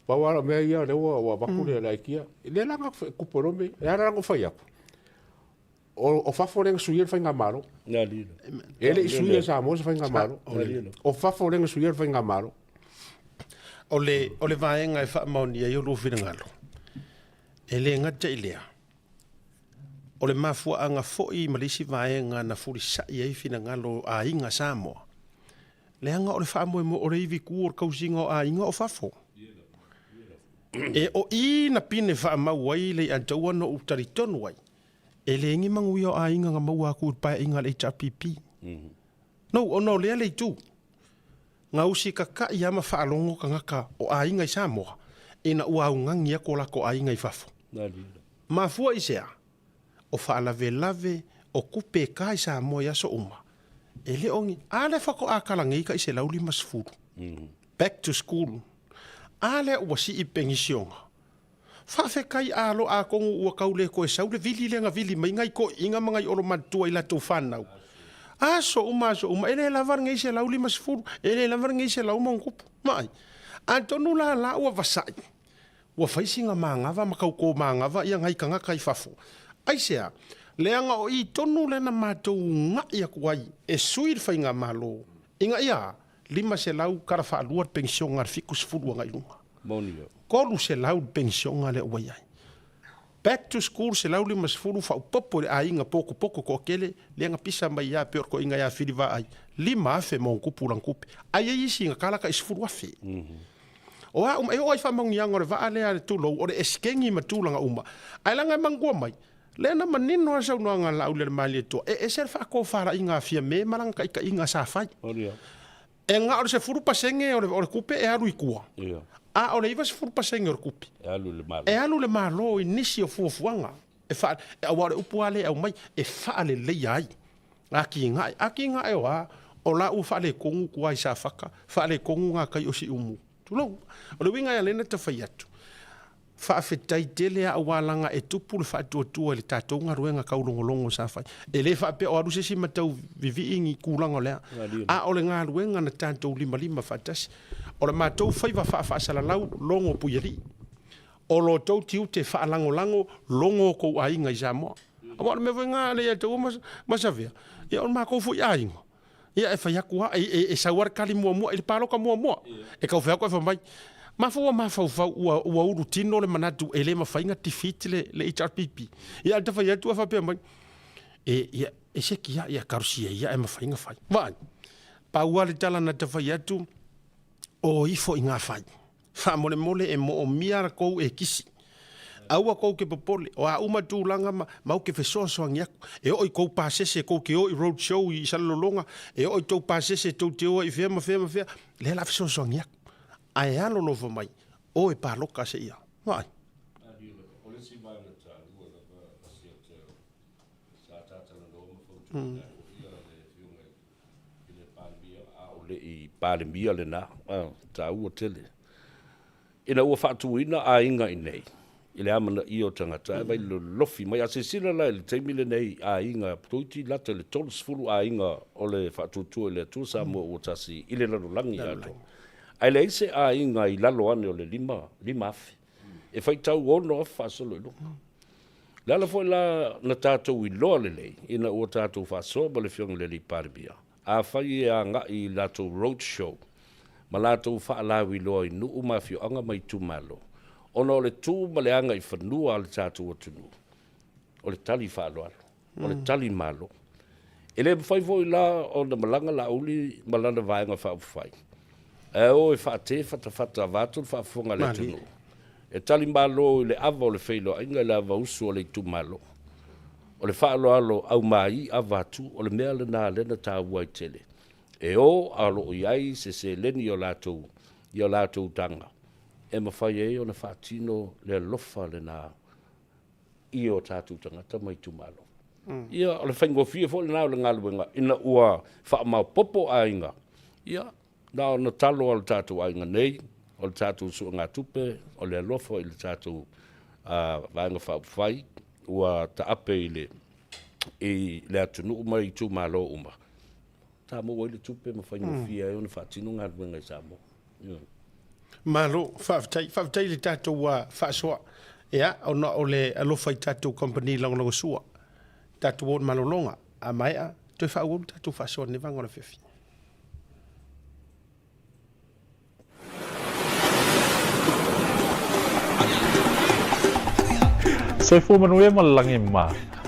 pau lava lau mea ia, o lea ua, ua avatu le, le idea. Lea la na tupu ai loa mea ia. Lea la na ou fai atu, o, o fafo lea na suia le faigamalo. E le i suia e Samoa se faigamalo. O fafo lea na suia le faigamalo.
O le, o le vaega e faamaonia ai o lou finagalo, e le gata i lea, O le mafuaaga foi ma le isi vaega na fulisa'i ai finagalo o aiga Samoa, leaga o le faamoemoe o le ivi tu o le tausiga o aiga o fafo. E o i na pine faamau ai le iataua na ou talitonu ai, e leai ni manuia o aiga na maua atu i le paeaiga a le HRPP. No, ona o lea le itu, gausi kaka'i lava ma faalogo tagata o aiga i Samoa ina ua augani atu o latou aiga i fafo. Mafua i sea? O faalavelave o tupe e ka i Samoa i aso uma, e le o ni, a lea faatoa kala nei ka i 150. Back to school. A lea ua sii penisioga. Faafetai alo atonu ua tau le toe sau le vili lea na vili mai nai toeaiina ma nai olo matutua i latou fanau. Aso uma aso uma, e le lava lenei 150, e le lava lenei 100 ma ona tupu. Maai. Atonu la la ua vasai, ua fai sina manava ma tauto manava ia nai tagata i fafo. Aisea? Leaga o i tonu lea na matou una'i atu ai e sui le faigamalo ina ia 500 tala faalua le penisiona a le 70 agai i luga.
Moni.
300 le penisiona lea ua i ai. Back to school 150 faaopoopo i le aiga pokopoko toatele lea na pisa mai ia pei o le toeaina ia Fili Vaai, 5,000 ma ona tupu lana tupe. Ae i ai isi na tala tai 10,000. O a uma, e oo lava i faamanuiaga o le vaa lea tulou, o le eseteni ma tulaga uma, ae leaga e manatua mai, lea na manino lava le saunoaga a Laaulialemalietoa, e ese le faatofalaiga a Fiame ma lana taitaiga sa fai. E na o le 10% o le tupe e alu i tua, a o le 90% o le tupe e alu i le Malo i nisi o fuafuaga e faa, aua o le upu lava lea e aumai, e faaleleia ai atinae. Atinae o a? O la ua faaletonu tua i Safata, faaletonu gatai o Siumu, tulou. O le uiga ia lea na ta fai atu, Faafetai tele aua laga e tupu le faatuatua i le tatou galuega taulogologo sa fai. E le faapea o alu se isi ma tau vivii ni tulaga o lea, a o le galuega na tatou limalima faatasi. O le matou faiva faafaasalalau logo Puialii. O lo outou tiute faalagolago logo o tou aiga i Samoa. Aua o le mea foi lena ia te oe ma Savea, ia o le matou foi aiga, ia e fai atu lava, e sau lava le tali muamua i le palota muamua, e tau fai atu ae fai mai, mafua ua mafaufau ua, ua ulutino le manatu e le mafai ona defeat le, le HRPP. Ia ae ta fai atu ae faapea mai, e, ia, e seki lava, ia talosia ia e mafai ona fai. Vaai, pau lava le tala na ta fai atu, o ifo i ngā fai. Faamolemole e moomia la kou e kisi. Aua kou ke popole, o a uma tulaga ma, mau ke fesoasoani aku. E oo i kou pasese kou ke o i road show i Salelologa, e oo i tou pasese tou te o ai i fea ma fea ma fea, lea la fesoasoani aku. Ae alolofa mai, o e paloka se ia. Vaai.
O le isi vaega taua lava Asiata sa tatalanoa ma fautuaina ai foi le Afioga i le Palemia, a o le i Palemia lena, taua tele. Ina ua faatuina aiga i nei, i le amanaia o tagata, ae vai lolofi mai. A silasila la i le taimi lenei i aiga, toeitiiti lata i le 30 aiga o le Faatuatua i le Atua Samoa ua tasi i le lalolagi atoa. Ae leai se aiga i lalo ane o le 5,000. E faitau 6,000 faasolo i luga. O le ala foi la na tatou iloa lelei ina ua tatou faasoa ma le Afioga i le Alii Palemia, afai e agai i latou road show ma latou faalauiloa i nuu ma afioaga ma itumalo, ona o le tu ma le agaifanua a le tatou atunuu, o le tali faaaloalo, o le tali malo. E le mafai foi la ona malaga Laauli ma lana Vaega Faaupufai ae o e faate fatafata vaeatu le faafofoga a le atunuu e tali malo i le ava o le feiloaiga i le ava usu a le itumalo. O le faaaloalo aumai ava atu o le mea lena lea na taua ai tele e o a o lo o i ai se seleni i o latou i o latou taga e mafai ai ona faatino le alofa lena i o tatou tagata ma itumalo. Ia, o le faigofie foi lena o le galuega ina ua faamaopoopo aiga, ia, na ona talo lava o le tatou aiga nei, o le tatou suegatupe, o le alofa i le tatou Vaega Faaupufai ua taape i le, i le atunuu ma itumalo uma, sa maua ai le tupe ma faigofie ai ona faatino galuega i Samoa.
Malo, faafetai. Faafetai i le tatou faasoa. Ia, ona o le alofa i tatou kamupani lagolagosua, tatou o i le malologa, a maea, toe faaauau le tatou faasoa i lenei vaega o le afiafi.
Soifua manuia ma le lagi mā.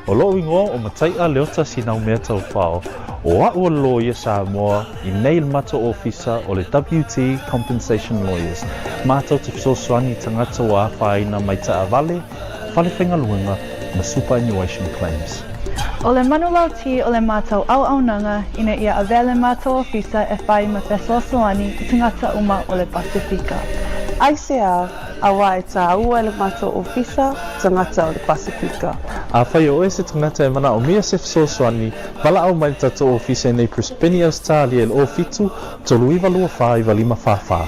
O lo'u igoa o Matai'a Leota Sinaumea Taufao, o a'u o le loia Samoa i nei le matou ofisa o le WT Compensation Lawyers, matou te fesoasoani i tagata ua afaina mai taavale, fale faigaluega ma superannuation claims.
O le manulauti o le matou auaunaga ina ia avea le matou ofisa e fai ma fesoasoani i tagata uma o le Pasefika.
Aisea, auā e tāua e le matou ofisa tagata o le Pasefika.
Afai o oe se tagata e manaomia se fesoasoani, valaau mai le tatou ofisa i nei Brisbane, Ausetalia i le 07 39 24 95 44.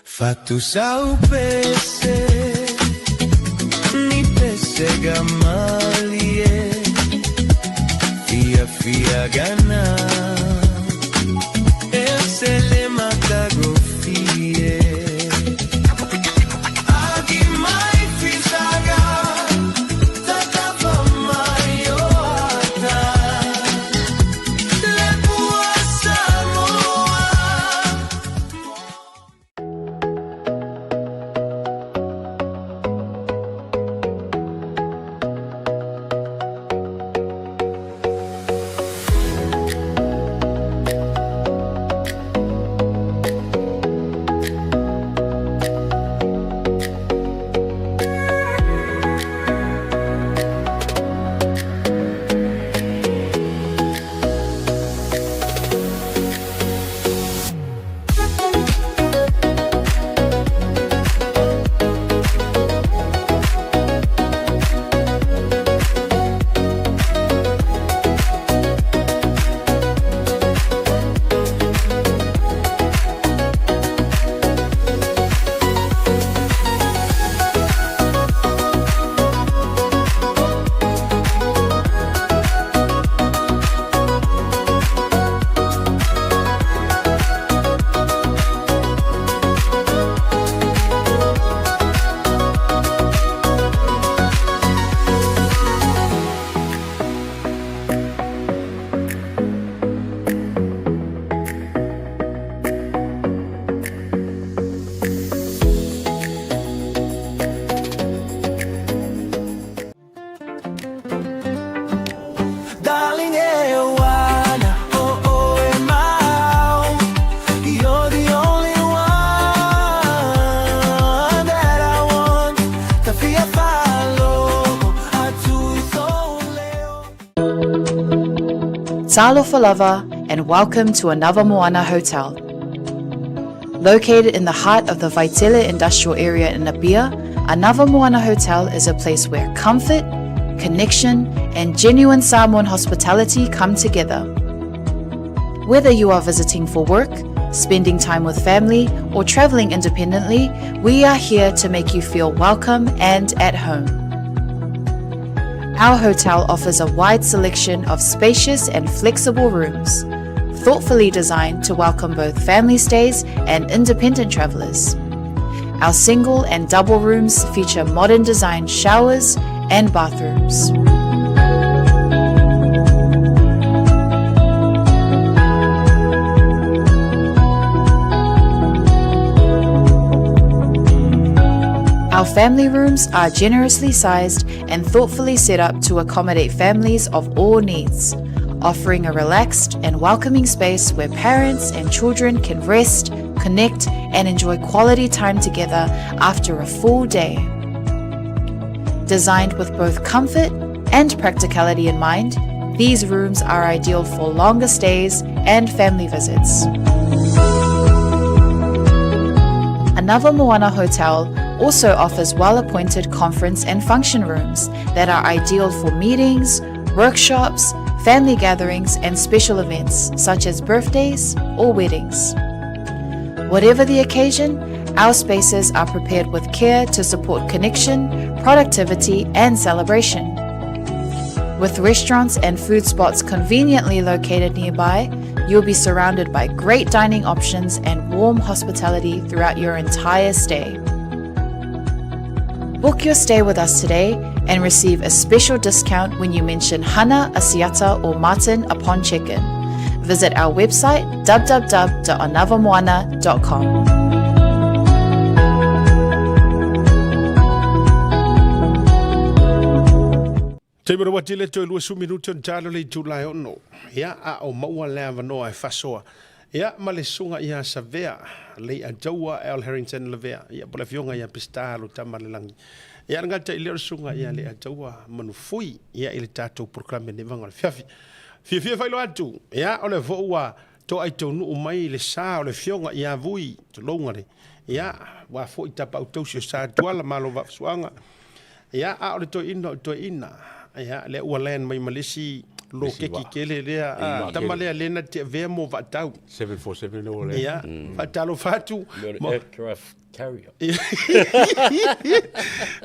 Fatusau pese ni pesega malie Fia fia gana e se le matagofie Agi mai fisaga Tatafa mai o ata Le pua Samoa.
Talofa lava and welcome to Anava Moana Hotel. Located in the heart of the Vaitele Industrial Area in Apia, Anava Moana Hotel is a place where comfort, connection, and genuine Samoan hospitality come together. Whether you are visiting for work, spending time with family, or traveling independently, we are here to make you feel welcome and at home. Our hotel offers a wide selection of spacious and flexible rooms, thoughtfully designed to welcome both family stays and independent travelers. Our single and double rooms feature modern design showers and bathrooms. Our family rooms are generously sized and thoughtfully set up to accommodate families of all needs, offering a relaxed and welcoming space where parents and children can rest, connect, and enjoy quality time together after a full day. Designed with both comfort and practicality in mind, these rooms are ideal for longer stays and family visits. Anava Moana Hotel also offers well appointed conference and function rooms that are ideal for meetings, workshops, family gatherings, and special events such as birthdays or weddings. Whatever the occasion, our spaces are prepared with care to support connection, productivity, and celebration. With restaurants and food spots conveniently located nearby, you'll be surrounded by great dining options and warm hospitality throughout your entire stay. Book your stay with us today and receive a special discount when you mention Hana, Asiata, or Martin upon check-in. Visit our website www.anavamoana.com.
Taimi rawa ati le toe 20 minute ona talo le itula e ono. Ia, a o maua le avanoa e fasoa. Ia, ma le susuga ia Savea, Lei'ataua Al Harrington Lavea, ia, po le afioga ia Peseta lo tama le lagi. Ia, le gata i lea o le susuga ia Lei'ataua Manufui, ia, i le tatou polokalame nei vaga o le fiafi. Fiafia failoa atu, ia, o lea foi ua toai taunuu mai le sa o le afioga ia Vui, tulouna le, ia, ua foi tapaau tausi o Sa Tuala, malo vaafasuaga. Ia, a o le toeaina o le toeaina, ia, lea ua land mai ma le isi lokeki tele lea, a, tama lea lea na te avea mo vaatau.
747 lea ua land.
Ia, faatalofa atu.
Mo le aircraft carrier.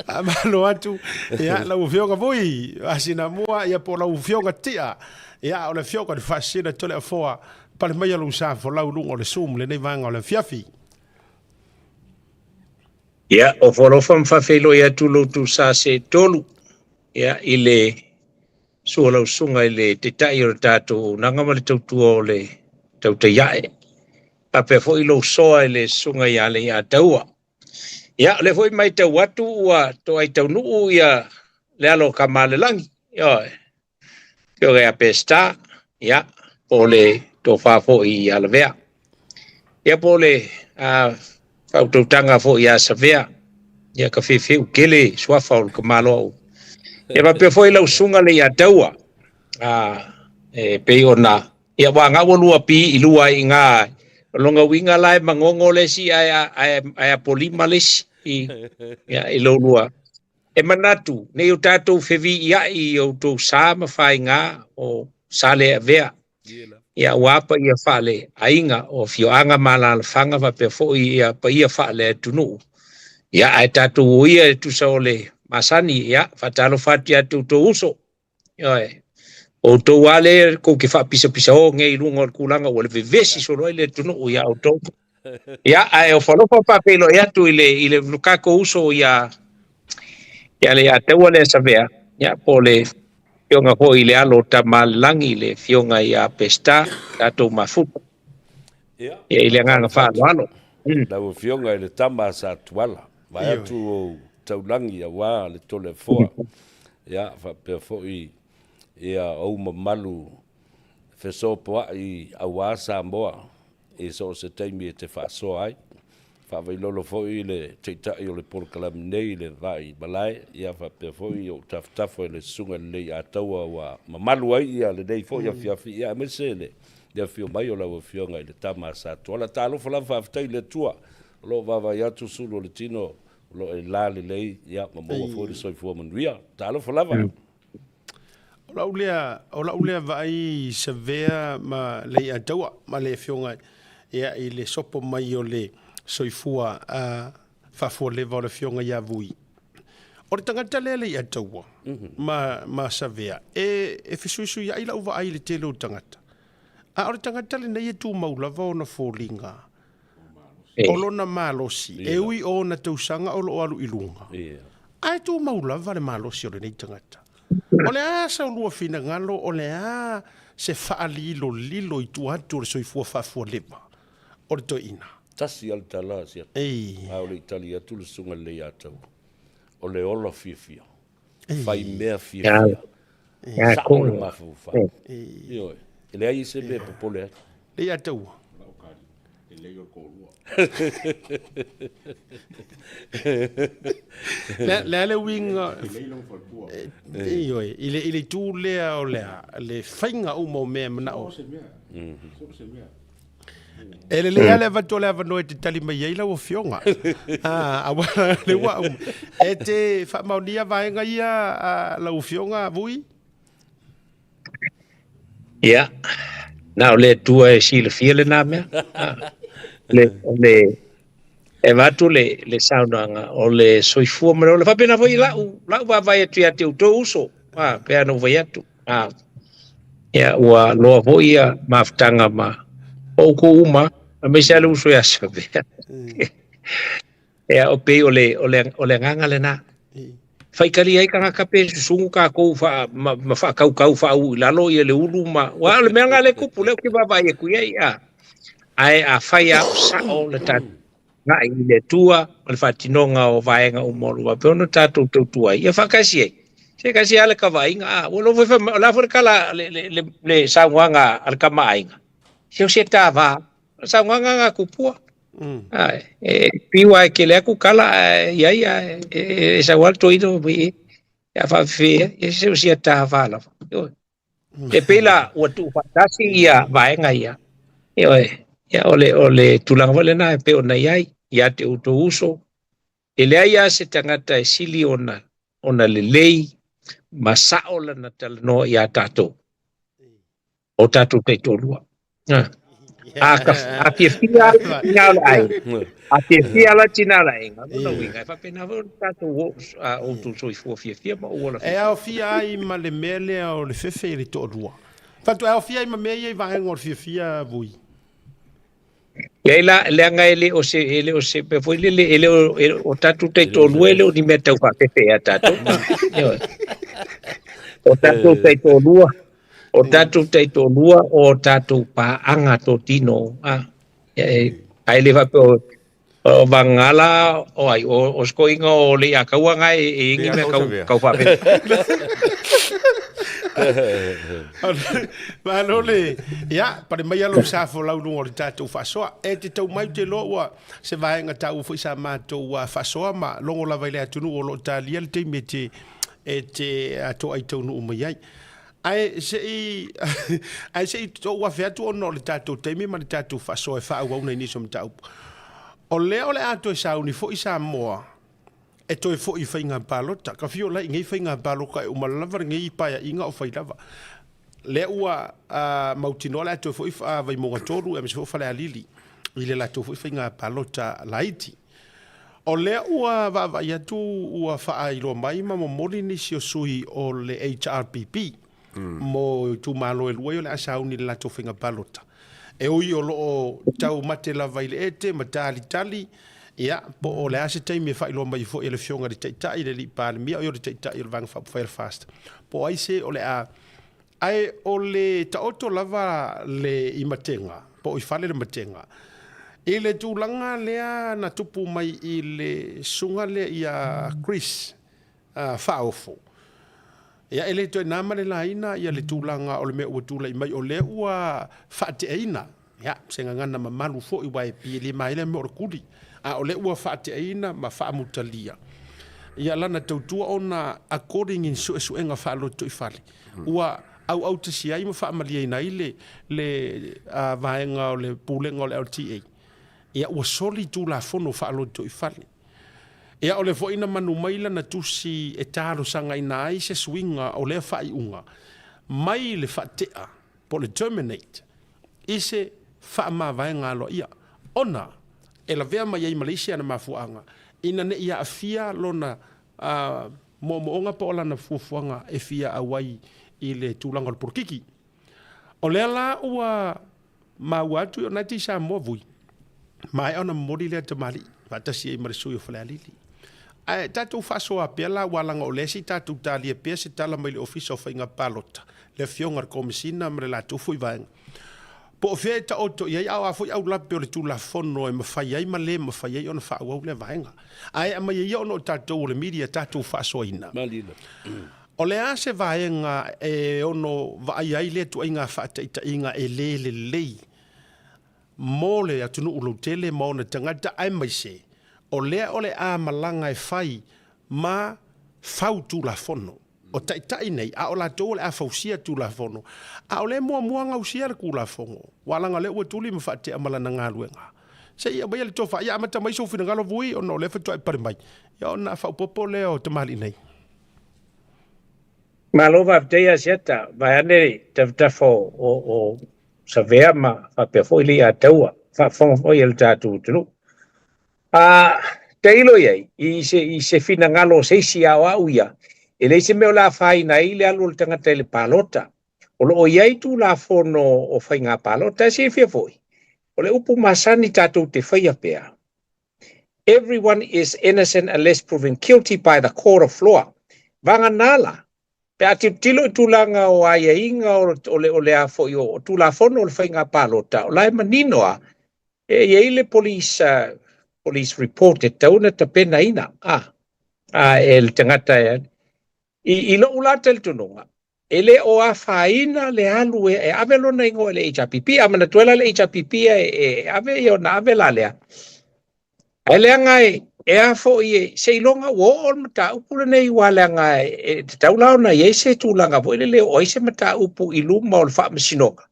Faamalo atu, ia, lau Afioga foi, Asinamua, ia, po o lau Afioga Tia, ia, o le Afioga i le Faasisina Toleafoa, pale maia lou sa folau i luga o le Zoom i lenei vaega o le afiafi.
Ia, o Folofa ma faafeiloai atu lo outou sa seetolu, ia, i le sua lau susuga i le Taitai o le tatou auaunaga ma le tautua o le tautai ae. Faapea foi lou soa i le susuga ia Leiataua. Ia, o lea foi matau atu ua toai taunuu ia le alo o Kamalelagi, ioe, afioga ia Peseta, ia, po o le tofa foi ia Lavea. Ia po o le faautautaga foi ia Savea, ia ka feufeu tele suafa o le tamaloa. Ia faapea foi lau susuga le ia Taua, e pei ona, ia ua gau lua pi i lua i ngā, o longa uiga la e magogo le isi ae apolima le isi i, ia, i lou lua. E manatu, nei o tatou feviiaʻi i outou sa ma faiga o Saleavea, ia aua paia faale-aiga o afioaga ma alaalafaga faapea foi ia paia faale-atunuu. Ia ae tatou o ia e tusa o le masani, ia faatalofa atu ia te outou uso. Ioe. O outou lava lea kou te faapisapisao nei i luga o le tulaga ua le vevesi solo ai le atunuu ia outou. Ia, ae o falofa faafeiloai atu i le, i le tatou uso ia, ia le Ataua lea Savea, ia, po o le afioga foi i le alo o Tamalelagi, le afioga ia Peseta, tatou mafuta.
Ia,
Ia, i le agaga faaaloalo.
Lau Afioga i le tama a Satuala, vae atu ou taulagi aua le Toleafoa, ia, faapea foi ia ou mamalu fesopoai aua Samoa i so o se taimi e te faasoa ai. Faavailolo foi le Taitai o le polokalame nei i le va i malae, ia faapea foi i ou tafatafa i le Susuga i le Leiataua ua mamalu ai ia lenei foi afiafi, ia aemaise le afio mai o lau Afioga i le Tama a Satuala. Talofa lava, faafetai i le Atua o lo o vaavaai atu sulu o le tino o lo o e la lelei, ia ma maua foi le soifua manuia. Talofa lava.
O lau lea, o lau lea vaai Savea ma Leiataua ma le afioga ia i le sopo mai o le soifua a faafualeva o le afioga ia Vui. O le tagata lea Leiataua ma, ma Savea, e, e fesuisuiai lau vaai i le tele o tagata. A o le tagata lenei e tumau lava ona foliga o lona malosi, e ui o ona tausaga o lo o alu i luga, ae tumau lava le malosi o lenei tagata. O le a sa olua finagalo, o le a se faalilolilo i tua atu o le soifua faafualeva o le toeaina?
Tasi lava le tala a Siata, a o le i tali atu le Susuga i le Leiataua, o le ola fiafia, fai mea fiafia, sao le mafaufau. Ioe, e leai se mea e popole ai.
Leiataua. Le a le uiga ioe i le i le itu lea o le a le faiga uma o mea e manao. E lelei lava le avatu o le avanoa e te tali mai ai lau Afioga. Aua le ua uma. E te faamaonia vaega ia lau Afioga Vui?
Ia, na o le Atua e silafia lena mea. Le, le, e avatu le, le saunoaga o le soifua ma le ola. Faapena foi lau, lau vaavaai atu ia te outou uso, a, pei ona ou fai atu. A, ia, ua loa foi ia mafutaga ma outou uma, aemaise lava le uso ia Savea. Ia, o pei o le, o le, o le agaga lena. Faitalia ai tagata pe susugu tatou faa, ma, ma faatautau faauu i lalo ia le ulu ma, aua o le mea lena lea e tupu, lea ou te vaavaai atu i ai, a. Ae afai lava o sao le tatou agai i le Atua ma le faatinoga o vaega uma o lo o faapea ona tatou tautua ai, ia faatasi ai. Se tasi lava le kavaaiga, a, ua lou foi, o le a foi le tala, le, le, le, le saunoaga a le tama a aiga, se o se tava, o le saunoaga lena a Tupua. Ae, e piu lava e tele atu tala ae i ai ae e sau lava le toeaina fai mai, e, a faafefea ea, ia se o sia tava lava. Ioe. E pei la ua tuufaatasi ia vaega ia. Ioe. Ia o le, o le tulaga foi lena e pei ona i ai ia te outou uso, e leai lava se tagata e sili ona, ona lelei ma sao lana talanoa ia tatou. O tatou taitoalua. A, ka, a fiafia le tina o le aiga, a fiafia la tina o le aiga, lona uiga, e faapena foi ona tatou outou soifua fiafia ma ou ola
fiafia. E aofia ai ma le mea lea o le fefe i le toalua. Faatoa aofia ai ma mea ia i vaega o le fiafia, Vui.
Leai la, leaga e le o se, e le o se mea foi lele, e le o, e, o tatou taitoalua e le o ni mea tau faafefe ia tatou. Ioe. O tatou taitoalua, o tatou taitoalua o tatou paaga totino. A, e, ae le faapea o, o vagala o ai, o, o se toeaina o Leiataua na e, e i ai ni mea tau, tau faafefe.
Malo le, ia, pale mai lou sa folau i luga o le tatou faasoa. E te tau mai ou te iloa ua se vaega taua foi sa matou faasoa ma logo lava i le atunuu o lo o talia le taimi e te, e te toai taunuu mai ai. Ae se i, ae se i ou afe atu ona o le tatou taimi ma le tatou faasoa e faaauauina i nisi o mataupu. O lea o le a toe sauni foi Samoa e toe foi i faiga palota. Ka fio la i nei faiga palota e uma lava lenei paeaiga o fai lava. Lea ua mautinoa le a toe foi Vaimauga 3 aemaise foi o Falealili i le latou foi faiga palota laiti. O lea ua vaavaai atu ua faailoa mai ma momoli nisi o sui o le HRPP mo itumalo e lua ia o le a sauni i le latou faiga palota. E ui o lo o taumate lava i le ete ma talitali, ia, po o le a se taimi e faailoa mai foi e le Afioga i le Taitai, le Alii Palemia, o le Taitai o le Vaega Faaupufai a le FAST, po o ai se o le a. Ae o le taoto lava le i matega, po o i fale le matega, i le tulaga lea na tupu mai i le susuga lea ia Chris Faaofo. Ia, e le toe na ma le laina ia le tulaga o le mea ua tulai mai, o lea ua faateaina, ia, se gagana mamalu foi, aua e pei e le maea le mea o le kuli. A o lea ua faateaina ma faamutalia ia lana tautua ona according i ni suesuega faalotoifale ua auautasi ai ma faamalieina ai le le vaega o le Pulega o le LTA, ia ua soli Tulafono faalotoifale. Ia o lea foi na manu mai lana tusi e talosagaina ai se suiga o lea faaiuga mai le faatea po o le terminate i se faamavaega aloaia ona e lavea mai ai ma le isi ana mafuaaga ina ne i aafia lona moomooga po o lana fuafuaga e fia auai i le tulaga o le polokiki. O lea la ua maua atu i ona e te i Samoa vui, maea ona momoli lea tamalii faatasi ai ma le sui o Falealili. Ae tatou faasoa pea la aua leaga o lea se i tatou talia pea se tala mai le Ofisa o Faiga Palota, le Afioga i le Komesina ma le latou foi vaega. Po o fea e taoto i ai, a o a foi aulape o le Tulafono e mafai ai ma le mafai ai ona faaauau lea vaega. Ae aumai ia ona o tatou o le media tatou faasoaina. O le a se vaega e ono vaaia ai lea ituaiga faataitaiga e le lelei mo le atunuu lautele ma ona tagata aemaise o lea o le a malaga e fai ma fau Tulafono? O taitai nei, a o latou o le a fausia Tulafono, a o lea e muamua gausia le Tulafono, aua leaga o lea ua tuli ma faatea ma lana galuega. Se i aumaia le tofa, ia amata mai sou finagalo Vui ona o lea faatoa e pale mai, ia ona faaopoopo lea o tamalii nei.
Malo faafetai Asiata, vaeane tafatafa o Savea ma faapea foi Leiataua, faafofoga foi a le tatou atunuu. A tailo i ai i se, i se finagalo o se isi, a o au ia, e leai se mea o le a afaina ai le alu o le tagata i le palota. O lo o i ai Tulafono o Faiga Palota. E silafia foi, o le upu masani tatou te faia pea, Everyone is innocent unless proven guilty by the court of law. Vagana la, pe a tilotilo i tulaga o aiaiga o, o le, o le a foi o, o Tulafono o le Faiga Palota, o la e manino a, e i ai le police, police report e tatau ona tapenaina a, a e le tagata e, i, i lou la talitonuga, e le o afaina le alu e, e ave lona igoa i le HRPP. A manatua la le HRPP e, e ave ia ona ave la lea. Ae leaga e, e a foi e, seiloga ua oo le mataupu lenei aua leaga e, e tatau la ona i ai se tulaga foi lele e oo ai se mataupu i luma o le faamasinoga.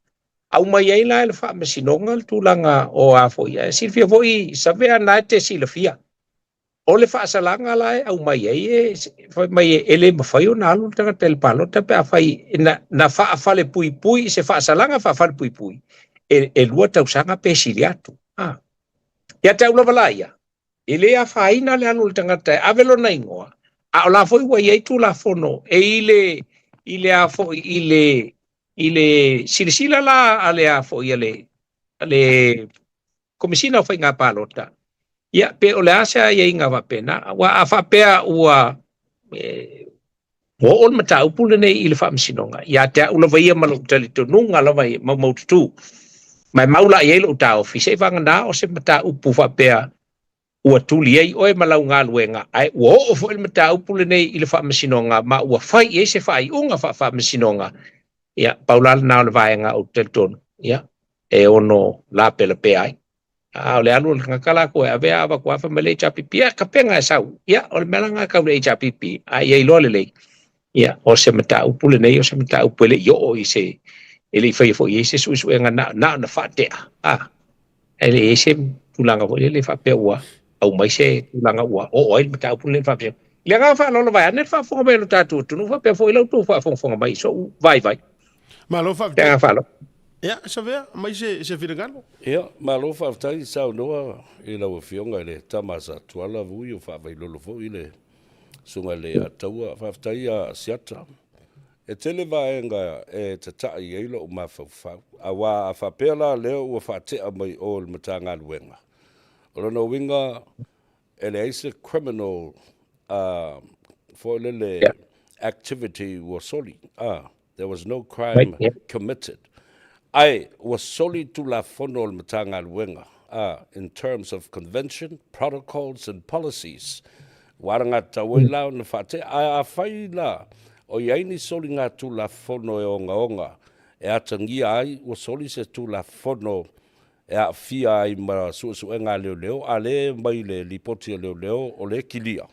Aumai ai la e le faamasinoga le tulaga o a foi, ae silafia foi Savea na e te silafia. O le faasalaga la e aumai ai e fai mai e le mafai ona alu le tagata i le palota pe afai na, na faafalepuipui i se faasalaga faafalepuipui e, e lua tausaga pe sili atu. Ah. Ia te au lava la ia, e le afaina le alu o le tagata e ave lona igoa, a o la foi ua i ai Tulafono e i le, i le a foi, i le, i le silasila la a le a foi a le, a le Komesina o Faiga Palota, ia pe o le a se aiaiga faapena, aua a faapea ua e, ua oo le mataupu lenei i le faamasinoga, ia te au lava ia ma lou talitonuga lava ia maumaututu, ma e mau la i ai lou taofi, seiavagana o se mataupu faapea ua tuli ai oe ma lau galuega, ae ua oo foi le mataupu lenei i le faamasinoga ma ua fai i ai se faaiuga faa-faamasinoga, ia, pau la lena o le vaega ou te talitonu, ia, e ono lapelapea ai. A o le alu o le tagata la koe ave a avatu a fai mai le HRPP, ia tapena e sau. Ia, o le mea la lena tau le HRPP, a ia iloa lelei, ia, o se mataupu lenei, o se mataupu e le i oo i se, e le i faia foi i ai se suesuega na, na ona faatea, a, e le i ai se tulaga foi lele faapea ua aumai se tulaga ua oo ai le mataupu lenei i le faamasinoga. I le agaga faaaloalo vaeane le faafofoga mai a lo tatou atunuu faapea foi la outou faafogafoga mai i sou vaivai.
Malo
faafetai. Le agaga faaaloalo.
Ia, Savea, aumai se, se finagalo.
Ia, malo faafetai saunoa i lau Afioga i le Tama a Satuala Vui o faavailolo foi le Susuga i le Leiataua. Faafetai ia Asiata. E tele vaega e tata'i ai lou mafaufau, aua a faapea la lea ua faatea mai o i le Matagaluega, o lona uiga e leai se criminal foi lele activity ua soli, there was no crime committed. Ae ua soli Tulafono o le Matagaluega, in terms of convention, protocols and policies, ua alagatatau ai la ona faatea. Ae afai la o i ai ni soligatulafono e ogaoga e atagia ai ua soli se Tulafono. e aafia ai ma suesuega a leoleo, a lea e aumai i le lipoti a leoleo o lea e kilia.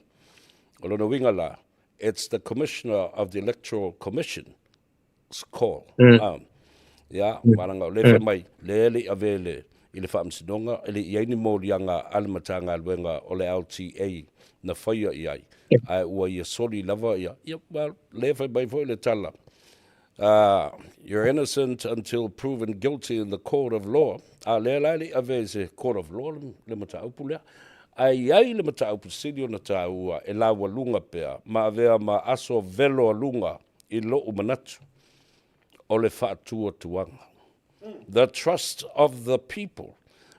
O lona uiga la, it's the Commissioner of the Electoral Commission's call. Mm. Ia, ma leaga o lea fai mai, lea e le i avea i le, i le Faamasinoga, e le i i ai ni moliaga a le Matagaluega o le LTA na faia i ai, ae ua ia soli lava ia, ia, well, lea fai mai foi le tala, You're innocent until proven guilty in the court of law. A lea la e le i avea i se court of law le, le mataupu lea. Ae i ai le mataupu sili ona tāua e laualuga pea ma avea ma aso velo aluga i lo'u manatu, o le faatuatuaga. The trust of the people.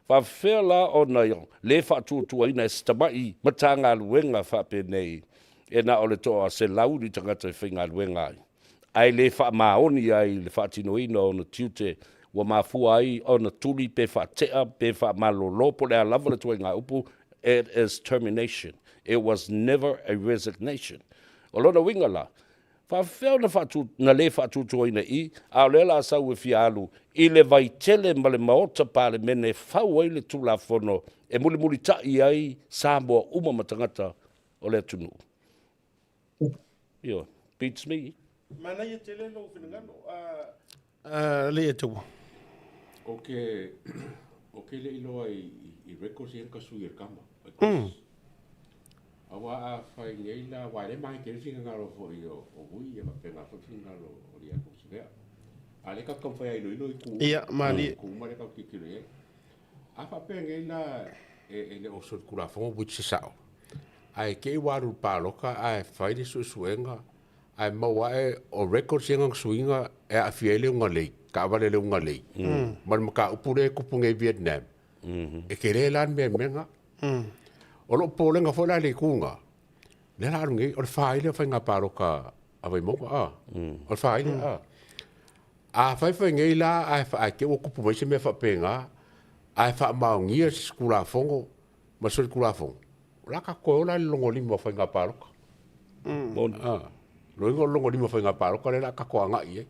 Faafefea la ona le faatuatuaina e se tama'i Matagaluega faapenei e na o le toa 100 ni tagata e faigaluega ai, ae le faamaoni ai le faatinoina o ona tiute ua mafua ai ona tuli pe faate'a pe faamalolo po o le a lava le tuaiga upu, it is termination, it was never a resignation. O lona uiga la, Faafefea ona faatu, na le faatuatuaina i, a o lea la sau e fia alu i le vaitele ma le Maota Palemene e fau ai le Tulafono e mulimulita'i ai Samoa uma ma tagata o le atunuu. Ioe. Beats me.
Manaia tele lou finagalo, a, a Leiataua.
O ke, o ke le iloa i, i records ia ka sui o le kama. Mm. Aua a fai nei la, aua e le mahe tele finagalo foi o Vui ia faapena foi finagalo o Liato ma Savea. A lea tatou taumafai a iloilo itu uma.
Ia, malie.
Itu uma lea tatou tilotilo i ai. A faapea nei la e le o solitulafono which e sao, ae te i ua alu i le palota ae fai le suesuega ae maua ae o records ia na suiga e aafia ai le ugalei, taavale le ugalei ma le mataupu lea e tupu nei i Vietnam. E tele la le mea mea lena. O lou popolega foi la i le itu lena, lea la alu nei, o le fai lea o faiga palota a Vaimauga, a? O le fai lea, a? A fai fai nei la ae ae te i ua tupu mai se mea faapena, ae faamaonia se Tulafono ma se solitulafono, o le a tatou toe o la i le logolima o faiga palota. A, lona uiga o le logolima o faiga palota lea o le a tatou agai i ai.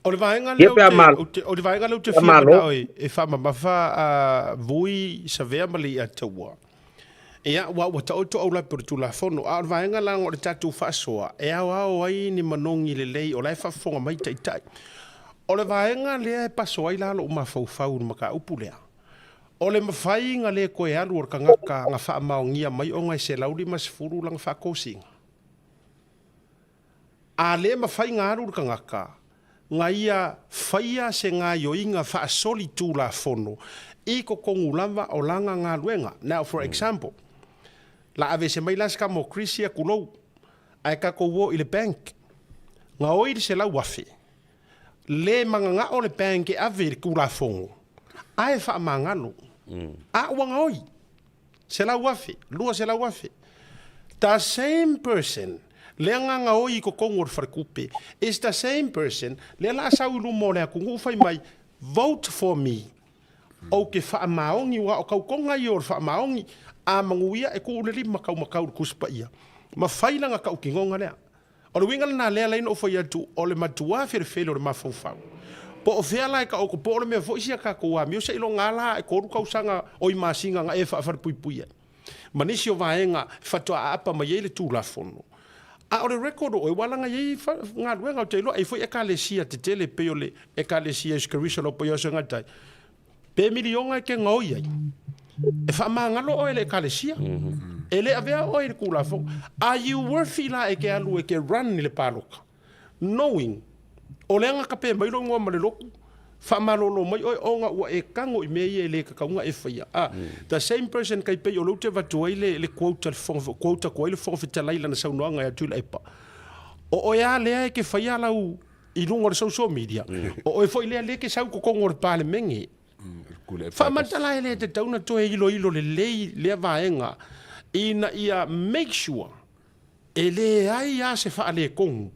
O le vaega lea ou te, o le vaega lea ou te fia manao e, e faamamafa a Vui, Savea ma Leiataua. Ia, ua, ua taoto aulape o le Tulafono, a o le vaega la o le tatou faasoa, e aoao ai ni manogi lelei o la e faafofoga mai taitai. O le vaega lea e paso ai la lou mafaufau i le mataupu lea, o le mafai na le toe alu o le tagata na faamaonia mai ona e 150 lana faatosina. A le mafai na alu le tagata na ia faia se gaioiga faasolitulafono i totonu lava o lana galuega. Now for example, la aveese mai la se tama o Chris ia tulou, ae tatou o i le bank, gaoi le 100,000, le mananao le bank e ave i le Tulafono, ae faamagalo, a ua gaoi. 100,000, 200,000. The same person lea na gaoi i totonu o le faletupe is the same person lea la sau i luma o le atunuu fai mai vote for me ou te faamaoni aua o tautoga ia o le faamaoni a manuia e tuu le lima taumatau i le Tusi Paia ma fai lana tautinoga lea. O le uiga lena lea alai ona ou fai atu o le matuā felefele o le mafaufau. Po o fea la e taoto po o le mea foi sia tatou amio seiloga a la e 3 tausaga oi masina na e faafalepuipui ai ma nisi o vaega faatoa aapa mai ai le Tulafono. A o le record o oe ua laga i ai galuega ou te iloa e i ai foi Ekalesia tetele pei o le Ekalesia Iesu Keriso lau Paia o Aso e Gatai Pe miliona e te gaoi ai, e faamagalo oe e le Ekalesia. E le avea oe i le Tulafono. Are you worthy la e te alu e te run i le palota knowing o lea na kape mai lou igoa ma le lotu, faamalolo mai oe ona ua e tago i mea ia e le tatau ona e faia. A, the same person kai pei o lea ou te avatu ai le, le quote a le Fofoga, quote atu ai le Fofoga Fetalai i lana saunoaga ia Tuilaepa, o oe lava lea e te faia lau i luga o le social media, o oe foi lea lea e te sau i totonu o le Palemene. Faamatala e le tatau ona toe iloilo lelei lea vaega ina ia make sure e leai lava se faaletonu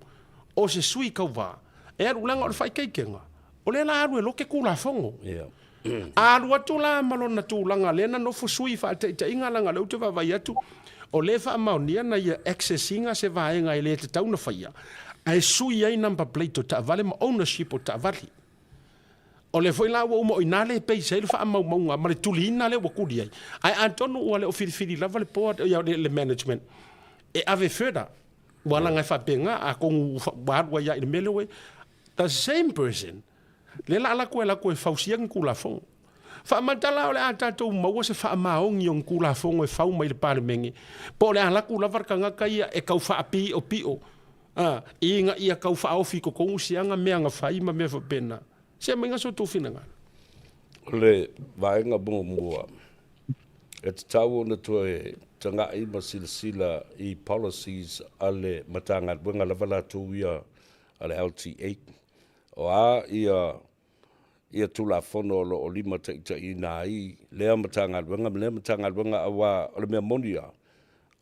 o se sui tauva e alu leaga o le faaikeikega o lea la alu e lote Tulafono. A alu atu la ma lona tulaga lea na nofo sui faataitaiga leaga o lea ou te vaavaai atu o lea e faamaonia na ia access ina se vaega e le tatau ona faia ae sui ai number plate o taavale ma ownership o taavale. O lea foi la ua uma o i ina le base ai le faamaumauga ma le tuliina lea ua tuli ai. Ae atonu ua le o filifili lava le board, ia, le management e ave further. Ua laga e faapena, atonu ua alu ai lava i le mea lea ua i ai. The same person, lea la alu atu e alu atu e fausia ni Tulafono. Faamatala o le a tatou maua se faamaoni o ni Tulafono e fau mai i le Palemene, po o le a alu atu lava le tagata ia e tau faapiopio, a, ina ia tau faaofi i totonu siaga mea na fai ma mea faapena. Se aumaiga so outou finagalo.
O le vaega muamua, e tatau ona toe taga'i ma silasila i policies a le Matagaluega lava latou ia a le LTA. O a ia ia Tulafono o lo o limataitaiina ai lea Matagaluega ma lea Matagaluega aua o le mea moni lava,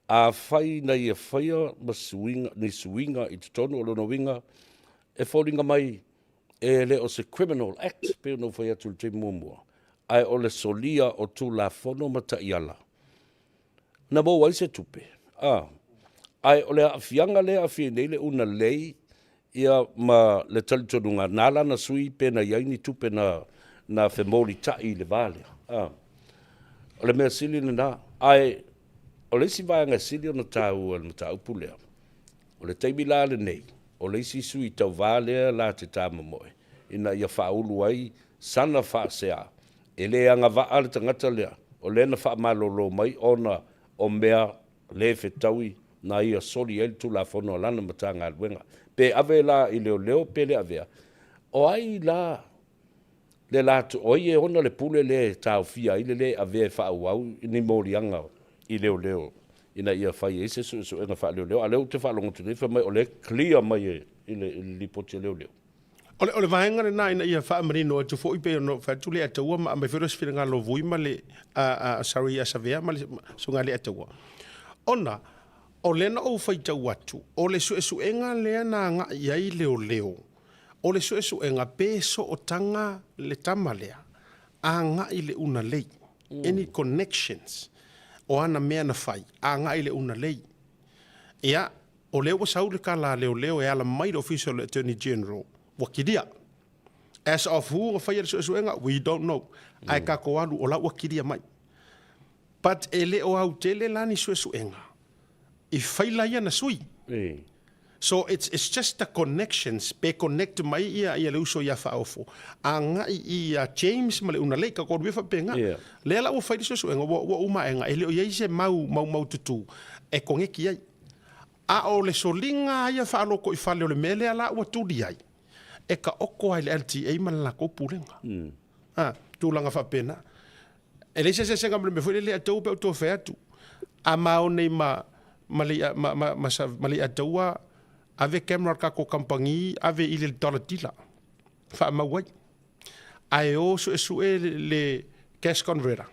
afai na ia faia ma suiga, ni suiga i totonu, o lona uiga e foliga mai e le o se criminal act pei ona ou fai atu i le taimi muamua, ae o le solia o Tulafono ma taiala na maua ai se tupe, a, ae o le aafiaga lea e aafia ai nei le una lei ia ma le talitonuga na ala ona sui pe na i ai ni tupe na na femolitai i le va lea, a. O le mea sili lena, ae o le isi vaega e sili ona taua i le mataupu lea, O le taimi la lenei, o le isi sui tauva lea la te tamomoe ina ia faaulu ai sana faasea, e le agavaa le tagata lea, o lea na faamalolo mai ona o mea le fetaui na ia soli ai le Tulafono a lana Matagaluega. Pe ave la i leoleo pe le avea, o ai la le latou, o ai e ona le pule lea e taofia ai le le avea e faaauau ni moliaga i leoleo ina ia fai ai se suesuega faaleoleo, a o lea ou te faalogo atu nei fai mai o lea e clear mai i le lipoti a leoleo.
O le vaega lena ina ia faamanino atu foi pei ona fai atu Leiataua ma aumai foi lea o se finagalo o Vui ma le, sorry ia Savea ma le Susuga ia Leiataua, ona o lea na ou faitau atu, o le suesuega lea na agai i ai leoleo, O le suesuega pe sootaga le tama lea agai i le unalei, any connections o ana mea na fai agai i le unalei. Ia, o lea ua sau le tala a leoleo e ala mai le Ofisa o le Attorney General, ua kilia. As of who na faia le suesuega, we don't know. Ae tatou alu o la ua kilia mai. But e le o autele la ni suesuega i faila ia na sui. So it's it's just the connections pe connect mai ia ia le uso ia Faaofo agai i ia James ma le Unalei ka koru ia faapena. Yeah. Lea la ua fai le suesuega ua ua uma aega e le o i ai se mau maumaututu e koneki ai. A o le soliga lava ia faalotoifale o le mea lea la ua tuli ai e taoto lava i le LTA ma le latou pulega. A, tulaga faapena. E leai se eseesega ma le mea foi lele a tou pe a outou fai atu, a ma o nei ma ma le ma ma ma sa ma le ataua ave camera a le tatou kamupani ave i le dollar dealer faamau ai. Ae o suesue le cash converter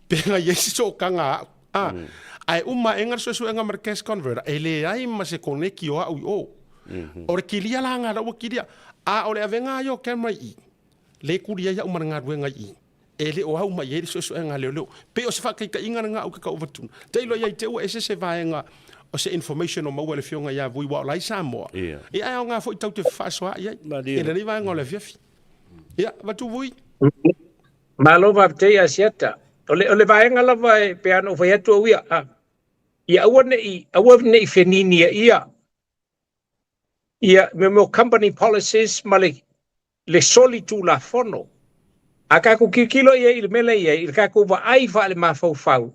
pe na i ai se sootaga a au. A, ae uma aega le suesuega ma le cash converter e leai ma se koneki o au i o. O le kilia la nga la ua kilia. A o le avega ai o camera i i, le kuli ai au ma le galuega i i. E le o au mai ai le suesuega a leoleo. Pei o se faataitaiga lena ou te tau avatuna. Tailo ia i te ua ese se vaega o se information o maua e le Afioga ia Vui aua o la e i Samoa. Ia, ae aoga foi tatou te fefaasoaai ai i lenei vaega o le afiafi. Ia, avatu Vui.
Malo faafetai Asiata. O le, o le vaega lava e pei ona ou fai atu au ia, a, ia aua ne i, aua ne i feniniaia ia mea o company policies ma le le soli tulafono. A tatou tilotilo i ai i le mea lea e i ai, i le tatou vaai faalemafaufau,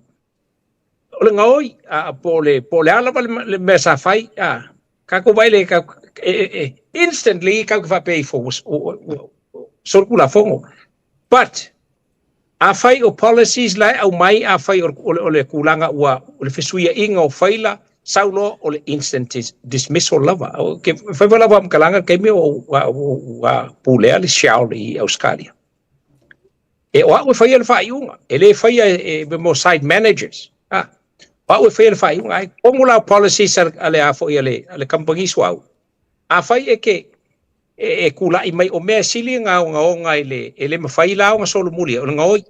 o le gaoi, a, po o le, po o le a lava le, le mea sa fai, a, tatou vaai lea, e, e, e, instantly tatou te faapea ifo, ua, ua, ua, ua soli tulafono. But, Afai o policies la e aumai, afai o le, o le tulaga ua, o le fesuiaiga o faila, sau loa o le instant dismissal lava. Ke fai foi lau faamatalaga i le taimi o ua pulea le Shell i Ausetalia. E o au e faia le faaiuga, e le faia e mea o site managers. Ah, o au e faia le faaiuga, ai tonu la o policies a le a foi a le kamupani suauu. Afai e ke e tulai mai o mea e sili ona ogaoga i le, e le mafai la ona solomuli, o le gaoi.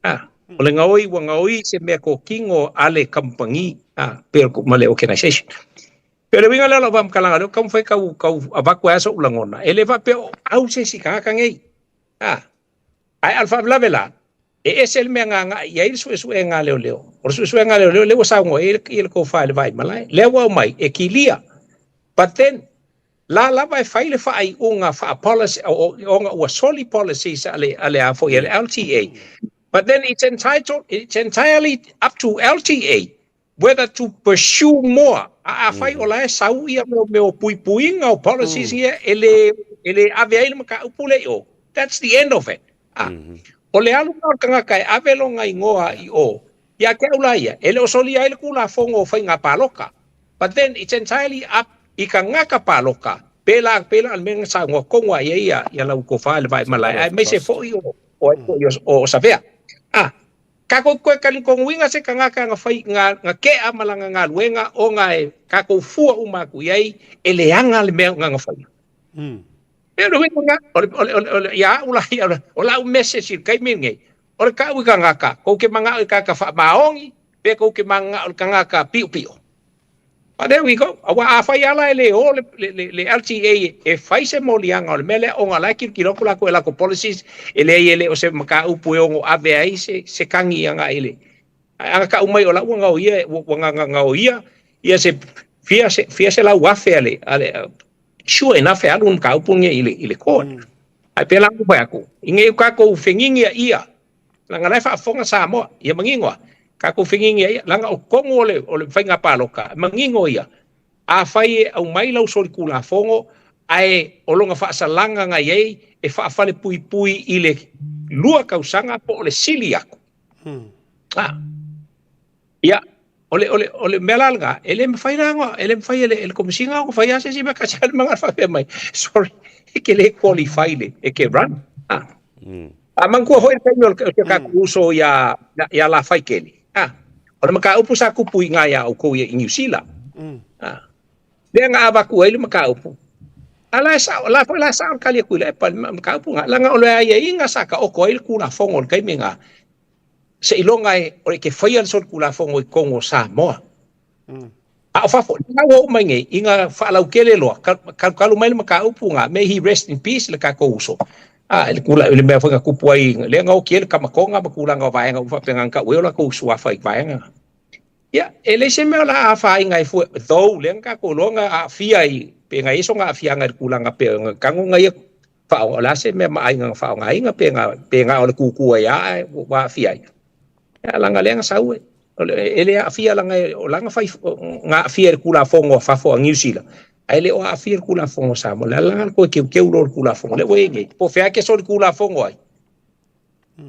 A, o le gaoi ua gaoi se mea totino a le kamupani, a, pe ma le organization. Pe o le uiga lea o lau faamatalaga, o lea ou te taumafai tau, tau avatu ai lava so'u lagona, e le faapea o au se isi tagata nei. A, ae a o le faalavelave la, e ese le mea na agai i ai le suesuega a leoleo. O le suesuega a leoleo lea ua saunoa i ai le tofa i le Vaimalae, lea ua aumai e kilia. But then, la lava e fai le faaiuga faa-policy, ona ua soli policies a le, a le a foi a le LTA. But then it's entitled, it's entirely up to LTA whether to pursue more. A afai o la e sau ia mea o puipuiga o policies ia e le, e le ave ai le mataupu lea i o, that's the end of it. A, o le alu o le tagata e ave lona igoa i o, ia te au la ia, e le o solia ai le Tulafono o Faiga Paloka. But then it's entirely up i tagata paloka, pēlā, pēlā le mea na saunoa tonu ai ia ia lau tofa i le Vaimalae, aemaise foi o, o ai foi o, o Savea. A, Kakou toe talitonuina se tagata na fai, na, na tea ma lana galuega ona e kakou fua uma atu i ai e leaga le mea ona na faia. E o le uiga lena, o le, o le, o le, o le, ia au la ia, o le, o lau message i le taimi lenei, o le tau i tagata, kou te manao i tagata faamaoni, pe kou te manao i le tagata piopio. But there we go. Aua afai lava la e le o le, le, le, le LTA e fai se moliaga o le mea lea ona la e kilokilo atu lakou e latou policies, e leai e le o se mataupu e ono ave ai se, se kagi agai i le. Ae a na tau mai o la ua gaoia, ua gaoia ia se fia, se, fia 100,000 a le, a le, sure enough e alu le mataupu lenei i le, i le court. Ae pēlā aku fai atu, i nei o tatou fegigia ia Leaga la e faafofoga Samoa, ia manino a tatou fegigia ia, leaga o totonu o le, o le faiga palota, e manino ia, afai e aumai lau solitulafono ae o lona faasalaga na i ai e faafalepuipui i le 2 tausaga po o le sili atu. A. Ia, o le, o le, o le mea la lena, e le mafai la ona, e le mafai e le, e le Komesina ona fai lava se isi mea kasi a le manga faapea mai, sorry, e ke le qualify le, e ke run. A. A manatua foi le taimi o le, o le tatou uso ia, ia Lafaikeli. A. O le mataupu sa tupu i ina ia outou i Niu Sila. A. Lea na avatu ai le mataupu. A la e sao, la foi la e sao le tali atu i le epa i le mataupu na. Leaga o le aiaiga sa taoto ai le Tulafono i le taimi na, seiloga e o ke faia le solitulafono i totonu o Samoa. A o fafo, lena ua oo mai nei, ina faalautele loa, kalukalu mai le mataupu na, may he rest in peace le tatou uso. A, i le tula, i le mea foi na tupu ai, lea na oti ai le Kamatoga ma tulaga o vaega uma faapena na tau ai o latou suafa i vaega na. Ia, e leai se mea o le a afaina ai fua, though lea na tatou iloa na aafia i, pe na i ai sona aafiaga i le tulaga pei ona tago na ia o le a se mea maaiga na faaaogaina pe na, pe na o le kūkū ai lava ae ua aafia ai. Ia, leaga lea na sau e, e le aafia leaga o la na fai, na aafia i le Tulafono a fafo a Niu Sila, ae le o aafia i le Tulafono a Samoa. Le ala la toe teuteu loa le Tulafono lea ua i ai nei. Po o fea e solitulafono ai,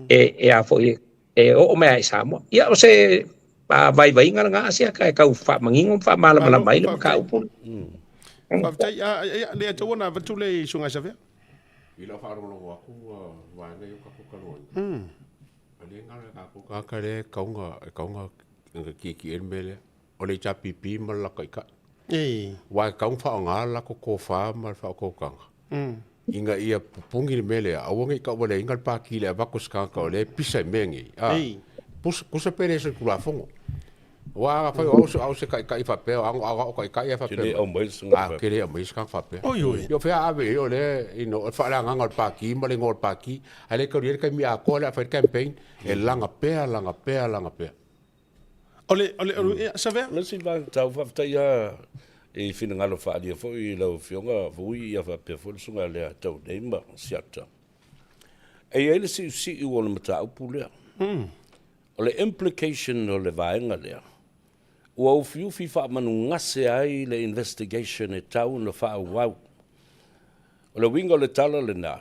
e, e a foi, e oo mai lava i Samoa. Ia, o se vaivaiga lena Asiata e tau faamanino ma faamalamalama ai le mataupu.
Faafetai. Ia, le tatau ona avatu le i Susuga Savea.
I lau faalogologo atu ua vaega ia o tatou talanoaina. O lea e galo ia tatou tagata lea e tatau ona, e tatau ona tietie le mea lea. O le HRPP ma le latou taitai. Aua e tatau ona faaaoga le latou tofa ma le faautautaga ina ia pupuni le mea lea, aua ne i tauvaleaina le pati i le avatu e se tagata o lea e pisa i mea nei. Tusa pe le solitulafono. Aua afai o au o se taitai faapea, o au taitai ae faapea mai, a, ke le aumaia se tagata faapea. Ia o fea a ave i ai o lea, you know, o le faaleagaga o le pati ma le igoa o le pati, ae le tau i ai le taimi atoa lea a fai le campaign, e laga pea, laga pea, laga pea.
O le, o le, o le, ia, Savea?
O le isi vaega tau faafetai lava i finagalo faaalia foi i lau Afioga Vui ia faapea foi le Susuga ia Leataulei ma Siata. E i ai le siusiu o le mataupu lea. O le implication o le vaega lea, ua ufiufi faamanugase ai le investigation e tau ona faaauau. O le uiga o le tala lena,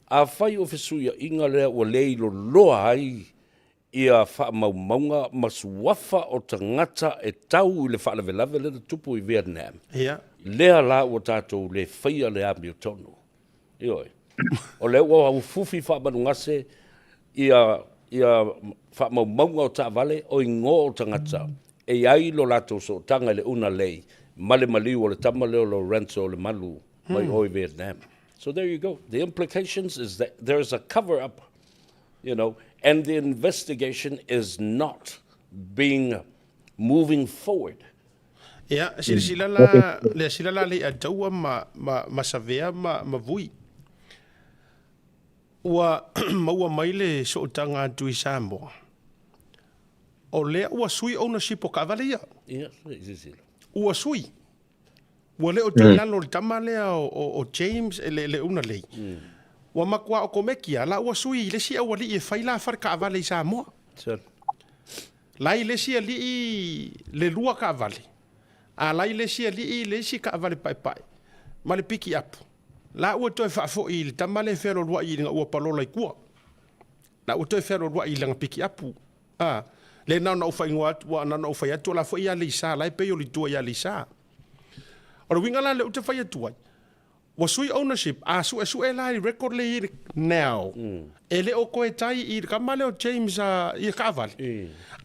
afai o fesuiaiga lea ua leiloloa ai ia faamaumauga ma suafa o tagata e tau i le faalavelave lea na tupu i Vietnam, lea la ua tatou le faia le amiotonu. Ioe. O lea ua ufufi faamanugase ia, ia faamaumauga o taavale o igoa o tagata e i ai lo latou sootaga i le una lei ma le maliu o le tama lea o Lorenzo Lemalu mai o i Vietnam. So there you go. The implications is that there is a cover up you know, and the investigation is not being moving forward.
Ia, silasila la, silasila la le ataua ma, ma, ma Savea ma, ma Vui. Ua maua mai le sootaga atu i Samoa, o lea ua sui ownership o taavale ia.
Ia, silasila.
Ua sui. Ua le o toe i lalo o le tama lea o James le le Unalei. Ua matua okomeki lava la ua sui i le isi aualii e fai la fale taavale i Samoa. La i le isi alii le lua taavale, a la i le isi alii le isi taavale paepae ma le pikiapu. La ua toe faafoi i le tama lea e fealualuai ina ua palola i tua. La ua toe fealualuai i lana pikiapu. A, lea na ona ou faaigoa atu, ua na ona ou fai atu o la foi i Aleisa, la e pei o le itua i Aleisa. O le uiga la lea ou te fai atu ai, ua sui ownership, a suesue la i record lea e i ai now, e le o toe tai i le tama lea o James ia taavale.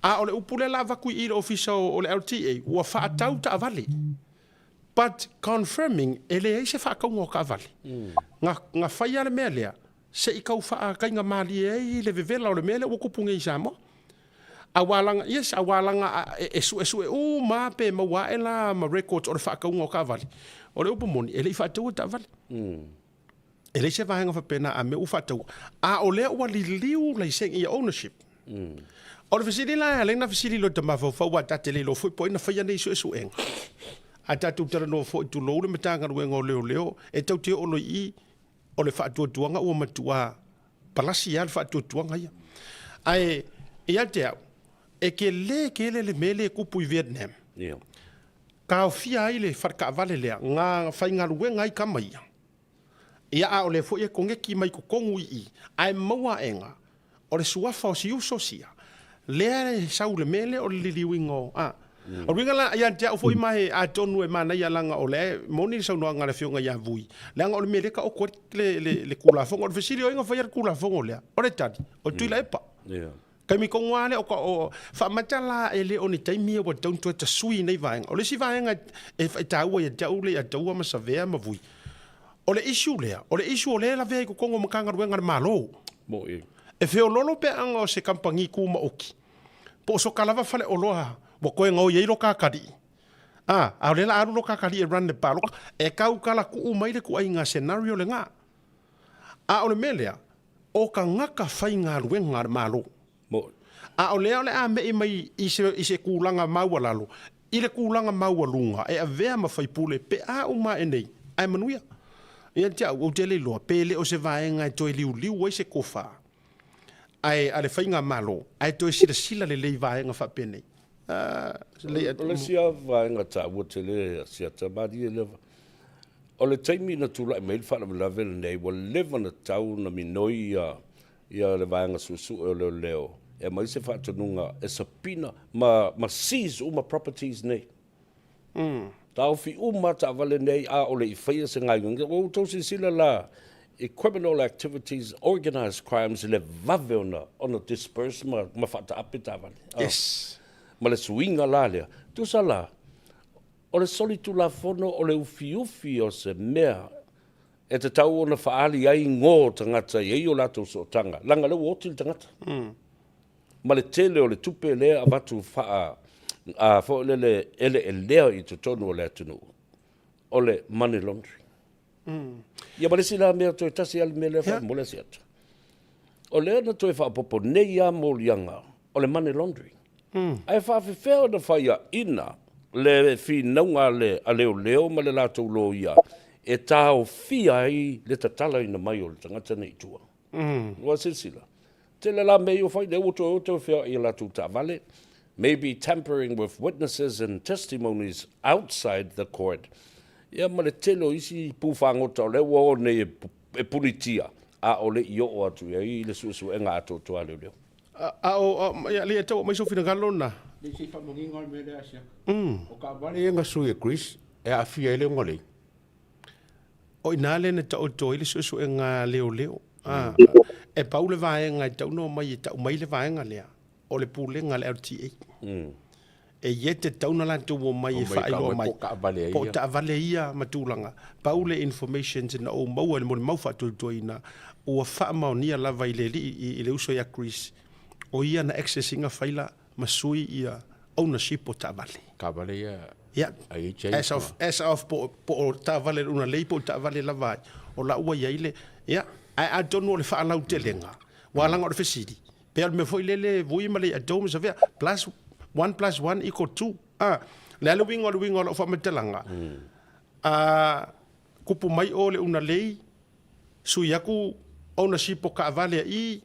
A o le upu lea la avatu i i le ofisa o le LTA, ua faatau taavale. But confirming, e leai se faatauga o taavale. Na, na fai lava le mea lea, se i tau faataigamalie ai le vevela o le mea lea ua tupu nei i Samoa. Aua laga, yes, aua laga e suesue uma lava pe maua ae la ma records o le faatauga o taavale. O le upu moni, e le i faataua taavale. E leai se vaega faapena a mea ua faataua. A o lea ua liliu laisene ia ownership. O le fesili la e ala ai ona fesili i lota mafaufau aua ta te le iloa foi po o ai na faia nei suesuega. A tatou talanoa foi tulou le Matagaluega o Leoleo e tatou te oo loa i i o le faatuatuaga ua matua palasi lava le faatuatuaga ia. Ae ia te au, e tele tele le mea lea e tupu i Vietnam. Taofia ai le faletaavale lea na faigaluega ai tama ia. Ia a o lea foi e koneki mai totonu i i, ae maua aega o le suafa o si uso sia, lea e sau i le mea lea o le liliuina o, a. O le uiga la ia te au foi ma e atonu e manaia leaga o lea e moni le saunoaga a le Afioga ia Vui, leaga o le mea lea e taoto ai le, le, le Tulafono. O le fesili o ai na faia le Tulafono lea? O le tali, o Tuilaepa. Taimi tonu lava lea o ka, o, faamata la e le o ni taimi ia ua tatau ona toe tasui nei vaega. O le isi vaega e, e taua ia te au le ia Taua ma Savea ma Vui, o le issue lea, o le issue o lea e lavea i totonu o Matagaluega a le Malo.
Moʻi.
E feololo pe aga o se kamupani tumaoti, po o soka lava faleoloa ua toe gaoi ai lo kakalii, a, a o lea la alu lo kakalii e run le palota, e tautala tuu mai le tuaiga scenario lena. A o le mea lea, o tagata faigaluega a le Malo.
Moʻi.
A o lea o le a me'i mai i se, i se tulaga maualalo, i le tulaga maualuga e avea ma faipule pe a uma ae nei, ae manuia. Ia te au, ou te le iloa, pe le o se vaega e toe liuliu ai se tofa ae a le faigamalo, ae toe silasila lelei i vaega faapenei.
O le isi lava vaega taua tele a Siata Malie lea, o le taimi na tulai mai ai le faalavelave lenei, ua leva ona tatau ona minoi ia le vaega suesue o leoleo e aumai se faatonuga e subpoena ma ma seize uma properties nei. Taofi uma taavale nei a o le i faia se gaoioiga. Ua outou silasila la i criminal activities, organised crimes i le vave ona ona disperse ma ma faataape taavale.
Yes.
Ma le suiga la lea, tusa la, o le solitulafono o le ufiufi o se mea e tatau ona faaali ai ngo tagata e i ai o latou sootaga, leaga o lea ua oti le tagata. Ma le tele o le tupe lea e avatu faa a foi lele eleelea i totonu o le atunuu, o le money laundering. Ia ma le isi la mea toe tasi lava le mea lea faamolemole asi atu. O lea na toe faaopoopo nei lava moliaga o le money laundering. Ae faafefea ona faiaina le finauga a le a leoleo ma le latou loia e taofia ai le tatalaina mai o le tagata nei i tua. Ua silasila. Tele la mea ia ua fai, lea ua toe o toe feoai i a latou taavale, maybe tampering with witnesses and testimonies outside the court. Ia ma le tele o isi pu fagota o lea ua o nei e punitia, a o le i oo atu i ai le suesuega atoatoa a leoleo.
A o, ia, le tau mai sou finagalo na.
Le se i faamanino le mea lea Asiata. O taavale ia na sui e Chris e aafia ai le Ugolei.
O i ina lea na taoto ai le suesuega a leoleo. A, e pau le vaega e tatau ona omai e tau mai le vaega lea, o le pulega a le LTA. E ia te tatau ona latou omai e faailoa mai po o taavale ia ma tulaga. Pau le informations na ou maua i le molimau faatuatuaina, ua faamaonia lava i le alii, i le uso ia Chris, o ia na access ina faila ma sui ia ownership o taavale.
Taavale ia
Ia, as of, as of po, po o taavale una lei po o taavale lava ai, o la ua i ai le, ia. Ae atonu o le faalautelega, ua laga o le fesili, pe o le mea foi lele Vui ma Leiataua ma Savea, plus one plus one equal two. A, le a le uiga o le uiga o lau faamatalaga? A kupu mai o le unalei, sui aku ownership o kaavale a i,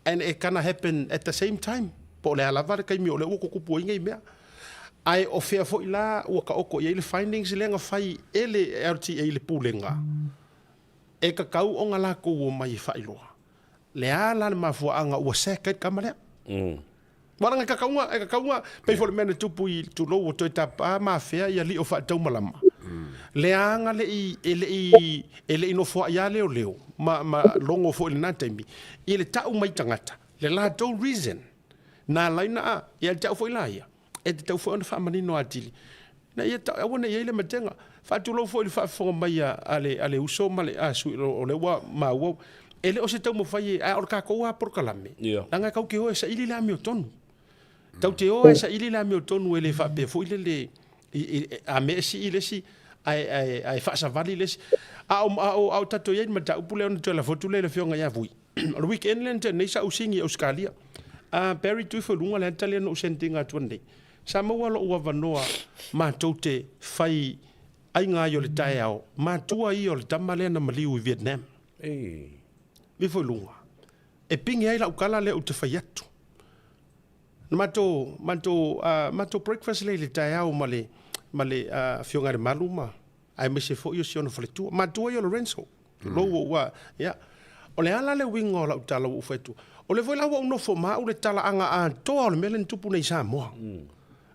and it gonna happen at the same time. Po o le a lava le taimi o lea ua tutupu ai nei mea. Ae o fea foi la ua taoto i ai le findings lea na fai e le LTA i le Pulega, e tatau ona latou omai e faailoa le a la le mafuaaga ua sack ai le tama lea. Aua leaga e tatau ona, e tatau ona, pei foi o le mea na tupu i tulou ua toe tapa ma afea ia alii o faataumalama, leaga le i, e le i, e le i nofoai lava leoleo ma, ma logo foi i lena taimi i le tau mai tagata le latou reason na ala ai ona a, ia te au foi la ia, e tatau foi ona faamanino atili ina ia aua ne i i ai le matega. Faatulou foi i le faafofoga mai a le, a le uso ma le, a sui, o lea ua maua, e le o se taumafai e, a o le tatou lava polokalame, leaga e tatou te o e saili le amiotonu. Tatou te o e saili le amiotonu e le faapea foi lele, a mea e sii le isi, ae, ae, ae faasavali le isi. A o, a o, a o tatou i ai i le mataupu lea ona toe lafo atu lea i le Afioga ia Vui. O le weekend lea na tea nei sa ou sigi i Ausetalia. A Barry tu ifo i luga le ata lea na ou send ina atu nei. Sa maua lou avanoa matou te fai aiga ai o le taeao, matua ia o le tama lea na maliu i Vietnam. Ifo i luga. E pine ai lau tala lea ou te fai atu. Na matou, matou, matou breakfast lea i le taeao ma le, ma le Afioga i le Malu ma aemaise foi o si ona faletua. Matua ia o Lorenzo. Tulou ua ua, ia. O le a la le uiga o lau tala ua ou fai atu? O lea foi la ua ou nofo ma au le talaaga atoa o le mea lea na tupu nei i Samoa.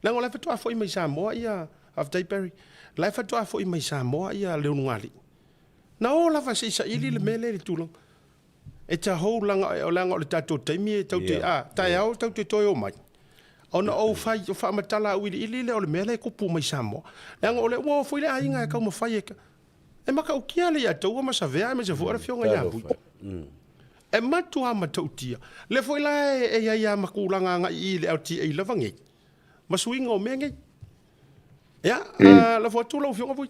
Leaga o la e faatoa foi mai Samoa ia, faafetai Barry, o la e faatoa foi mai Samoa ia le ulugalii. Na o lava se i saili le mea lea i le tulaga. It's a whole leaga o le tatou taimi e tatou te, a, taeao tatou te toe omai. Ona ou fai, faamatala auiliili lea o le mea lea e tupu mai Samoa. Leaga o lea ua o foi le aiga e taumafai e, e matautia le Leiataua ma Savea aemaise foi o le Afioga ia Vui. E matua matautia. Lea foi la e i ai lava ma tulaga agai i le LTA lava nei, ma suiga o mea nei. Ia, lafo atu lau Afioga Vui.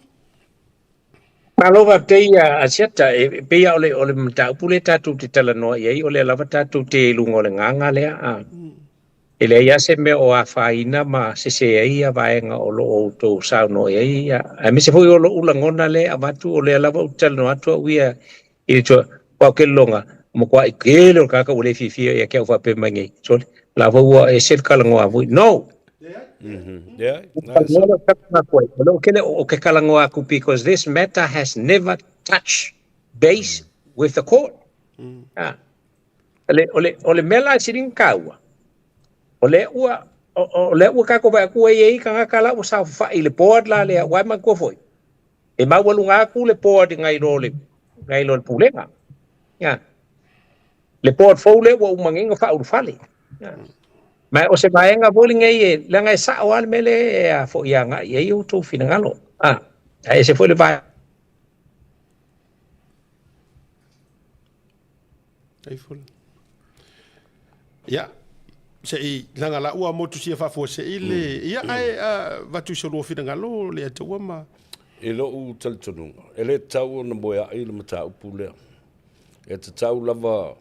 Malo faafetai a Asiata, e pei lava o le mataupu lea tatou te talanoa i ai, o lea lava tatou te i luga o le gaga lea. E leai lava se mea o afaina ma sese ai ia vaega o lo o outou saunoa i ai, aemaise foi o lou lagona lea e avatu, o lea lava ou te talanoa atu au ia i le tua, aua ou te lagona, ua matuai tele o le tagata ua le fiafia ia te au faapea mai nei, sole, o la foi ua ese le talanoa foi. No! O ke talanoa atu because this matter has never touched base with the court. O le mea la e sili ona taua, o lea ua o lea ua tatou vaai atu ua i ai tagata la ua saofafai i le board la lea, aua e manatua foi, e maualuga atu le board nai lo le nai lo le pulega. Ia. Le board fou lea ua uma nei ona faaulufale. Ia. Ma o se vaega foi lenei e leaga e sao lava le mea lea e a foi agai i ai outou finagalo. A, ae ese foi le vaega.
Ia, se i leaga la ua motusia faafuasei le, ia ae avatu i so lua finagalo Leiataua ma.
I lou talitonuga, e le tatau ona moea'i le mataupu lea. E tatau lava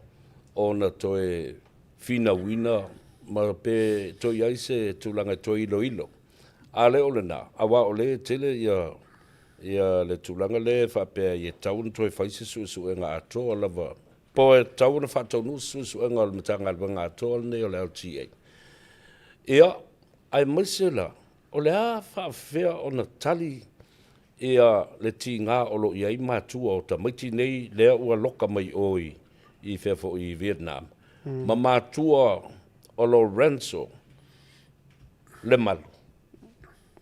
ona toe finauina ma pe toe i ai se tulaga e toe iloilo. A le o lena, aua o lea e tele ia ia le tulaga lea e faapea ai e tatau ona toe fai se suesuega atoa lava, po o e tatau ona faataunuu se suesuega a le Matagaluega atoa lenei o le LTA. Ia, aemaise la, o le a faafefea ona tali ia le tiga o lo o i ai matua o tamaiti nei lea ua loka mai o i fea foi i Vietnam, ma matua o Lorenzo Lemalu.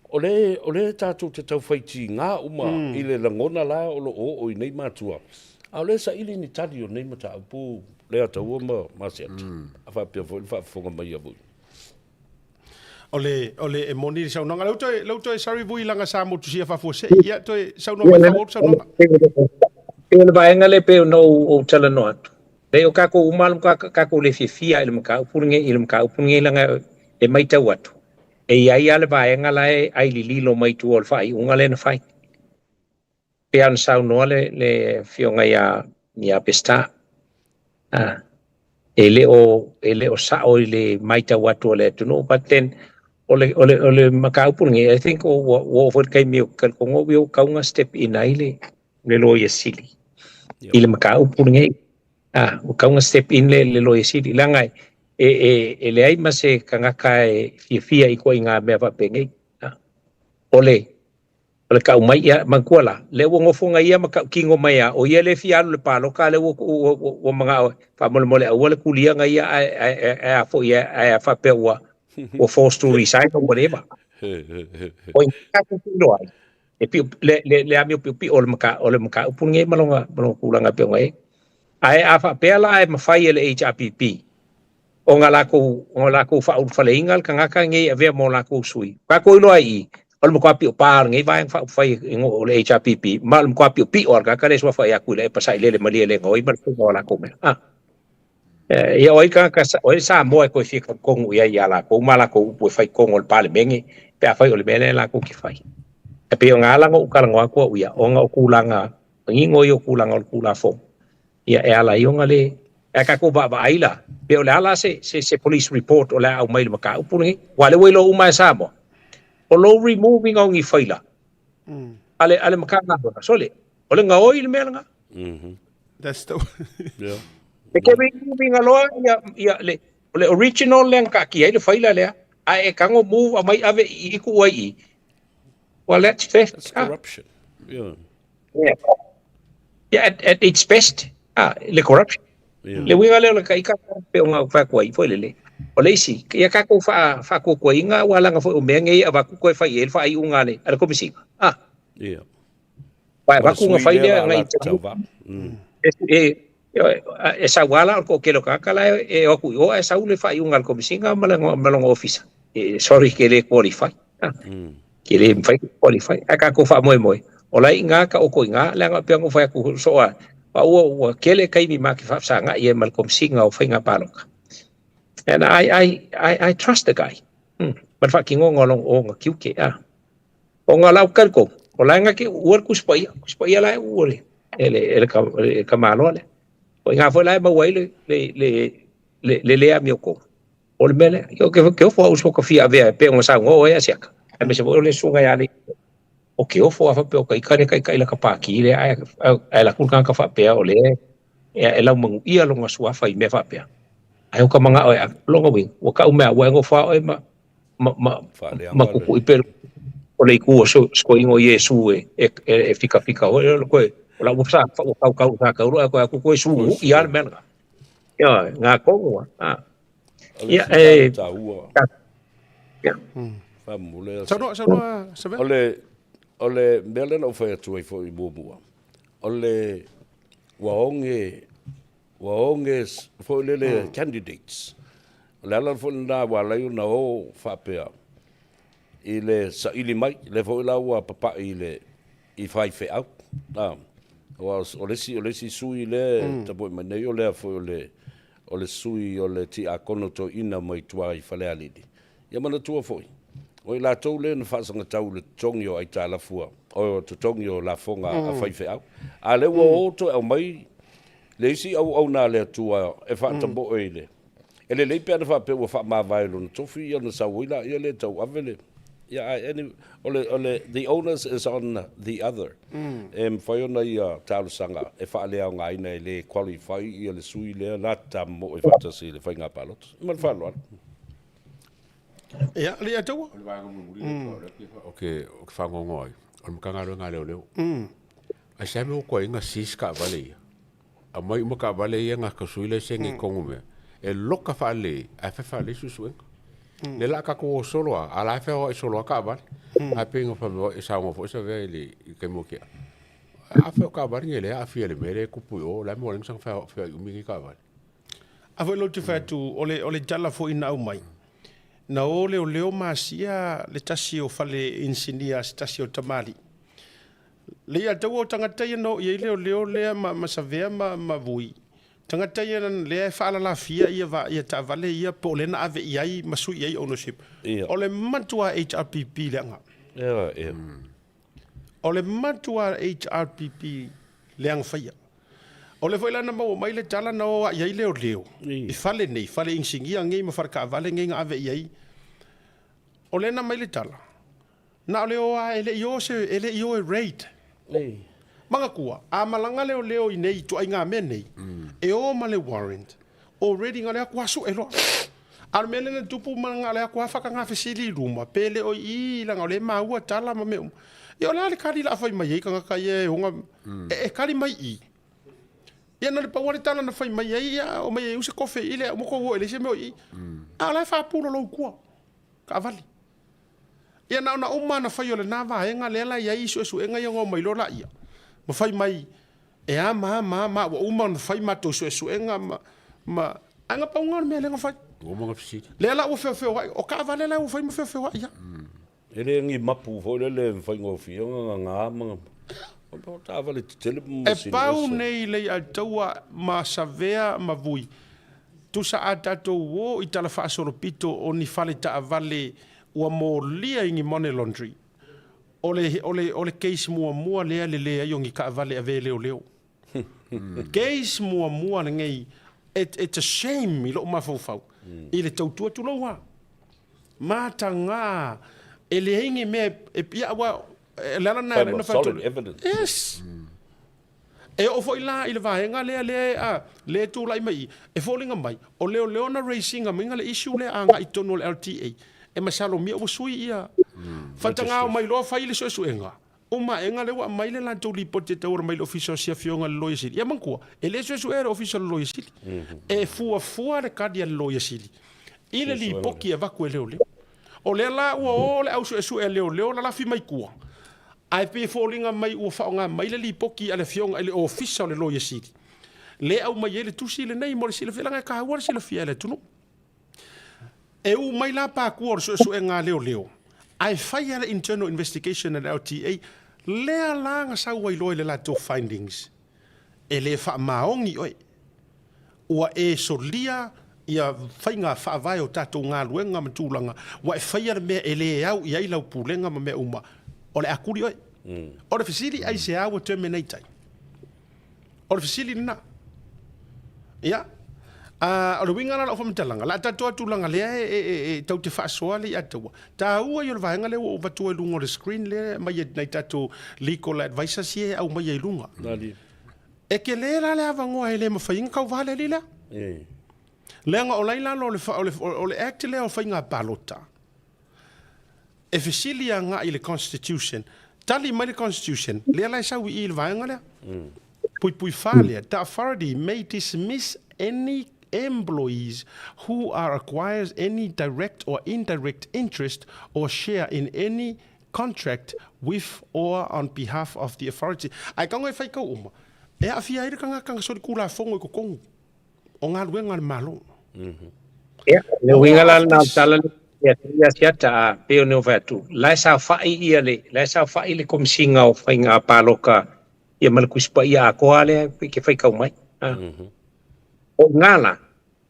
O le, o lea tatou te tau fai tiga uma i le lagona la o lo o oo i nei matua, a o lea e saili ni tali o nei mataupu Leiataua ma Asiata, a faapea foi le faafofoga mai a Vui.
O le, o le, e moni le saunoaga. Lea ua toe, lea ua toe, sorry Vui leaga sa motusia faafuasei. Ia, toe saunoa mai, faaauau le saunoaga.
Pei o le vaega lea pei ona ou talanoa atu, leai o tatou uma lava ua tatou le fiafia i le mataupu lenei, i le mataupu lenei leaga e matau atu, e i ai lava le vaega la e ailililo mai tua o le faaiuga lea na fai. Pei ona saunoa le, le afioga ia, ia Peseta. Ah, e le o e le o sa'o i le matau atu a le atunuu but then o le o le o le mataupu lenei I think ua ua oo foi le taimi o California ua tatau ona step in ai le le loia sili i le mataupu lenei. Ah, ua tatau ona step in le le loia sili leaga e e e leai ma se tagata e fiafia i ituaiga mea faapenei. Ah, o le O le kau mai, ia, manatua la, lea ua nofo na ia ma tautino mai a, o ia lea e fia alu i le paloka, a lea ua, ua, ua, ua manao e faamolemole aua le kulia na ia ae, ae, ae, ae a foi, ae, ae a faapea ua, ua forced to resign or whatever. O i tatou te iloa ai, e pio, le, le, le amio piopio o le mata, o le mataupu lenei ma lona, ma lona tulaga e pei ona i ai. Ae a faapea la e mafai e le HRPP ona lakou, ona lakou faaulufaleina le tagata lenei e avea mo lakou sui. Tatou iloa ai i i, o le matua piopā o lenei vaega faaupufai e o le HRPP, ma o le matua piopio lava o le tagata lea e suafa ia Tuilaepa sailele malie le gaoi ma le faiga o lakou mea. A. Ia o ai tagata, o ai le Samoa e toe fia talitonu i ai ia lakou ma lakou upu e fai i totonu o le Palemene pe afai o le mea lea lakou te fai. E pei o na ala na ou talanoa atu au ia, ona o tulaga manino ia o tulaga o le Tulafono. Ia e ala ai ona le ae tatou vaavaai la, pe o le a la se, se, se police report o le a aumai i le mataupu lenei. Aua o lea ua iloa uma e Samoa, o lou remove ina o ni faila a le, a le Matagaluega, sole, o le gaoi le mea lena.
That's the
Yeah.
E te remove ina loa ia, ia le, o le original lea na taatia ai le faila lea, ae e tago move aumai ave i i tuu ai i i. Well, that's theft.
That's corruption. Yeah.
Yeah. Yeah, at its best, ah, le corruption.
Yeah.
Le uiga lea o le taika pe o ngā whaakua i foi lele. O le isi, ia kākou wha, whaakuakuainga ua langa foi o mea ngei avatu koe whai e le whaaiunga a le, a le komisinga. Ah.
Yeah.
Wai avatu nga whai lea ngai e, e, e sau ala o ko kelo kaka la e o aku i o e sau le whaaiunga a le komisinga ma le ma longa ofisa. E, sorry ke le qualify. Ah. Ke le mawhai ke qualify. Ae kākou whaamoemoe. O la i ngā ka oko i ngā, leaga pea ngo whai aku so a, pa ua ua kele kaimi mā ke whaafsanga i e ma le komisinga o whainga pāloka. And I, I, I, I trust the guy. Ma le whaakingonga o longa o nga kiuke. Ah. O ngā lau kaliko, o la nga ke ua le kusipaia, kusipaia la e ua le, e le, e le, ka, e ka maloa le. O i ngā foi la e maua ai le, le, le, le, le lea mioko. O le mea lea, ia, ke, ke ofo au so ka fia avea e pe o ngā sau ngō e asiaka. Ai me se foi o le sunga ia le, o ke ofo a whapea o ka ikare kai kai la ka pāki le, ai, ai, ai la kul ka whapea o le, e, e lau mangu ia longa suafa i mea whapea. Ai o ka manga oe a, longa wing, ua ka umea, ua e ngofa oe ma, ma, ma, ma kuku i pelu, o le iku o so, sko ingo Iesu e, e, e, e fika fika o e, koe, o la ua sa, ua kau kau sa kau roa, koe aku koe su, i ale mea nga. Ia, ngā kongo, a.
Ia, e... Tāua.
Ia.
Whamule.
Saunoa, saunoa, Savea.
O le, o le mea lea na ou fai atu ai foi muamua, o le ua oge, ua oge foi lele candidates. O le ala foi lena ua ala ai ona o faapea i le saili mai, lea foi la ua papai i le i faifeau. A, aua o le isi, o le isi sui lea e tapuai mai nei, o lea foi o le, o le sui o le Tiakono Toeaina mai tua i Falealili. Ia manatua foi, o i latou lea na faasagatau i le totogi o aitalafua, o totogi o lafoga a faifeau. A lea ua o toe aumai le isi auauna a le Atua e faatamoe i le E lelei pe ana faapea ua faamavae i lona tofi ia ona sau ai laia lea e tauave le ia ae anyway o le o le the onus is on the other. E mafai ona ia talosaga e faaleaogaina e le qualify ia le sui lea la tamoe faatasi i le faiga palota. Ma le faaaloalo.
Ia, le ataua.
O le vaega mulimuli lea o lea o ke o ke fagogo ai. O le Matagaluega a Leoleo. Ai se mea o koe seize taavale ia. Aumai uma taavale ia na sui laisene i tonu mea. E loka faalelei ae fai faalelei suesuega. Lea la a tatou o solo lava, a o la e feoai solo lava taavale. Ae pei ona fai mai e saunoa foi Savea i le taimi ua tea, a fai o taavale nei lea e aafia i le mea lea e tupu i o, o le a le mea ua ala ai ona saga feoai umi nei taavale.
A foi lou te fai atu, o le, o le tala foi na aumai, na o leoleo ma asia le tasi o fale inisinia a se tasi o tamalii. Le ia taua o tagata ia na oo i ai leoleo lea ma, ma Savea ma, ma Vui, tagata ia lea e faalalafia ia va, ia taavale ia po o lea na ave i ai ma sui i ai ownership.
Ia.
O le matua HRPP leaga.
Ia, ia.
O le matua HRPP leaga faia. O lea foi la na maua mai le tala na o a'i ai leoleo i fale nei, fale inisinia nei ma fale taavale nei na ave i ai. O lea na aumai le tala, na o le o lava e le i o se, e le i o e raid. Manatua, a malaga leoleo i nei ituaiga mea nei, e o ma le warrant, already na o le atu lava sue loa. A o le mea lea na tupu ma na o le atu lava faataga fesili i luma, pe le o i i leaga o lea e maua tala ma mea uma. Ia o le a le kali o le a fai mai ai tagata ia e ona, e kali mai i i. Ia na o le pau lava le tala na fai mai ai, ia omai e use kofe i le uma tou o e leai se mea o i i. A o la e faapulolou i tua, taavale. Ia na ona uma lava ona fai o lena vaega lea la e i ai suesuega ia ona omai loa laia ma fai mai e a ma a ma a ma a ua uma ona fai matou suesuega ma ma ae na pau lena o le mea lea na fai.
Ua uma ona fesili.
Lea la ua feofeoai, o taavale la ua fai ma feofeoai lava.
E le ni mapu foi lele e faigofie ona gagā ma o taavale tetele ma
E
masini
pau
ese.
nei Leiataua ma Savea ma Vui, tusa a tatou o i tala faasolopito o ni fale taavale ua molia i ni money laundry. O le, o le, o le case muamua lea le leai o ni taavale avea leoleo. Case muamua lenei, it, it's a shame i lou mafaufau, i le tautua tulou lava. Mataga, e leai ni mea e, ia aua, e le ala lena e ala ai ona fai atu,
Solid evidence.
Yes. E oo foi la i le vaega lea lea a lea e tulai mai i, e foliga mai, o leoleo na raise ina mai le issue lea agai i totonu o le LTA, e masalomia ua sui ia faitagao mai loa fai le suesuega, uma aega lea ua aumai le latou lipoti e tauala mai i le Ofisa o si Afioga i le Loia Sili. Ia manatua, e le suesuea e le Ofisa o le Loia Sili, e fuafua le kali a le Loia Sili i le lipoti e avatu e leoleo. O lea la ua o le au suesue a leoleo lalafi mai tua, ae pei e foliga mai ua faaaoga mai le lipoti a le afioga i le Ofisa o le Loia Sili, lea e aumai ai le tusi lenei mo le silafia, leaga e taua le silafia e le atunuu. E u mai la pakua o le suesuega a leoleo, ae fai lava le internal investigation a le LTA, lea la na sau ai loa i le latou findings, e le faamaoni oe, ua e solia ia faiga faavae o tatou galuega ma tulaga, ua e faia le mea e le au i ai lau pulega ma mea uma, o le a kuli oe. O le fesili, aisea ua terminate ai? O le fesili lena. Ia, a, o le uiga la o lau faamatalaga, o le a tatou atu leaga lea e, e, e, e tau te faasoa le iataua. Taua ia o le vaega lea ua ou avatua i luga o le screen lea e aumai e nai tatou legal advisors ia e aumaia i luga. E tele la le avanoa e le mafai ai ona tauva le alii lea. Leaga o la i lalo o le, o le, o le Act lea o Faiga Palota, e fesili agai i le Constitution, tali mai le Constitution, lea la e sau i i le vaega lea. Puipui fa lea, the authority may dismiss any employees who are acquires any direct or indirect interest or share in any contract with or on behalf of the authority. Ae tago e fai kau uma, e aafia ai le tagata na solitulafono i totonu o galuega a le Malo.
Ia, le uiga la lena o le tala lea ia ia siata a pei ona fai atu, la e saofai ia le, la e saofai le Komisiga o Faiga Paloka ia ma le Tusi Paia atoa lea e ke faitau mai. A. O i ina la,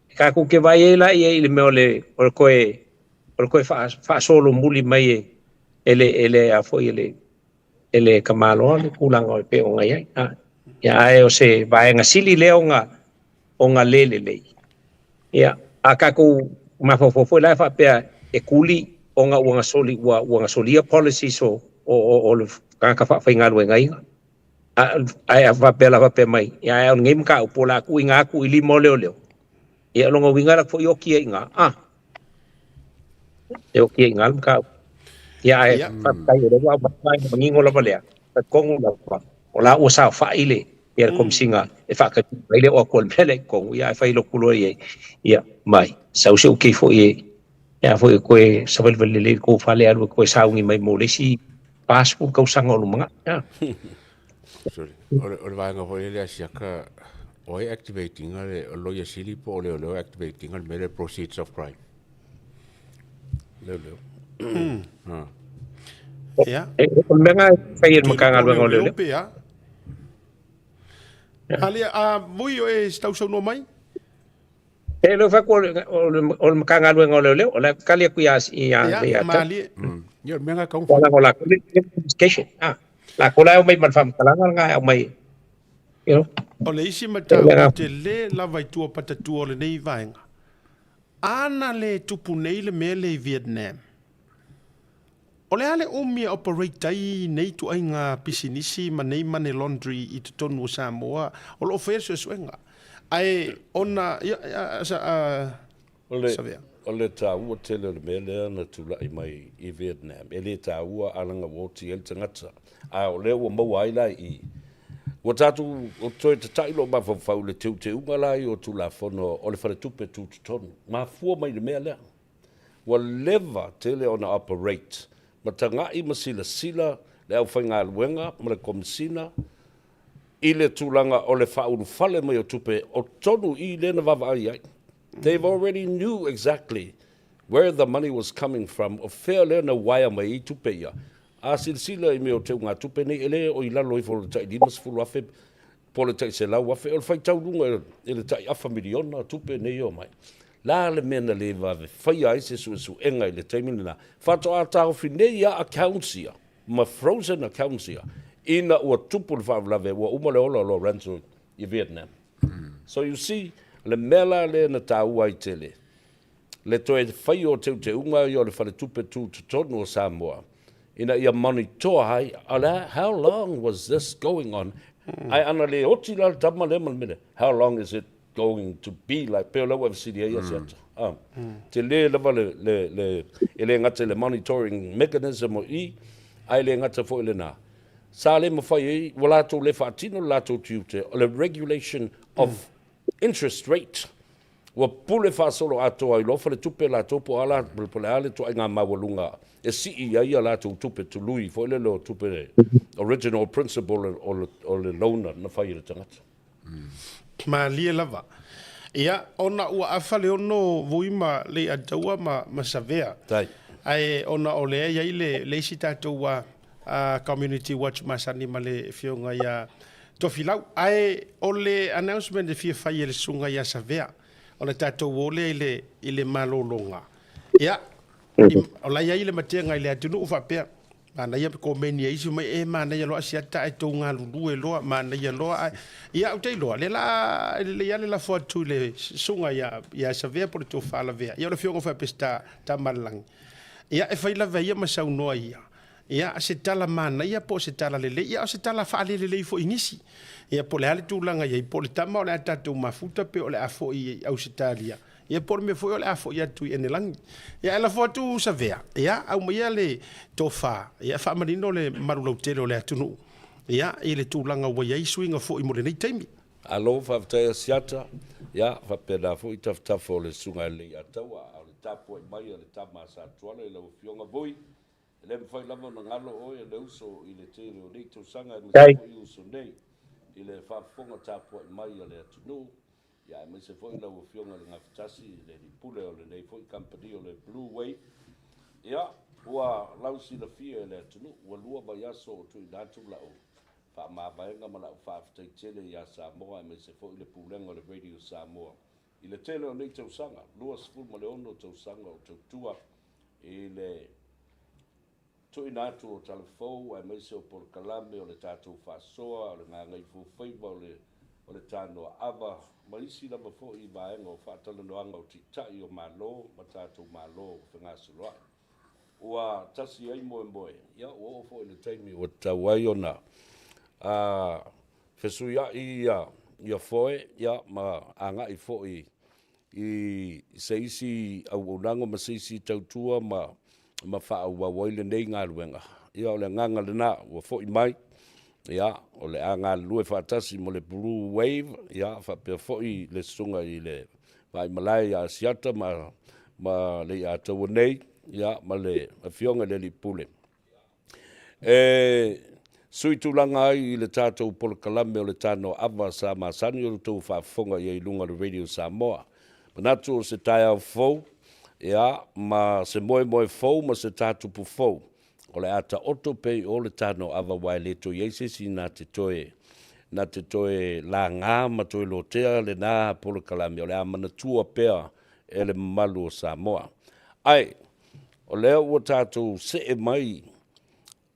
e tatou te vaai ai la ia i le mea o le, o le toe, o le toe faasolomuli mai e, e le, e le, a foi e le, e le tamaloa le tulaga e pei ona i ai. A, ia, ae o se vaega sili lea ona, ona le lelei. Ia, a tatou mafaufau foi la e faapea e kuli ona ua gasoli, ua, ua gasolia policies o, o, o, o le tagata faafaigaluegaina. A, ae a faapea la faapea mai, ia ae o lenei mataupu o le a tuuina atu i lima o leoleo. Ia o lona uiga la foi oki ai i ina. A, e oki ai i ina le mataupu. Ia ae faafetai o lea ua aumai vaega manino lava lea, talitonu lava o la ua saofai le ia le Komisiga e faatali mai le oo atu o le mea lea i totonu, ia ae fai lotu loa i ai, ia mai, sau se ukei foi e e a foi e toe savalivali lelei i le tou fale alu e toe sauni mai mo le isi 40 tausaga o lumanai. A.
Sorry. O le, o le vaega foi lea siaka, o ai activate ina le o loia sili po o leoleo activate ina le mea lea proceeds of crime.
Leoleo.
Ha.
Ia.
E, o le mea lena e fai e le Matagaluega o Leoleo.
Pe a. Alia, a vui o e sausaunoa mai?
E le fai atu o le, o le Matagaluega o Leoleo, o le a tali atu ia, ia,
Ia,
ia,
malie.
Ia, o le mea lena e tau
Wala o la communication. Ah, la ko la e aumai ma le faamatalaga lena e aumai. You know?
O le isi mataupu tele lava i tua o patatua o lenei vaega, ana le tupu nei le mea lea i Vietnam, o le a le umi e operate ai nei ituaiga pisinisi ma nei money laundry i totonu o Samoa? O lo o faia le suesuega, ae ona, ia,
Savea. O le taua tele o le mea lea na tulai mai i Vietnam, e le taua alaga ua oti ai le tagata, a o lea ua maua ai la i i. Ua tatou toe tata'i lou mafaufau i le teuteuga la ia o Tulafono o le Faletupe Tutotonu, mafua mai i le mea lea. Ua leva tele ona operate ma taga'i ma silasila le aufaigaluega ma le Komesina i le tulaga o le faaulufale mai o tupe o totonu i i lea na vaavaai ai. They've already knew exactly where the money was coming from, o fea lea na uaea mai ai tupe ia. A silasila i mea o teugatupe nei, e le o i lalo ifo o le tai 50,000 po o le tai 100,000, o le faitau luga i le tai afa miliona tupe nei e omai. La le mea na le vave faia ai se suesuega i le taimi lena, faatoa taofi nei lava accounts ia, ma frozen accounts ia, ina ua tupu le faalavelave, ua uma le ola o Lorenzo i Vietnam. So you see, o le mea la lea na taua ai tele, le toe faia o teuteuga ia o le Faletupe Tutotonu o Samoa, ina ia monitor ai, o le a, how long was this going on? Ae ana le oti la le tama lea ma le mea lea, how long is it going to be like, pei o lea ua e fesili ai Asiata. Ah, tele lava le, le, le, e le gata i le monitoring mechanism o i, ae le gata foi i lena. Sa le mafai ai, ua latou le faatino le latou tiute o le regulation of interest rate. Ua pule faasoloatoa ai loa faletupe latou po o a la, po o le a le ituaiga maualuga e sii ai a latou tupe tului foi lele o tupe original principal o le loan na fai e le tagata.
Malie lava. Ia, ona ua afa le ono vui ma Leiataua ma, ma Savea.
Tai.
Ae ona o lea i ai le, le isi tatou a, a Community Watch masani ma le afioga ia Tofilau. Ae o le announcement e fia fai e le susuga ia Savea, o le tatou o lea i le, i le malologa. Ia, i, o la i ai le matega i le atunuu faapea, Manaia pe komeni e isi mai e manaia loa Asiata ae tou galulue loa manaia loa ae ia ou te iloa lea la e lelei a le lafo atu i le susuga ia ia Savea po o le Tofa Lavea ia o le afioga foi a Peseta Tamalelagi ia e fai lava ia ma saunoa ia ia se tala manaia po o se tala lelei ia o se tala faalelelei foi i nisi ia po o le a le tulaga i ai po o le tama o le a tatou mafuta pe o le a foi i Ausetalia Ia po o le mea foi o le a foi atu i Enelagi. Ia ae lafo atu Savea, ia aumaia le tofa, ia faamanino le mamalu lautele o le atunuu, ia i le tulaga ua i ai suiga foi mo lenei taimi.
Alo, faafetai Asiata, ia faapena foi tafatafa o le Susuga ia Leiataua, a o le tapuai mai a le tama a Satuala i lau Afioga Vui, e le mafai lava ona galo oe e le uso i le tele o nei tausaga aemaise foi uso nei i le faafofoga tapuai mai a le atunuu, Ia aemaise foi lau Afioga i le Gafatasi, le Alii Pule o lenei foi kamupani o le Blue Wave. Ia, ua lausilafia e le atunuu, ua lua vaiaso o tuuina atu lau faamavaega ma lau faafetai tele ia Samoa aemaise foi le Pulega o le Radio Samoa i le tele o nei tausaga, 26 tausaga o tautua i le Tuuina atu o tala fou aemaise o polokalame o le tatou faasoa, o le gagaifofaiva, o le o le tanoa ava, ma isi lava foi vaega o faatalanoaga o Taitai o Malo ma tatou Malo fegasoloai. Ua tasi ai moemoe, ia ua oo foi i le taimi ua tatau ai ona a fesuiai ia ia foe ia ma agai foi i se isi auaunaga ma se isi tautua ma ma faaauau ai lenei galuega. Ia o le agaga lena ua foi mai, ia o le a galulue faatasi ma le Blue Wave, ia faapea foi le susuga i le Vaimalae ia Asiata ma ma Leiataua nei, ia ma le Afioga i le Alii Pule. E suitulaga ai i le tatou polokalame o le Tanoa Ava sa masani ona outou faafofoga i ai i luga o le Radio Samoa. Manatu o se taeao fou, ia, ma se moemoe fou ma se tatupu fou, o le a taoto pea i o le Tanoa Ava aua e le toe i ai se isi na te toe, na te toe laga ma toe lotea lena polokalame, o le a manatua pea e le mamalu o Samoa. Ae, o lea ua tatou see mai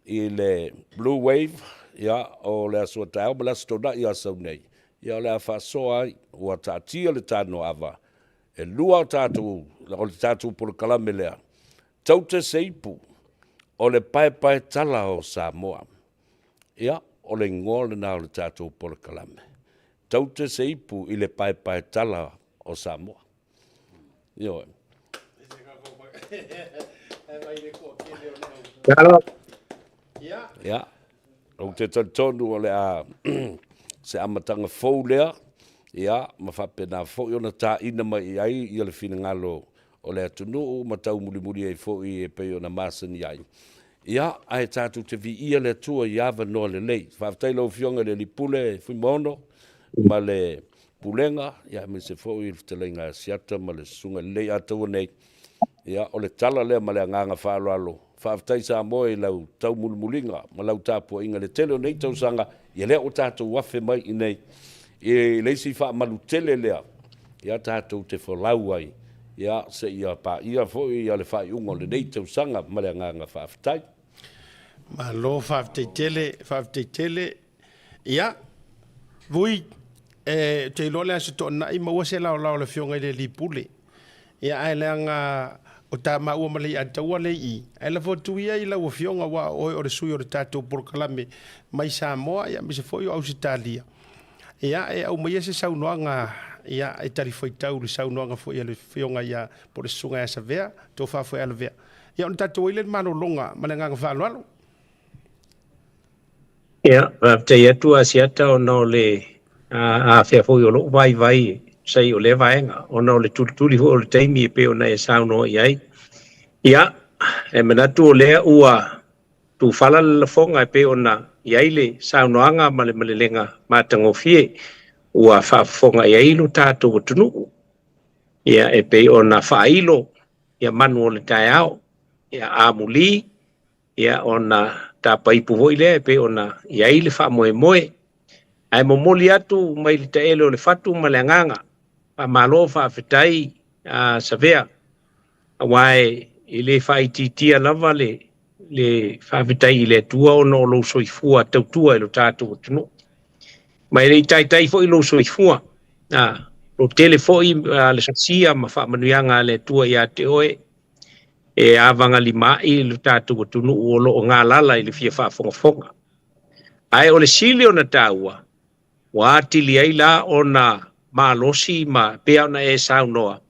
i le Blue Wave, Ia, o le aso a taeao ma le Aso Toonai a sau nei, ia o le a faasoa ai, ua taatia le tanoaava, e lua o tatou, o le tatou polokalame lea, taute se ipu o le paepaetala o Samoa. Ia, o le igoa lena o le tatou polokalame, taute se ipu i le paepaetala o Samoa. Ioe. Ia, ou te talitonu o le a se amataga fou lea, ia, ma faapena foi ona taina mai i ai ia le finagalo o le atunuu ma taumulimuli ai foi e pei ona masani ai. Ia, ae tatou te viia le Atua i avanoa lelei. Faafetai lau Afioga i le Alii Pule Fuimaono ma le Pulega, ia aemaise foi le Fetalaiga a Asiata ma le Susuga i le Leiataua nei. Ia, o le tala lea ma le agaga faaaloalo. Faafetai Samoa i lau taumulimuliga ma lau tapuaiga i le tele o nei tausaga, ia lea ua tatou afe mai i nei i le isi faamalu tele lea, ia tatou te folau ai, ia seia paia foi ia le faaiuga o lenei tausaga ma le agaga faafetai.
Malo faafetai tele, faafetai tele. Ia, Vui, e, ou te iloa o le Aso Toonai maua se laolao o le Afioga i le Alii Pule. Ia, ae leaga o ta maua ma Leiataua lea i i, ae lafo atu ia i lau Afioga aua o oe o le sui o le tatou polokalame mai Samoa, ia, aemaise foi o Ausetalia. Ia, e aumaia se saunoaga, ia, e talifuaitau i le saunoaga foi a le Afioga ia, po o le Susuga ia Savea, Tofa foi Alavea. Ia, ona tatou ai lea i le malologa ma le agaga faaaloalo.
Ia, faafetai atu Asiata ona o le afea foi o lou vaivai e tusa ai o lea vaega, ona o le tulituli foi o le taimi e pei ona e saunoa i ai. Ia, e manatu o lea ua tufala le lafoga e pei ona i ai le saunoaga ma le malelega matagofie ua faafofoga i ai lo tatou atunuu. Ia, e pei ona faailo ia manu o le taeao, ia amuli ia ona tapaipu foi lea e pei ona i ai le faamoemoe. Ae momoli atu mai le taele o le fatu ma le agaga faamalo faafetai a Savea, aua e le faaitiitia lava le le faafetai i le Atua ona o lou soifua tautua i lo tatou atunuu. Ma e le i taitai foi lou soifua, a lo tele foi le sosia ma faamanuiaga a le Atua ia te oe, e avagalimaai lo tatou atunuu o lo o galala i le fia faafogafoga. Ae o le sili ona taua, ua atili ai la ona malosi ma pei ona e saunoa,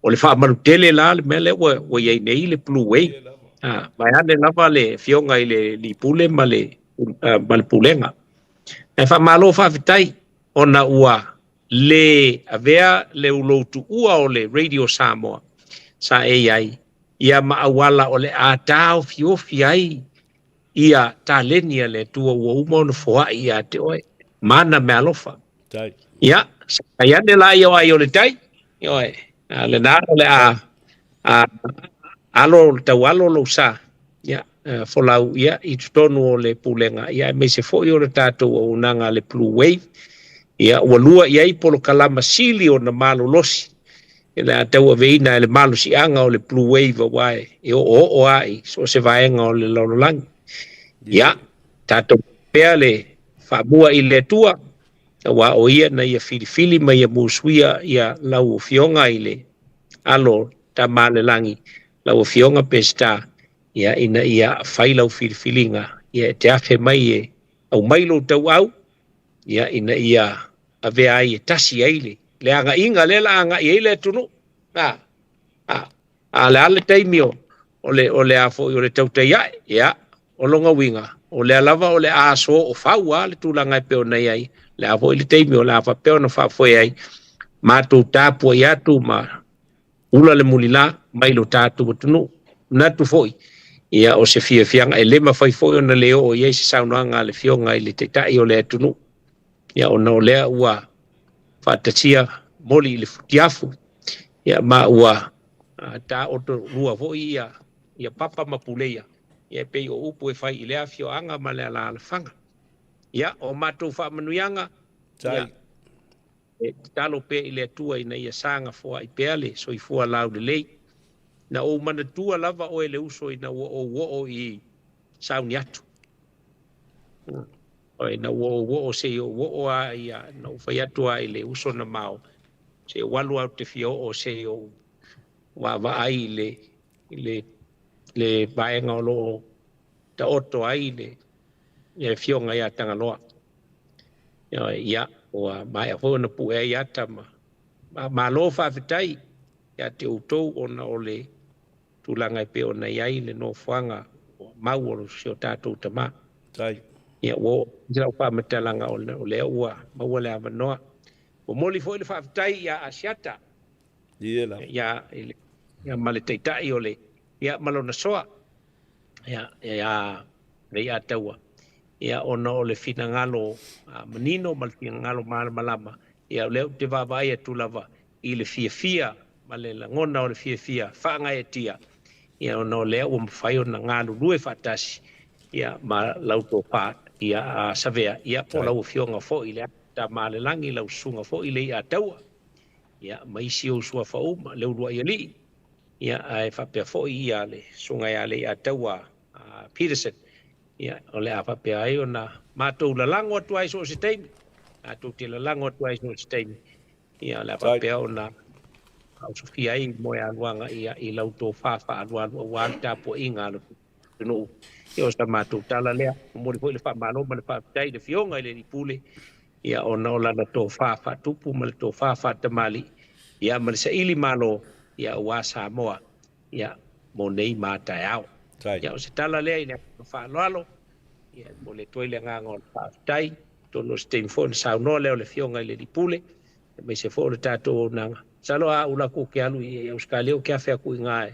o le faamalutele la le mea lea ua, ua i ai nei le Blue Wave. Ah, vaeane lava le afioga i le Lipule ma le, ma le Pulega. Ae faamalo faafetai ona ua le avea le ulou tuua o le Radio Samoa sa e i ai ia ma auala o le a taofiofi ai ia taleni a le Atua ua uma ona foai ia te oe ma ana meaalofa. Ia, sagai ane laia o ai o le tai, ioe, a lena o le a a alo taualo lou sa, ia, folau ia i totonu o le pulega, ia aemaise foi o le tatou auaunaga a le Blue Wave, ia ua lua i ai polokalama sili ona malolosi e le a tauaveina e le malosiaga o le Blue Wave aua e oooo lava i so o se vaega o le lalolagi. Ia, tatou pea le faamua i le Atua, aua o Ia na ia filifili ma ia musuia ia lau Afioga i le alo Tama a le Lagi, lau Afioga Peseta, ia, ina ia fai lau filifiliga, ia, e te afe mai e aumai lou tauau, ia, ina ia avea ai e tasi ai le, le agaiga lea la agai ai le atunuu. A, a, a le a le taimi o, o le, o le a foi o le tautai ae, ia, o lona uiga, o lea lava o le a aso o fau a le tulaga e pei ona i ai, le a foi le taimi o le a faapea ona faafoe ai, matou tapuai atu ma ula le mulila mai lo tatou atunuu. Manatu foi, ia o se fiafiaga e le mafai foi ona le oo i ai se saunoaga a le Afioga i le Taitai o le atunuu, ia ona o lea ua faatasia moli i le futiafu, ia ma ua taoto lua foi ia, ia papa ma puleia, ia e pei o upu e fai i lea afioaga ma le alaalafaga. Ia, o matou faamanuiaga, ia, E tatalo pea i le Atua ina ia saga foai pea le soifua laulelei. Na ou manatua lava oe le uso ina ua ou oo i sauni atu. Oi, na ua ou oo se i ou oo lava ia, na ou fai atu lava i le uso na mao, se i ou alu lava ou te fia oo se i ou vaavaai i le, i le, le vaega o lo o taoto ai le, le afioga ia Tagaloa. Ioe, ia, ua maea foi ona pue ai ata ma, ma malo faafetai ia te outou ona o le tulaga e pei ona i ai le nofoaga ua mau o si o tatou tama.
Tai.
Ia, ua oo i lau faamatalaga ona o lea ua maua le avanoa. Momoli foi le faafetai ia Asiata,
Ie lava.
ia, ia ma le taitai o le, ia ma lona soa, ia, ia Leiataua, ia ona o le finagalo manino ma le finagalo malamalama, ia o lea ou te vaavaai atu lava i le fiafia ma le lagona o le fiafia faagaeetia, ia ona o lea ua mafai ona galulue faatasi ia ma lau tofa ia a Savea, ia po o lau Afioga foi i le Tama a le Lagi, lau Susuga foi i le Iataua, ia ma isi ou suafa uma, le uluai alii, ia ae faapea foi ia le Susuga ia Leiataua Peterson, ia o le a faapea ai ona matou lalago atu ai so o se taimi, matou te lalago atu ai so o se taimi, Ia, o le a faapea ona faaosofia ai moealuaga ia i lau tofa faaalualu aua le tapuaiga a lo atunuu. Ia, o sa matou tala lea. Momoli foi le faamalo ma le faafetai i le Afioga i le Alii Pule, ia, ona o lana tofa faatupu ma le tofa faatamalii, ia, ma le saili malo, ia, aua Samoa, ia, mo nei ma a taeao. Ia, o se tala lea i le agaga faaaloalo, ia, e momoli atu ai le agaga o le faafetai. Atonu o se taimi foi ona saunoa lea o le Afioga i le Alii Pule, aemaise foi o le tatou auaunaga. Masalo a ou alu atu ou te alu i Ausetalia ou te afe atu i ina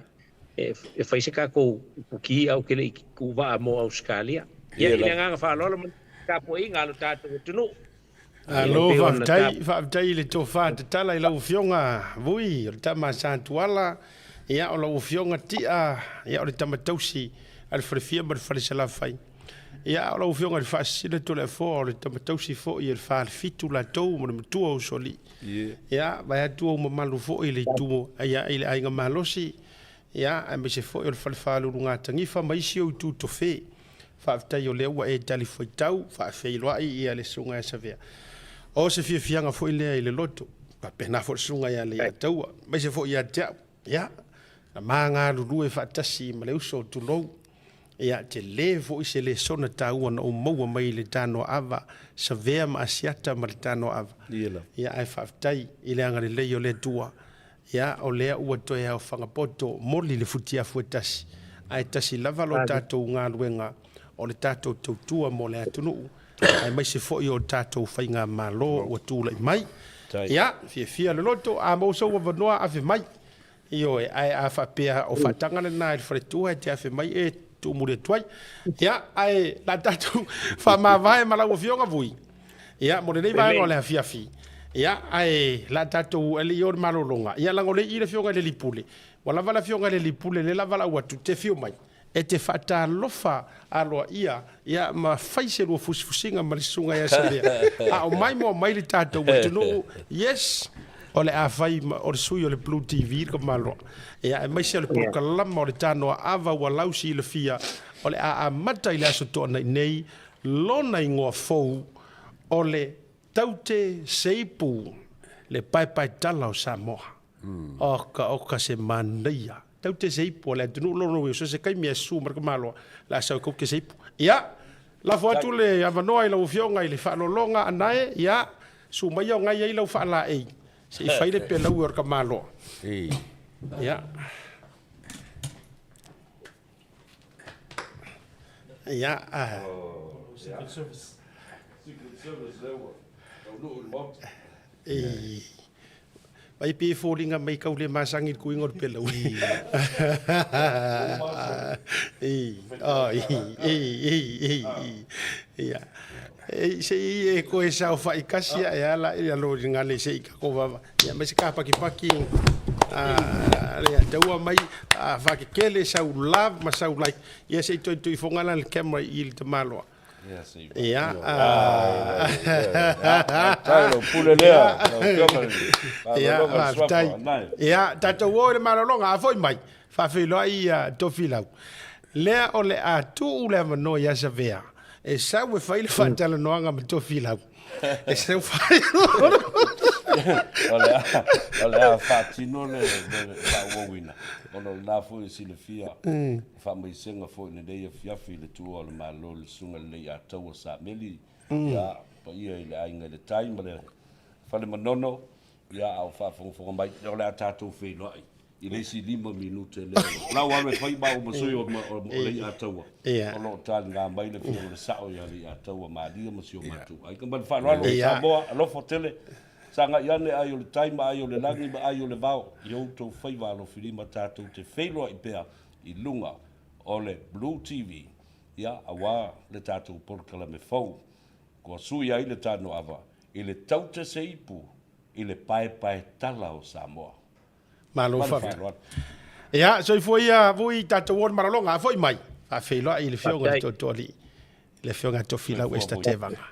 e fai se tatou upuki ae ou te le i tuuvaa mo Ausetalia. Ia, i le agaga faaaloalo ma le tapuaiga a lo tatou atunuu.
Malo faafetai, faafetai i le tofa tatala i lau Afioga Vui, o le tama a Satuala, ia o lau Afioga Tia, ia o le tama tausi a le Falefia ma le Falesalafai. Ia, o lau Afioga i le Faasisina Toleafoa, o le tama tausi foi e le Falefitu latou ma le matua o Usoalii. Ia, vaeatu ou mamalu foi i le itu, ia, i le aiga malosi, ia, aemaise foi o le Falefa-lulugatanifa ma isi ou itu tofe. Faafetai o lea ua e talifuaitau, faafeiloai ia le Susuga ia Savea. O se fiafiaga foi lea i le loto, faapena foi le Susuga ia Leiataua, aemaise foi ia te au. Ia, na ma galulue faatasi ma le uso, tulou. Ia, tele foi se lesona taua na ou maua mai i le Tanoaava, Savea ma Asiata ma le Tanoaava. Ia, ae faafetai i le agalelei o le Atua. Ia, o lea ua toe aofaga poto, moli le futiafu e tasi, ae tasi lava lo tatou galuega o le tatou tautua mo le atunuu, aemaise foi o tatou faigamalo ua tulai mai. Ia, fiafia le loto, a maua sou avanoa, ave mai. Ioe, ae a faapea o faataga lena e le faletua e te afe mai e tuumuli atu ai. Ia, ae la tatou faamavae ma lau Afioga Vui. Ia, mo lenei vaega o le afiafi. Ia, ae la tatou e le i o le malologa. Ia, lago le i le Afioga i le Alii Pule. Ua lava le Afioga i le Alii Pule, lea la valaau atu, te afio mai e te faatalofa aloaia, ia, ma fai se lua fusifusiga ma le susuga ia Samea. A o mai moa mai le tatou atunuu, yes, o le a fai o le sui o le Blue TV le kamaloa. Ia, aemaise o le polokalama o le Tanoa Ava ua lausilafia, o le a amata i le Aso Toonai nei, lona igoa fou o le Taute Seipu, le paepaetala o Samoa. Oka, oka se manaia. Taute seipu o le atunuu lona ui so se taimi e susu mai le tamaloa, le a sau e taute seipu. Ia, lafo atu le avanoa i lau Afioga i le faaaloaloga Anae, ia, susu maia o nai ai lau faalaei, se i fai le pelaue o le tamaloa. Ia. Ia.
Secret Service. Secret Service lea ua taunuu i le Maota.
Vai pei e foliga mai kau le masani i le kuiga o le pelau. Ia. Se i e koe saofai kasi ae ala i lalo i gale se i kako vava. Ia mai se kapakipaki le taua mai whakekele sau love ma sau like. Ia se i toi tui fonga la le camera i le tamaloa. Ia. Ia, faafetai. Ia, tatou o i le malologa, a foi mai, faafeiloai ia Tofilau. Lea o le a tuu le avanoa ia Savea. E sau e fai le faatalanoaga ma Tofilau. E sau fai.
O le a, o le a faatino le, le faaauauina, ona o lena foi e silafia le faamaisega foi i lenei afiafi i le tuua o le Malo i le Susuga i le Leiataua Sameli, ia, paia i le Aiga i le Tai ma le Fale Manono, ia, a o faafogafoga mai, o le a tatou feiloai i le isi 5 minute lea o lau alu e fai maua ma sui o Leiataua o lo o taliga mai le afioga i le Sao ia Leiataua Malia ma si o matou aiga. Ma le faaaloalo Samoa, alofa tele, sagai ane ai o le tai ma ai o le lagi ma ai o le vao i outou faiva alofilima tatou te feiloai pea i luga o le Blue TV ia aua le tatou polokalame fou kua sui ai le tanoava i le taute se ipu i le paepaetala o Samoa.
Malo faafetai. Ia, soifua ia voi tatou o le malologa, a foi mai, faafeiloai i le Afioga i le Tootooalii, le Afioga ia Tofilau Esther Tevaga.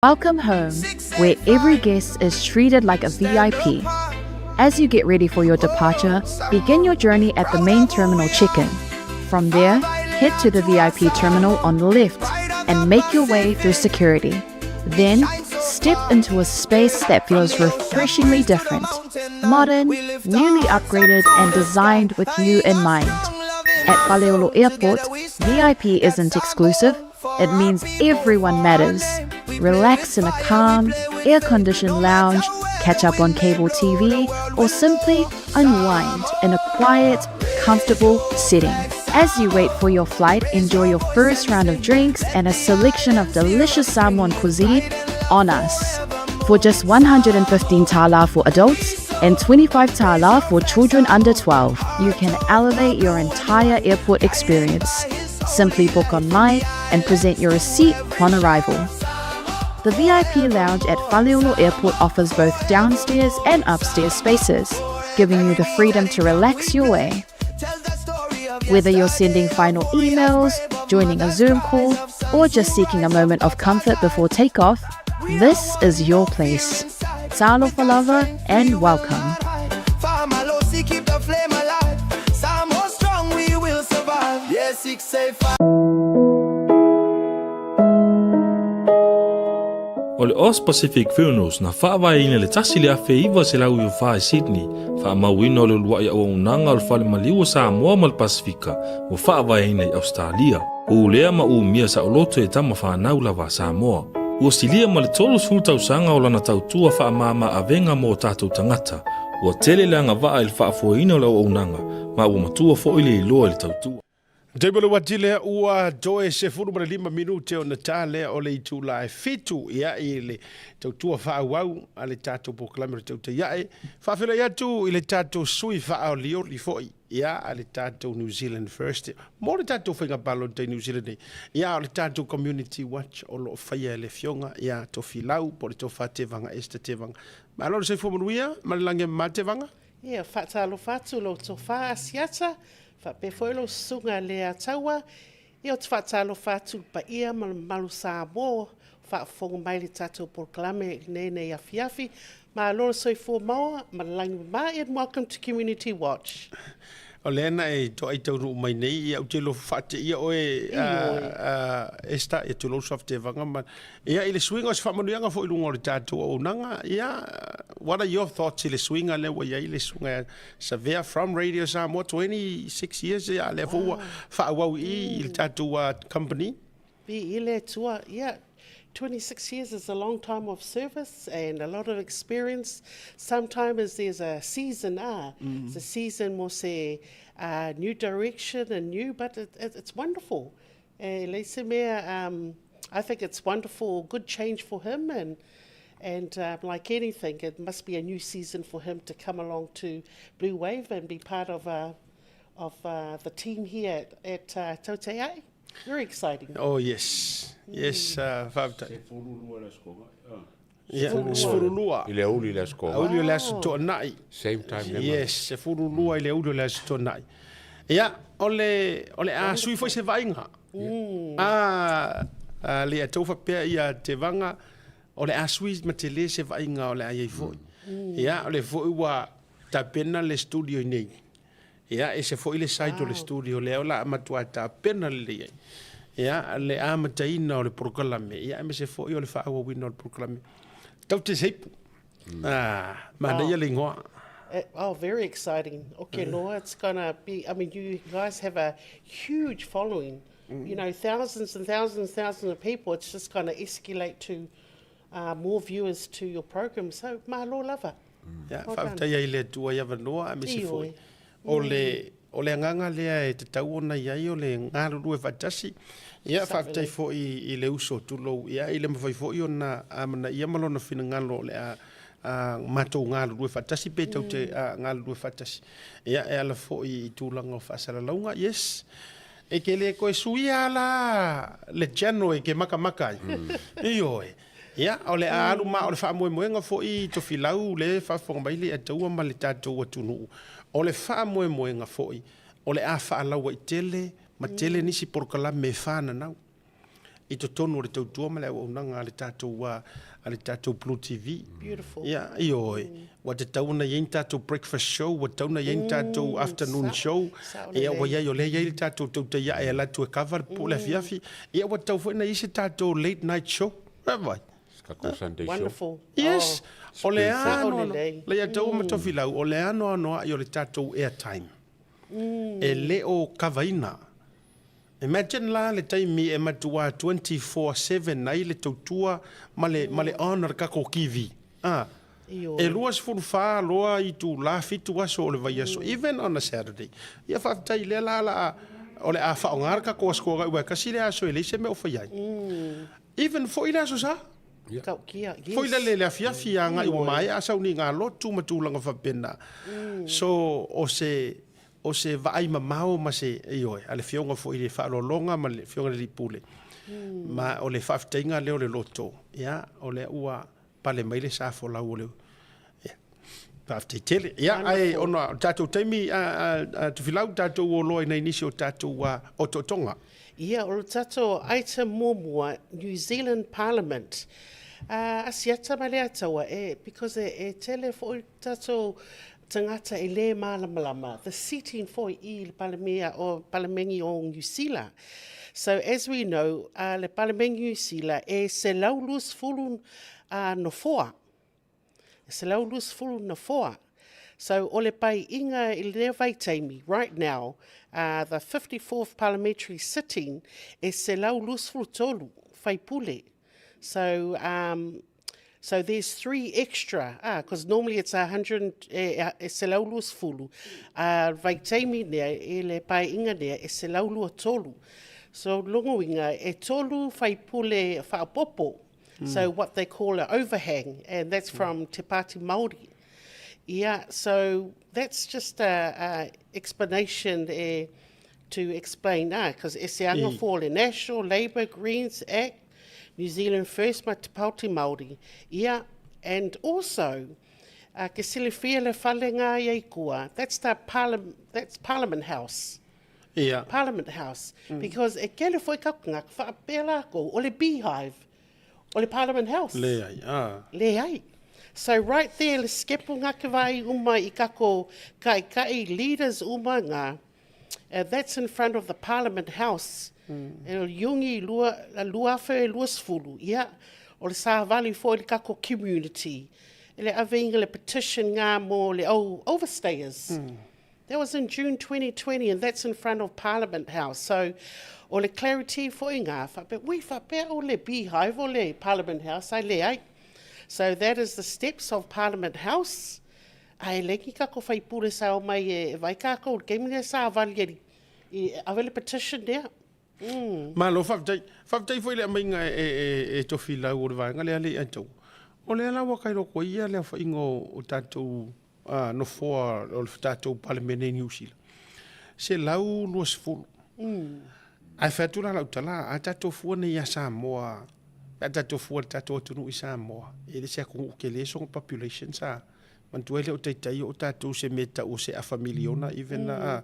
Welcome home, where every guest is treated like a VIP. As you get ready for your departure, begin your journey at the main terminal check-in. From there, head to the VIP terminal on the left and make your way through security. Then, step into a space that feels refreshingly different. Modern, newly upgraded, and designed with you in mind. At Faleolo Airport, VIP isn't exclusive, it means everyone matters. Relax in a calm, air-conditioned lounge, catch up on cable TV, or simply unwind in a quiet, comfortable setting. As you wait for your flight, enjoy your first round of drinks and a selection of delicious Samoan cuisine on us. For just 115 tala for adults and 25 tala for children under 12, you can elevate your entire airport experience. Simply book online and present your receipt upon arrival. The VIP lounge at Faleolo Airport offers both downstairs and upstairs spaces, giving you the freedom to relax your way. Whether you're sending final emails, joining a Zoom call, or just seeking a moment of comfort before takeoff, this is your place. Talofa lava and welcome.
O le Aus Pacific Funerals na faavaeina i le 1994 i Sydney, faamauina o le uluai auaunaga o le Fale Maliu o Samoa ma le Pasefika ua faavaeina i Ausetalia. Ulea ma umia saoloto e tama fanau lava a Samoa. Ua silia ma le 30 tausaga o lana tautua faamama avega mo o tatou tagata. Ua tele le agavaa i le faafoeina o le auaunaga, ma ua matua foi le iloa i le tautua.
Taimi o le uati lea ua toe 15 minute ona ta lea o le itula e 7 ia i le tautua faaauau a le tatou polokalame o le Tautai Ae. Faafeiloai atu i le tatou sui faaolioli foi ia a le tatou New Zealand First mo le tatou faiga palota i New Zealand nei. Ia o le tatou Community Watch o lo o faia e le Afioga ia Tofilau po o le Tofa Tevaga Esther Tevaga. Malo le soifua manuia ma le lagi e mama Tevaga.
Ia, faatalofa atu lou tofa Asiata, faapea foi lou susuga Leataua. Ia, ou te faatalofa atu i le paia ma le mamalu Samoa o faafofoga mai i le tatou polokalame i lenei afiafi. Malo le soifua maua ma le lagi mama and welcome to Community Watch.
O lea na e toai taunuu mai nei, ia ou te iloa faateia oe Esther, ia tulou Soft Tevaga ma Ia, i le suiga o se faamanuiaga foi i luga o le tatou auaunaga, ia, what are your thoughts i le suiga lea ua i ai le suiga ia Savea from Radio Samoa 26 years, ia, lea foi ua faaauau i i le tatou company?
Viia le Atua, ia, 26 years is a long time of service and a lot of experience. Sometimes there's a season, ah, mm. it's a season mo se uh, new direction and new, but it, it, it's wonderful. E leai se mea, um, I think it's wonderful, good change for him and and um, like anything, it must be a new season for him to come along to Blue Wave and be part of uh, of uh, the team here at, at uh, Tauteai. Very exciting.
Oh yes. Yes, uh, faafetai.
Se fululua le aso Toonai. Ah.
Yeah, 12.
I le aoauli i le Aso Toonai.
Aoauli o le Aso Toonai.
Same time le
Yes, 12 i le aoauli o le Aso Toonai. Ia, o le, o le a sui foi se vaaiga. Mm. A, a le a tau faapea ia te vanga, o le a sui ma te le se vaaiga o le a iai foi. Mm. Ia, o le foi ua tapena le studio i nei. Ia, ese foi le site o le studio lea o le a matuā tapena lelei ai. Ia, le amataina o le polokalame, ia, aemaise foi o le faaauauina o le polokalame. Tau te seipu. Ah, manaia le ingoa.
Oh, very exciting. Okay, Noah, it's gonna be, I mean, you guys have a huge following. You know, thousands and thousands and thousands of people. It's just gonna escalate to uh, more viewers to your program. So, malo lava.
Ia, faafetai ai i le Atua i avanoa aemaise foi o le, o le agaga lea e tatau ona i ai o le galulue faatasi. Ia, faafetai foi i le uso tulou, ia, i le mafai foi ona amanaia ma lona finagalo o le a a matou galulue faatasi pe tou te galulue faatasi. Ia, e ala foi i tulaga o faasalalauga, yes. E ke le koe suia la le channel e ke makamaka ai. Ioe. Ia, o le a alu ma o le faamoemoega foi i Tofilau le faafofoga mai le Ataua ma le tatou atunuu. O le faamoemoega foi, o le a faalauaitele ma tele nisi polokalame e fananau i totonu o le tautua ma le auaunaga a le tatou a le tatou Blue TV.
Beautiful.
Ia, ioe. Ua tatau ona i ai ni tatou breakfast show, ua tatau ona i ai ni tatou afternoon show. Ia, ua i ai, o lea e i ai le tatou tautai ae alu atu e cover le po le afiafi. Ia, ua tatau foi ona i ai se tatou late night show. Vai.
Tatou Sunday show.
Wonderful.
Yes. O le
anoano,
Leiataua ma Tofilau, o le anoanoai o le tatou airtime. E le o kavaina. Imagine la le taimi e matua 24/7 ai le tautua ma le, ma le on o le kako kiwi. Ah. E 24 loa itulā, fitu aso o le vaiaso, even on a Saturday. Ia faafetai lea la la a, o le a faaaoga le kako aso aua e kasi le aso e leai se mea o fai ai. Even foi le aso sa. Foi le le afiafi agai ua maea sauniga lotu ma tulaga faapena. So o se o se vaai mamao ma se, ioe, a le Afioga foi i le Faaaloaloga ma le Afioga i le Alii Pule. Ma o le faafetaiga lea o le loto, ia, o lea ua pale mai le sa folau o le, ia, faafetai tele. Ia, ae ona o le tatou taimi, a, a, a Tufilau, tatou o loa i nai nisi o tatou otootoga.
Ia, o le tatou item muamua, New Zealand Parliament. Uh, Asiata ma Leataua, e, because e, e tele foi tatou tagata e lē mālamalama, the seating foi i le Palemia o Palemegi o Niu Sila. So as we know, uh, le Palemegi Niu Sila e 120 uh, nofoa. E 120 nofoa. So o le paiinga i lenei vaitaimi, right now, uh, the 54th parliamentary sitting e 123 faipule. So um, So there's three extra, ah, because normally it's a hundred, e, e 120. A vaitaimi nea, e le paeinga nea, e 123. So longoinga, e tolu whaipule whaopopo. So what they call an overhang, and that's from Te Pāti Māori. Yeah, so that's just a, a explanation e, to explain, ah, because e se anga for le National, Labour, Greens, Act, New Zealand First ma Te Paoti Māori. Ia, and also, uh, ke silafia le whale ngā ia i kua, that's the parliament, that's Parliament House.
Ia.
Parliament House. Because e kele foi ka ngā whaapea lākou, o le Beehive, o le Parliament House.
Leai, ah.
Leai. So right there, le skepo ngā ke vai uma i kako kai kai leaders uma ngā, Uh, that's in front of the Parliament House. Mm. E Iuni lua, lua afe e lua sefulu. Ia, o le sāvali foi le kako community. E le aveinga le petition ngā mō le overstayers. Mm. That was in June 2020 and that's in front of Parliament House. So, O le clarity foi ngā, whaapea, ui, whaapea o le beehive o le Parliament House, ai le ai. So that is the steps of Parliament House. Ae lengi kako whaipure sa o mai e, e vai kākou, le keimi lea sa vali e, i ave le petition nea.
Malo faafetai. Faafetai foi i le aumaiga e, e, e Tofilau o le vaega lea le i O lea la ua kailoko ia le aofaiga o, o tatou uh, nofoa o le tatou Palemene i Niu Sila. 120. Ae fai atu la lau tala, a tatou fua nei ia Samoa, pe a tatou fua le tatou atunuu i Samoa, e le se atunuu tele sona population sa manatua e le o taitai o tatou se mea tau o se afa miliona even mm.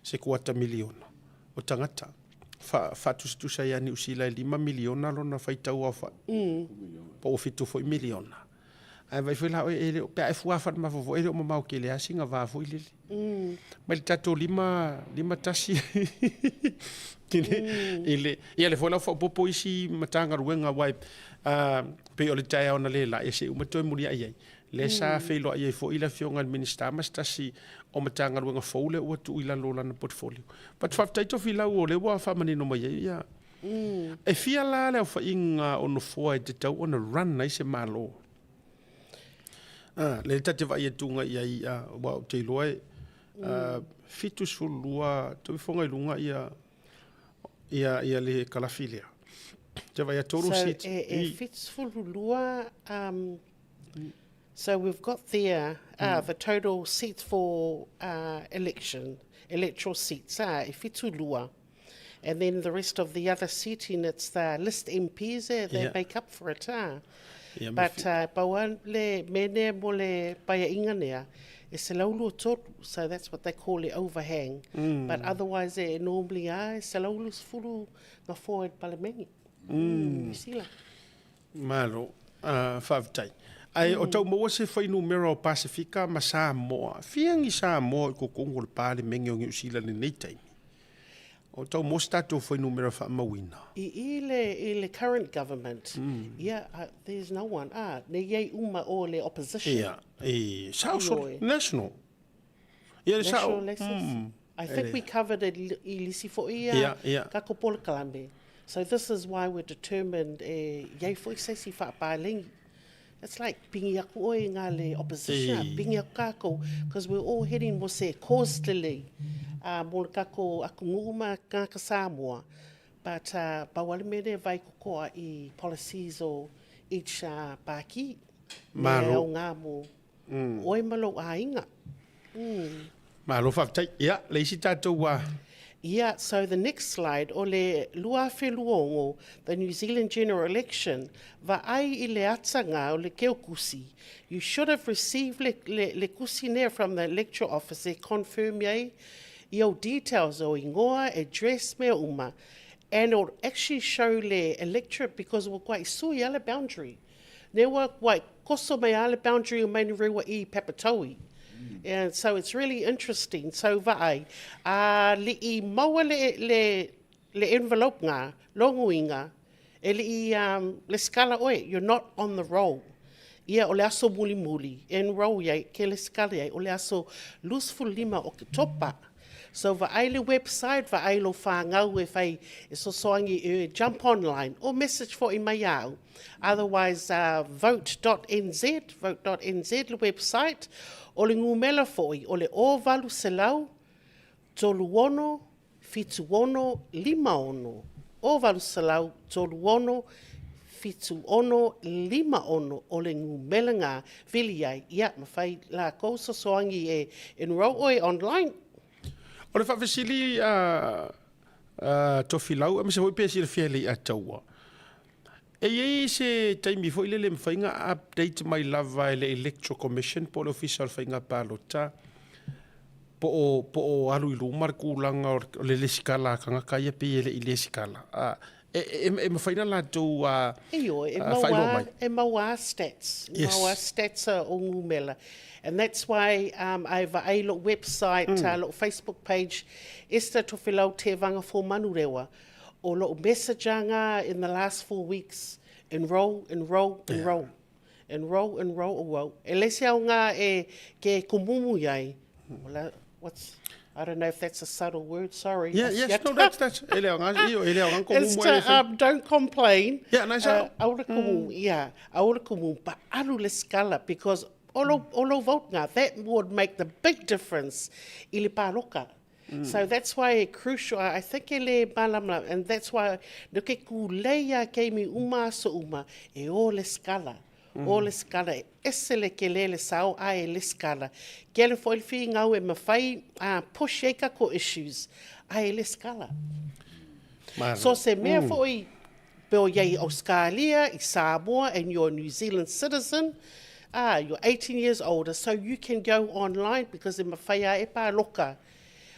se kuata miliona. o tagata. Fa, faatusatusa ia Niu Sila e 5 miliona lona faitau aofai. Mm. Po ua 7 foi miliona. Ae vai foi la oe e le pe a e fua whalemafofo e le o mamao ke le asinga vā foi lele. Mai le tatou lima, lima tasi i le, mm. i le, ia le foi lau whaopopo isi matagaluega wai, uh, pei o le taeao na le la, ia se uma toe muli ai ai. Lea sa feiloai ai foi le Afioga i le Minisita ma se tasi o Matagaluega fou lea ua tuu i lalo o lana portfolio. But faafetai Tofilau o lea ua faamanino mai ai ia. E fia la le aofaiga o nofoa e tatau ona run ai se Malo? Ah, lea ta te vaai atu i ai, aua ou te iloa e 72 tauifoga i luga ia ia ia le kalafi lea. Te vaai a total
so,
seats.
E, e 72 So we've got there uh, mm. the total seats for uh, election, electoral seats, e whitu lua. And then the rest of the other seating, it's the list MPs eh, they yeah. make up for it. Yeah, But uh, paua le mene mo le paia inga nea, e se laulu tolu, so that's what they call the overhang. But otherwise, eh, normally, ah, e se laulu sfulu nga forward palemeni. Mm. Sila.
Malo, faafetai. Ae o tau maua se fuainumera o Pasefika ma Samoa. Fia ni Samoa i totonu o le Palemene o Niu Sila i lenei taimi? O tau maua se tatou fuainumera faamauina?
I i le i le current government, ia, there's no one, ah, nei iai uma o le opposition.
Ia, e sao solo, national. Ia le sao.
National I think we covered it i lisi foi ia
yeah, yeah.
kako polokalame. So this is why we're determined e iai foi se isi faapalegi. It's like pingi aku oe i ngā le opposition, e. pingi aku kākou, because we're all heading mo se cause lelei mo le kako aku nguu ma ngā ka Samoa. But pau ale mea nei vai kokoa i policies o each pākī.
Malo.
Me au ngā mo Oe ma lou aiga.
Malo faafetai. Ia, le isi tatou ua.
Ia, so the next slide, o le 2026, the New Zealand General Election, vaai i le ataga o le keukusi. You should have received le, le, le kusi nea from the electoral office e confirm iai i ou details, o ingoa, address, mea uma. And it'll actually show le electorate because ua kuai sui a le boundary. Ne ua wai koso mai a le boundary o Manurewa i Papatoetoe. And so it's really interesting. So vaai, a li'i maua le, le, le envelope ngā, longuinga, e li'i um, le skala oe, you're not on the roll. Ia o le aso muli muli, enroll iai, ke le skala iai, o le aso 25 o Oketopa. So vaai le website, vaai lo whāngau e whai e sosoangi e jump online or message for i mai au. Otherwise, uh, vote.nz, vote.nz le website, o le ngumela foi, o le o valu selau, tolu ono, fitu ono, lima ono. O valu selau, tolu ono, fitu ono, lima ono, o le ngumela ngā vili ai. Ia, ma whai la kou sosoangi e enroll oe online.
O le faafesili a uh, Tofilau, aemaise foi pe silafia e Leiataua. E i ai se taimi foi lele e mafai ona update mai lava e le Electoral Commission po o le Ofisa o le Faiga Palota po o, po o alu i luma le tulaga o le lesikala a tagata ia pei e le i lesikala. A, e, e, e mafai ona latou a,
Ioe, e mau
faailoa
a,
mai.
e mau a stats, e
Yes.
mau a stats a o Ngumela. And that's why um, I vaai lou website, mm. lou Facebook page, Esther Tofilau Tevaga for Manurewa. O lou message anga in the last 4 weeks, enroll, enroll, enroll. Yeah. Enroll, enroll, enroll. E lese au ngā e ke kumumu iai. Wala, what's... I don't know if that's a subtle word, sorry.
Yeah, yes, no, that's, that's, e le aoga, io, e le aoga ko
It's
mumu e
to, um, don't complain.
Yeah, nice.
Aua le kumu, yeah, aua le kumu, but alu lesitala because o lou, o lou vote ngā, that would make the big difference i le pāloka. So that's why e crucial, I think e le mālama, and that's why no ke kūlei a keimi uma aso uma, e o lesitala. O lesitala, e ese le kele le sao a e lesitala. Kele foi le fīngau e mawhai a push ai kako issues a e lesitala. So se mea foi pe o iai Australia, i Samoa, and you're a New Zealand citizen, ah, you're 18 years older, so you can go online because e mawhai a e pāloka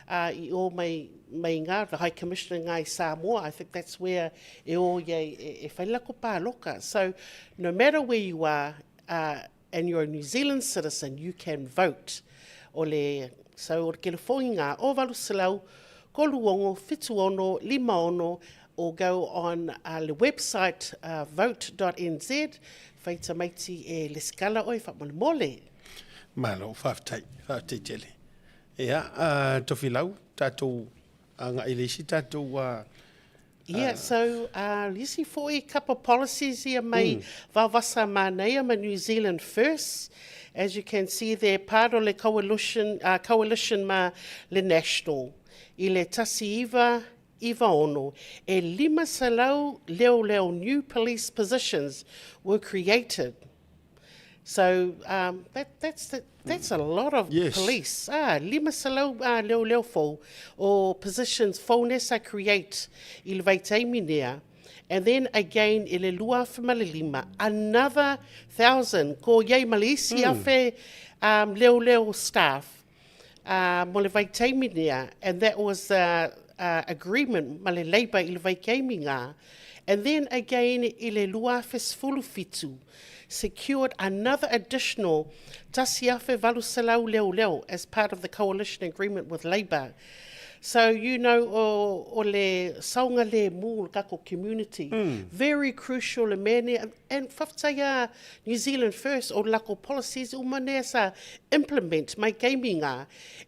uh, i o mai, mai ngā, the High Commissioner ngā i Samoa, I think that's where e o iai e, e whai lako pāloka. So no matter where you are, uh, and you're a New Zealand citizen, you can vote. O le, so o le kelefongi ngā, o valu selau, kolu ono, fitu ono, lima ono, or go on uh, le website uh, vote.nz, whai tamaiti e lesikala oe whamolemole.
Malo, whaftai, whaftai tele. Ia, uh, Tofilau, tātou agai le isi tātou uh,
Yeah, so uh, isi foi kapa policies ia mai mm. vavasa māneia ma New Zealand First. As you can see, they're part of le coalition, uh, coalition ma le National. I le tasi iva, iva ono, e lima selau leo leo new police positions were created. So um, that, that's, the, that's a lot of
Yes.
police. Ah, lima selau ah, leo leo fou, o positions fou nesa create i le vaitaimi nea. And then again, i le lua afe ma le lima, another thousand, ko iai ma le isi afe um, leo leo staff uh, mo le vaitaimi nea. And that was uh, agreement ma le Labour i le vaitaimi ngā. And then again, i le lua afe sefulu fitu, secured another additional tasi afe valu selau leo leo as part of the coalition agreement with Labour. So, you know, o, o le saunga le mū le kako community. Very crucial le mea and whawhtai a New Zealand First o lako policies uma nea sa implement mai keimi ngā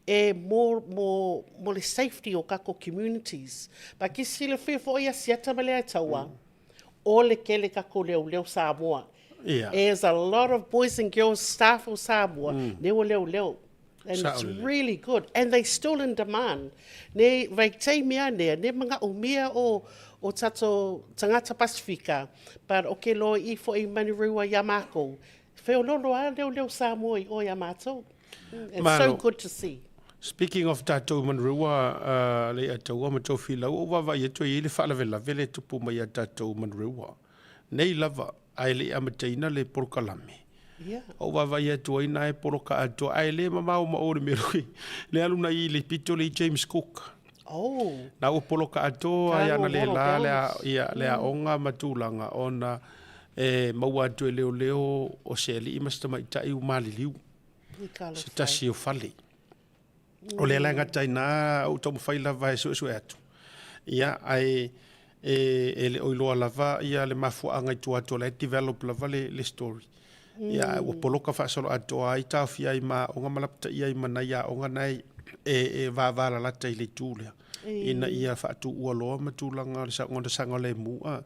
e mō, mō, mō le safety o kako communities. Pa ki sila whia fo ia siata ma le taua, o le kele kako leo leo Samoa. There's a lot of boys and girls staff o Samoa, mm. ne o leo leo. And it's really good. And they still in demand. Ne vai tei mea nea, ne mga o mea o, o tato tangata Pasifika. But o ke loa i fo i manurua ia mākou. Wheo lolo a leo leo Samoa i o ia mātou. It's so
Malo.
good to see.
Speaking of tātou manurua, uh, le a taua ma tau filau, o wawa i atu i le whaalavelave le tupu mai a tātou manurua. Nei lava, ai le amataina le porokalame. O wawa i atu ai nā e poroka atoa, ai le mamao ma o le mea le aluna i le pito le James Cook.
Oh.
Nā ua poloka atoa
Ka
i ana le
ngongoro
la, le a,
balance.
ia, le aoga ma tulaga ona e maua atu e leoleo o se alii ma se tamaitai ua maliliu
I ka
se
alofa.
tasi o fale. O lea la e gata ai nā ou taumafai lava e suesue atu. Ia, ae e, e le o iloa lava ia le mafuaaga i tua atu o la e develop lava le, le story. Ia, ae ua poloka faasolo atoa ai taofia ai ma aoga ma lapataia ai ma nai aoga nai e, e vavalalata i le itu lea. Ina ia faatuua loa ma tulaga o le saoga lemu. A,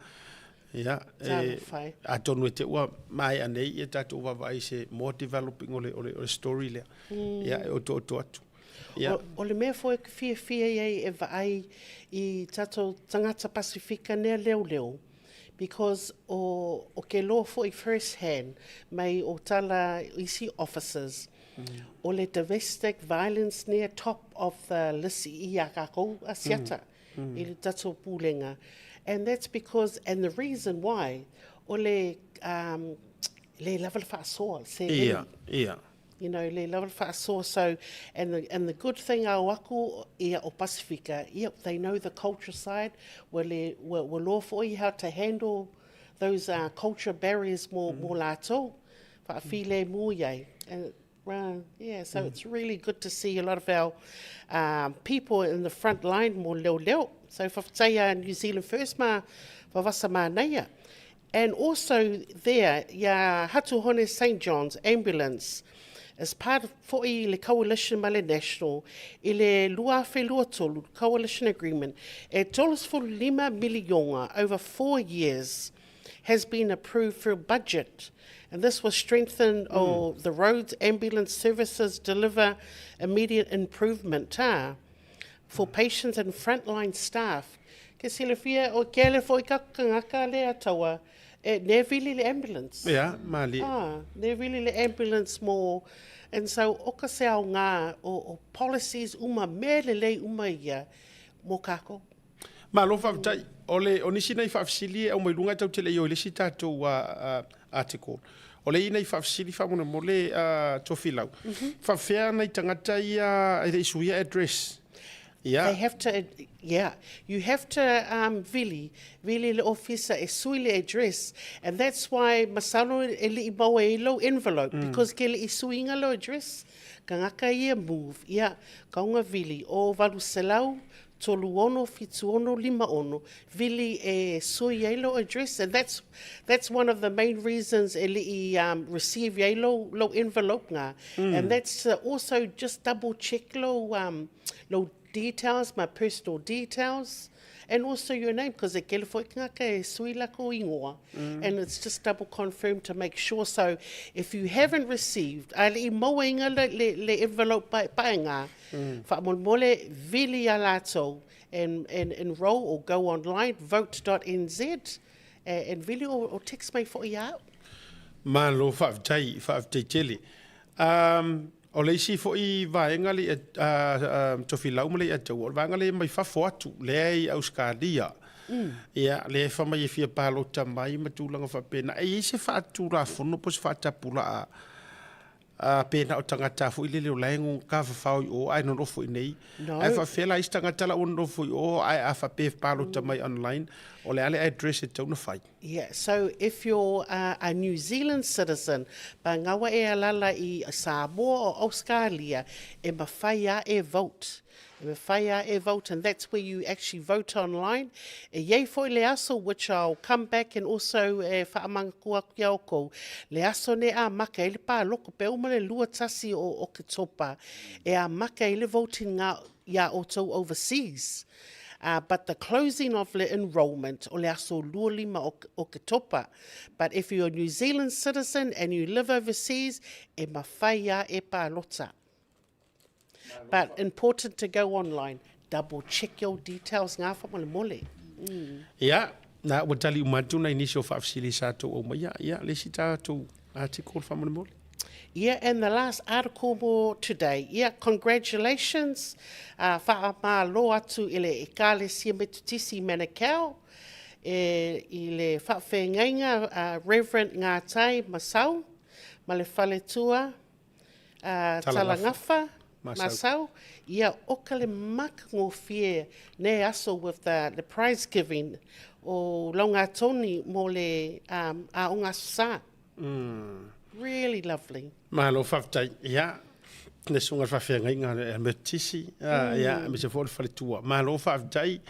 ia, e,
Talofa e.
atonu e te ua maea nei ia tatou vaavaai i se more developing o le, o le, o le story lea. Ia, e otooto atu. Ia.
O, o le mea foi ke fiafia iai e vaai i tatou tagata Pasifika nea leoleo, because o, o ke loa foi first hand mai o tala isi officers, o le domestic violence nea top of the list i ia kakou a siata i le tatou pulega. And that's because, and the reason why, o le, um, le lava le faasoa, se
Ia, ia.
You know, le lava le faasoa. So, and the, and the good thing ao aku ia o Pasifika, yep, they know the culture side, ua le, ua, ua loa foi how to handle those uh, culture barriers mo, mm. mo lātou, whaafile mō iai. And, uh, yeah, so mm. it's really good to see a lot of our um, people in the front line mo leo leo. So whawhitaia New Zealand First ma wawasa māneia. And also there, ia Hatu Hone St John's Ambulance. As part of foʻi le Coalition ma le National i le 2023 Coalition Agreement, e 35 miliona over four years has been approved through budget and this will strengthen mm. oh, the roads ambulance services deliver immediate improvement ah, for patients and frontline staff. Ke silafia o ke ale foi ka kangaka le ataua e ne vili le ambulance.
Yeah, mali.
Ah, ne vili le ambulance mo and so o ka se au ngā o, o policies uma me le lei uma ia mo kako.
Malo faafetai. O le o nisi nei faafesili e aumai luga e tatou te le i o i le isi tatou article. O le i nei faafesili faamolemole Tofilau. Faafefea nai tagata ia e le i suia address? Ia.
They have to, yeah, you have to um, vili, vili le ofisa e sui le address. And that's why masalo e lii maua i lou envelope, mm. because ke lii suiga lou address, kangaka ia move, ia, kaunga vili, o 800, 367656, vili e sui ai lou address and that's that's one of the main reasons e lii um, receive ai lou, lou envelope ngā. Mm. And that's to also just double check lou, um, lou details, my personal details, and also your name, because e kele foi kangaka e sui lako ingoa. Mm. And it's just double confirmed to make sure. So if you haven't received, a lii maua inga le, le, le envelope pae, pae ngā, Mm. Faamolemole, vili iā latou and, and enrol or go online, vote.nz, and vili or, or text mai foʻi ia au.
Malo, faafetai, faafetai tele. Um, o le isi foi vaega le uh, Tofilau ma le Ataua, o le vaega le mai fafo atu, lea i Australia. Mm. Ia, lea e whamai e fia palota mai ma tulaga faapena. E i se faatulafono po se faatapulaa Ā, pēnā o tagata foi lele o la e tafafao i ō ae nonofo i nei.
No.
Ae faafefea la isi tagata la ua nonofo i ō ae a faapea e palota mai online, o le a le address e tatau ona fai?
Yeah, so if you're a, a New Zealand citizen, pa ngaua e alala i Samoa o Australia, e mawhai a e vote. E mawhai a e vote, and that's where you actually vote online. E iai foi le aso, which I'll come back and also e whaamangaku aku ia oukou, le aso ne a maka i le pāloko pe uma le 21 o Oketopa, e a maka i le voting ngā ia outou overseas. But the closing of le enrolment o le aso 25 o Oketopa. But if you're a New Zealand citizen and you live overseas, e mawhai a e pālota. But important to go online, double check your details ngā whamolemole. Mm.
Ia, na ua tali uma atu nai nisi o faafesili sa tou aumaia. Ia, le isi tatou article faamolemole.
Yeah, and the last article mo today. Yeah, congratulations. Uh, whaamālo atu i le Ekalesia Metotisi Manukau e, i le whaawhengaiga uh, Reverend Ngātai Masau ma le Faletua a Talagafa, Masau, ia oka le makagofie nei aso with the, the prize giving o Laugatoni mo le um, aoga aso sa. Mm. Really lovely.
Malo faafetai. Ia, le susuga le faafeagaiga a Metisi, mm. ia, me se foi le faletua. Malo faafetai,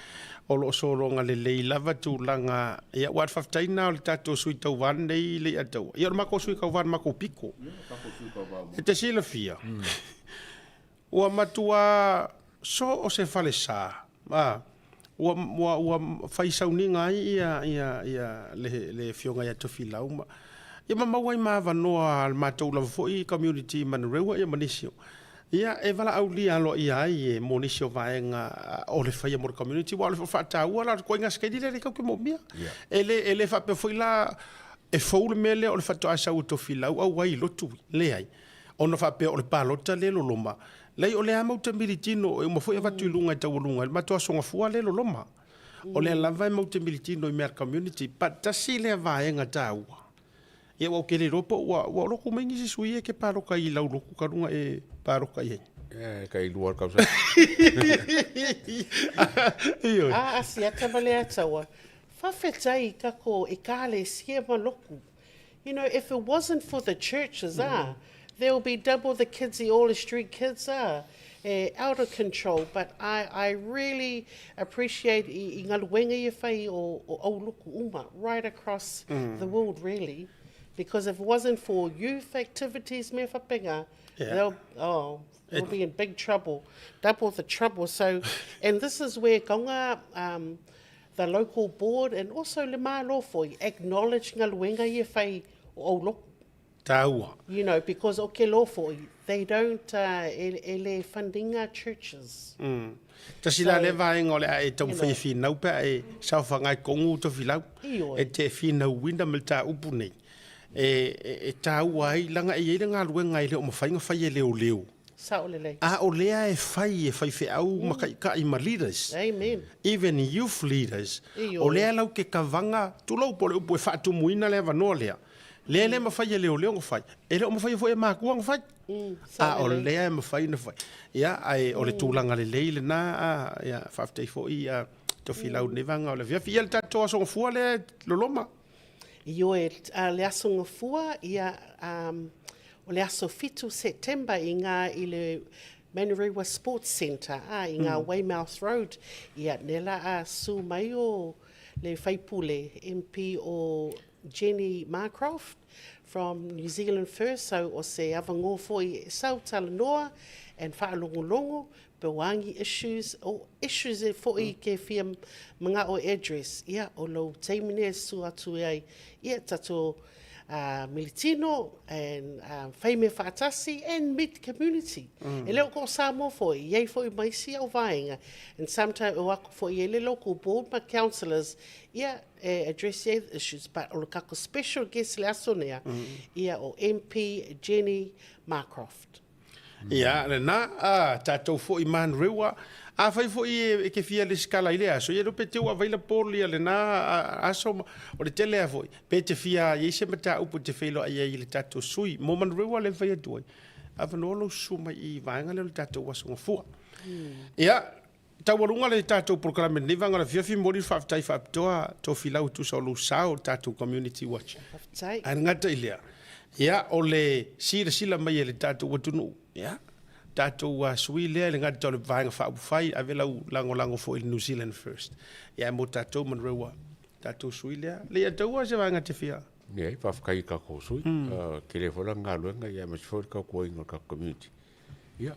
o lo o sologa lelei lava tulaga, ia, ua faafetai na o le tatou sui tauva lenei le Ataua. Ia, o le makou sui tauva le makou piko. E te silafia, mm. ua matua so o se falesa, a, ua, ua, ua fai sauniga ai ia, ia, ia le, le afioga ia Tofilau ma, ia ma maua ai ma avanoa a le matou lava foi community i Manurewa ia ma nisi o. Ia, e valaaulia aloaia ai e mo nisi o vaega o le faia mo le community, aua o le faataua la o le ituaiga sikeili lea e le tatou te moomia. E le, e le faapea foi la e fou le mea lea o le faatoa sau o Tofilau auai i lotu, leai. Ona faapea o le palota lea e loloma, leai o lea lava matou te militino, e uma foi avatu i luga e taualuga i le matou aso gafua lea e loloma. O lea lava e matou te militino i mea a le community, but tasi lea vaega taua, ia aua ou te le iloa po o ua, ua lotu mai nisi sui e ke paloka i lau lotu talu ona e paloka i ai.
E kai lua le tausaga.
Ioe.
A Asiata ma le Ataua, faafetai i kako ekalesia ma loku. You know, if it wasn't for the churches, ah, there will be double the kids i all the street kids, ah, eh, out of control. But I, I really appreciate i, i ngaluenga ia whai o, o Auluku uma, right across mm. the world, really. Because if it wasn't for youth activities mea whapenga, yeah. they'll, oh, we'll be in big trouble, double the trouble. So, and this is where kaunga, um, the local board and also le malo foi acknowledge ngā luenga i e whai o au
Tāua.
You know, because o ke lofo, they don't, uh, e, e le fundinga churches.
Mm. Tasi la le vaenga o le a e taumafai e finau pe a e saofaga ai kogu tofilau e te finau uina ma le tāupu nei. E, e, e tāua ai, laga e i ai le galuega e le o mafai ona fai e leoleo.
Sao lelei.
A o lea e fai e faifeau ma taitai ma leaders.
Amen.
Even youth leaders.
Ioe.
O lea lau ke kavaga, tulou po o le upu e faatumuina le avanoa lea. Lea e le mafai e leoleo ona fai, e le o mafai foi e makua ona fai. A o lea e mafai ona fai. Ia, ae o le tulaga lelei lena, a, ia, faafetai foi ia Tofilau i lenei vaega o le afiafi. Ia le tatou Aso Gafua lea e loloma.
Ioe, a le Aso Gafua, ia, um, o le aso 7 September i ngā i le Manurewa Sports Centre, a, i ngā Weymouth Road, ia, nela a su mai o le faipule MP o Jenny Marcroft from New Zealand First, so o se avangō foi e sau talanoa and whaalongolongo pe o angi issues, o issues e foi ke fia manga'o e address, ia, o lou taimi nei e su atu e ai, ia, tatou uh, militino and uh, whai me whaatasi and meet the community. Mm. E leo ko Samoa foi, iai foi mai si au vaenga. And sometimes o aku foi e le local board ma councillors, ia, e address i ai issues, but o le kako special guest le aso nea, ia o MP Jenny Marcroft.
Ia, lena, a, tatou foi Manurewa, afai foi e ke fia lesikala i le aso, ia pe te ua available ia lena aso, o le tele a foi, pe te fia i ai se mataupu te feiloai ai i le tatou sui, mo Manurewa le mafai atu ai, avanoa lou susu mai i vaega lea o le tatou aso gafua. Ia, Taualuga le tatou polokalame lenei vaega o le afiafi, momoli le faafetai faapitoa Tofilau e tusa o lou sao le tatou Community Watch.
Faafetai.
Ae gata i lea, ia o le silasila mai e le tatou atunuu, ia tatou uh, sui lea i le gata o le Vaega Faaupufai, ave lau lagolago foi i le New Zealand First. Ia mo tatou Manurewa, tatou sui lea. Le ia taua se vaega te fia.
Ia, faafetai i tatou sui. Mm. Uh, tele foi la galuega, ia aemaise foi le tautuaina o le tatou community. Ia,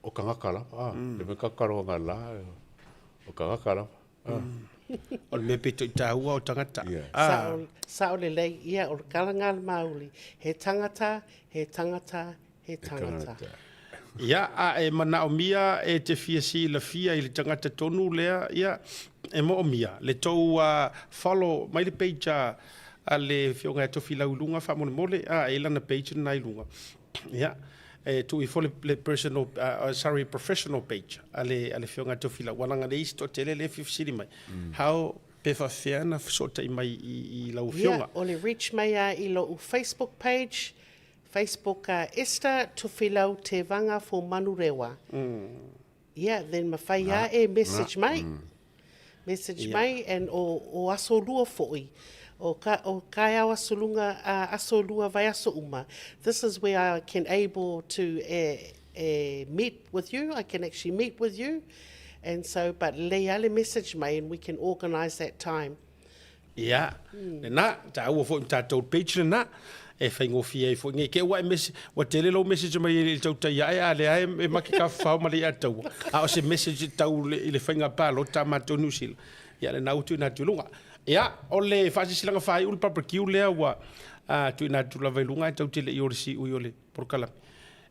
O tagata lava, a, le mea kakaloga la, o tagata lava, a.
O le mea pito i tāua o tagata.
A. Sao lelei, ia, o le kalanga a le Māori, he tangata, he tangata, he tangata.
Ia, a e manaomia e te fia silafia i le tagata tonu lea, ia, e moomia le tou follow mai le page a le Afioga ia Tofilau i luga faamolemole, a, e i lana page lena i luga. Ia, e tuu ifo le, le personal, uh, sorry, professional page a le, a le Afioga Tofilau. Ua laga nei isi toatele lea e fia fesili mai. Mm. How, pe faafefea na fesootai mai i, i lau afioga?
Ia, o le reach mai a i lou Facebook page, Facebook uh, Esther Tofilau Te Vanga for Manurewa. Mm. Yeah, then mawhai a e message mai. Mm. Message yeah. mai and o, o aso lua foi. O, ka, o kaeao aso lunga, uh, aso lua vai aso uma. This is where I can able to eh, eh, meet with you. I can actually meet with you. And so, but lei ale message mai and we can organize that time.
Ia, lena, taua foi ma tatou page lena, e faigofie ai foi. Nei te ua e message, ua tele lou message mai i le tautai ae, a lea e make tafafao ma le ia taua. A o se message tau i le faiga palota a matou New Zealand. Ia, lena ua tuuina atu i luga. Ia, o le faasilasilaga faaiu le barbecue lea ua tuuina atu lava i luga e tau te le i o le siui o le polokalame.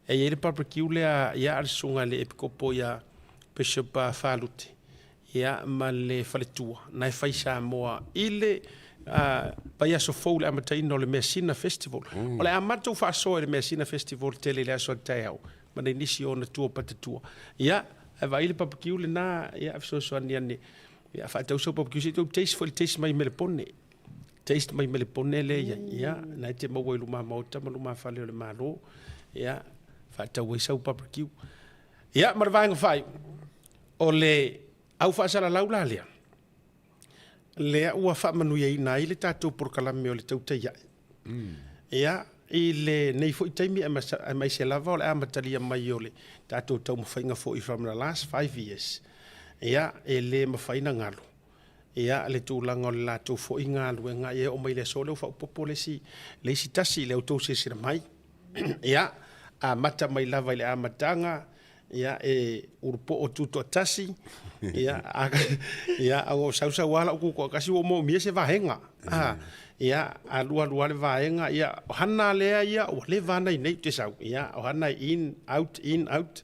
E i ai le barbecue lea, ia, a le susuga i le Epikopo ia Bishop Falute. Ia, ma le faletua, na e fai Samoa i le vaiaso fou le amataina o le Measina Festival. Mm. O le a matou faasoa i le Measina Festival tele i le aso a taeao, ma nei nisi o ona tua patatua. Ia, e vaai le barbecue lena, ia, fesoasoani ane. Ia, faatau sau barbecue, se i tou taste foi le taste mai Melepone. Taste mai Melepone le ia. Ia, na e te maua i luma maota ma luma fale o le Malo. Ia, faatau ai sau barbecue. Ia, ma le vaega faaiu. O le au faasalalau la lea, lea ua faamanuiaina ai le tatou polokalame o le tautai ae. Mm. Ia, i lenei foi taimi aemaise lava o le amatalia mai o le tatou taumafaiga foi from the last 5 years. Ia, e le mafai na galo. Ia, le tulaga o le latou foi galuega, ia e oo mai le aso lea ua faaopoopo le isi, le isi tasi i le outou silasila mai. Ia, amata mai lava i le amataga, ia, e ulupoo tutoatasi, ia, a, ia, a ua sausau lava lau tutoatasi ua moomia se vaega. A, ia, alu alu lava le vaega, ia, o hana lea ia ua leva lava na i inei ou te sau, ia, o hana e in, out, in, out.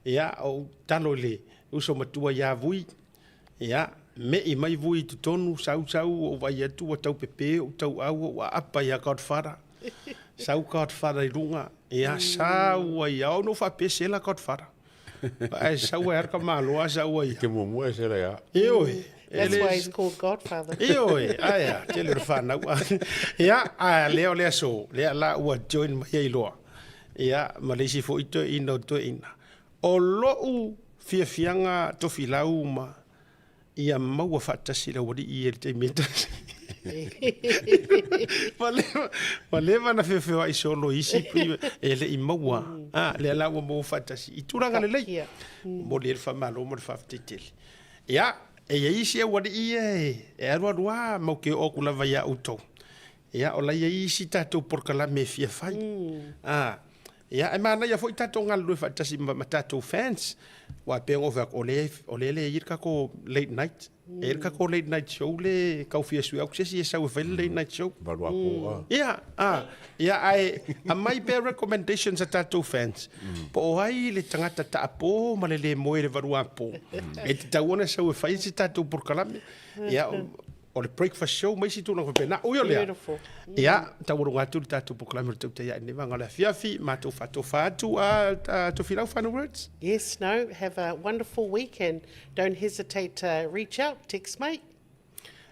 Ia, ou talo i le uso matua ia Vui, Ia, me'i mai Vui i totonu, sau sau ou vaai atu ua tau pepe ou tauau ou aapa ia Godfather. Sau Godfather i luga, ia sau ai lava, ona ou faapea sela Godfather. Ae sau ai lava le tamaloa sau ai.
E te muamua e sela ia.
Ioe.
That's why he's called Godfather.
Ioe, ae a, tele o le fanau. Ia, a lea o le aso, lea la ua join mai ai loa. Ia, ma le isi foi toeaina o toeaina. O lou fiafiaga Tofilau ma ia maua faatasi le aualii ia i le taimi e tasi. Ua leva ona feofeoai solo i isi e le i maua. A, lea la ua maua faatasi i tulaga lelei. Momoli ai le faamalo ma le faafetai tele. Ia, e i ai isi aualii ia e alualu lava matou te oo atu lava ia outou. Ia, o la e i ai isi tatou polokalame e fia fai. A, ia, e manaia foi tatou galulue faatasi ma tatou fans. Aua e pei ona ou fai atu, o lea o lea e leai le tatou late night. E i ai le tatou late night show lea e tau fia sue atu se isi e sau e fai le late night show.
Valuapo, a.
Ia, a, ia, ae aumai pea recommendations a tatou fans, po o ai le tagata taapo ma le le moe i le valuapo, e tatau ona sau e fai se tatou polokalame. Ia, o le breakfast show ma isi tulaga faapena. Ui o lea, ia, taualuga atu le tatou polokalame o le Tautai Ae i lenei vaega o le afiafi, matou faatofa atu, a Tofilau, final words?
Yes, no, have a wonderful week and don't hesitate to reach out, text mate.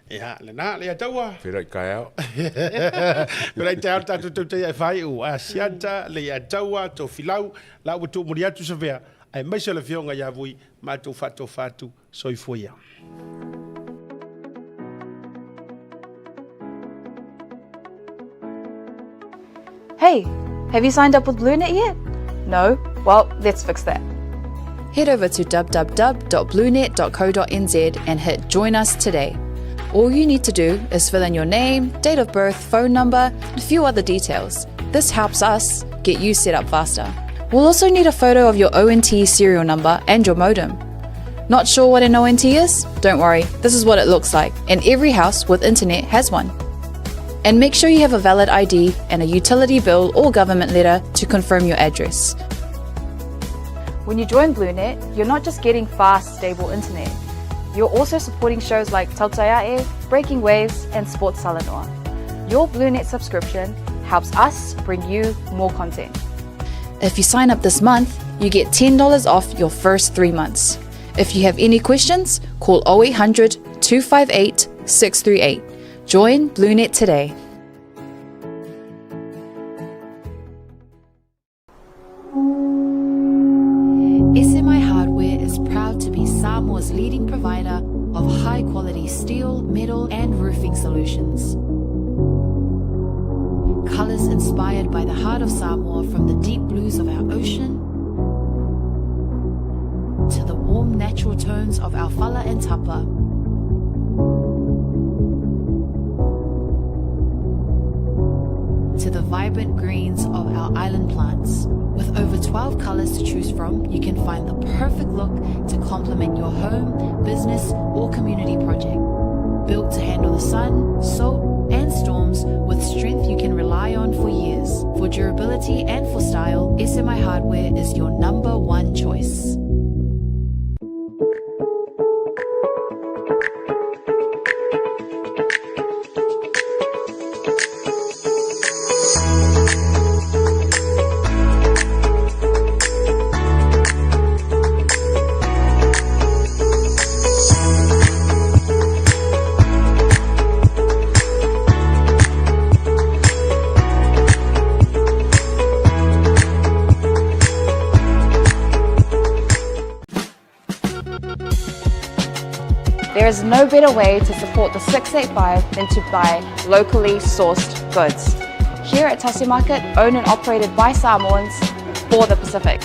Ia, lena, le ataua.
Feiloai taeao.
Feiloai taeao le tatou Tautai Ae faaiu. Asiata, le ataua, Tofilau, la ua tuumuli atu Savea, aemaise o le afioga ia Vui, matou faatofa atu. Soifua ia.
Hey, have you signed up with BlueNet yet? No? Well, let's fix that. Head over to www.bluenet.co.nz and hit Join Us today. All you need to do is fill in your name, date of birth, phone number, and a few other details. This helps us get you set up faster. We'll also need a photo of your ONT serial number and your modem. Not sure what an ONT is? Don't worry, this is what it looks like, and every house with internet has one. And make sure you have a valid ID and a utility bill or government letter to confirm your address. When you join BlueNet, you're not just getting fast, stable internet. You're also supporting shows like Tautaiae, Breaking Waves, and Sports Salanoa. Your BlueNet subscription helps us bring you more content. If you sign up this month, you get $10 off your first three months. If you have any questions, call 0800 258 638. Join BlueNet today. SMI Hardware is proud to be Samoa's leading provider of high quality steel, metal, and roofing solutions. Colors inspired by the heart of Samoa from the deep blues of our ocean to the warm natural tones of our fala and tapa. To the vibrant greens of our island plants. With over 12 colors to choose from, you can find the perfect look to complement your home, business, or community project. Built to handle the sun, salt, and storms with strength you can rely on for years. For durability and for style, SMI Hardware is your number one choice. There is no better way to support the 685 than to buy locally sourced goods. Here at Tasi Market, owned and operated by Samoans for the Pacific.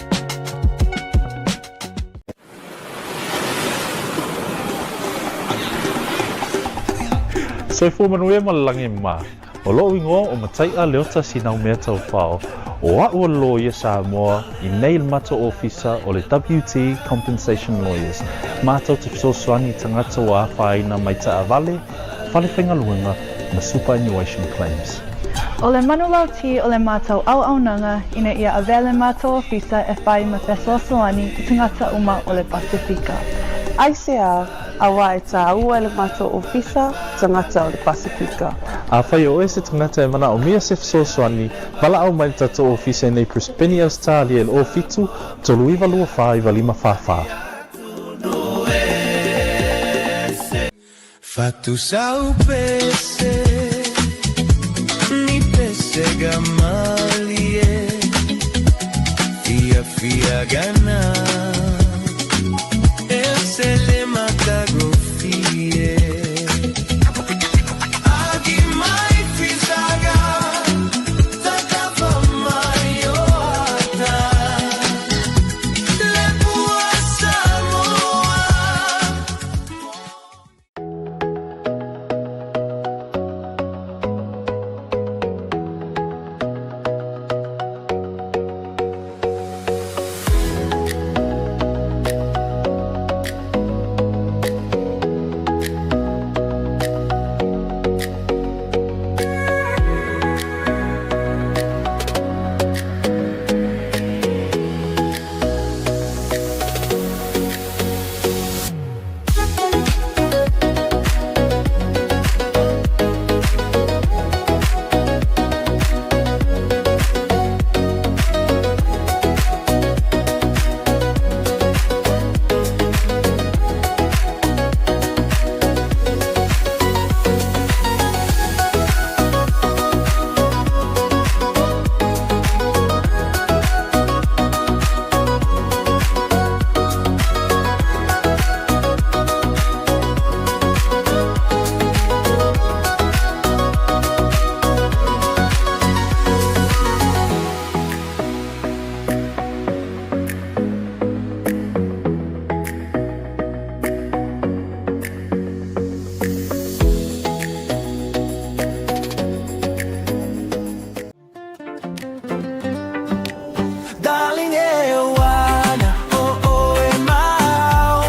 Soifua manuia ma le lagi ma. O lo'u igoa o Matai'a Leota Sinaumea Taufao, o a'u o le loia Samoa i nei le matou ofisa o le WT Compensation Lawyers, matou te fesoasoani i tagata ua afaina mai taavale, fale faigaluega ma superannuation claims.
O le manulauti o le matou auaunaga ina ia avea le matou ofisa e fai ma fesoasoani i tagata uma o le Pasefika.
Aisea, auā e tāua e le matou ofisa tagata o le Pasefika.
Afai o oe se tagata e manaomia se fesoasoani, valaau mai le tatou ofisa i nei Brisbane, Ausetalia i le 07 39 24 95 44.
Fatu sau pese Ni pesega malie Fia fia gana E se le matagofie Agi mai fisaga Takafa mai o ata Le pua Samoa. Darling, e oh oh e mau.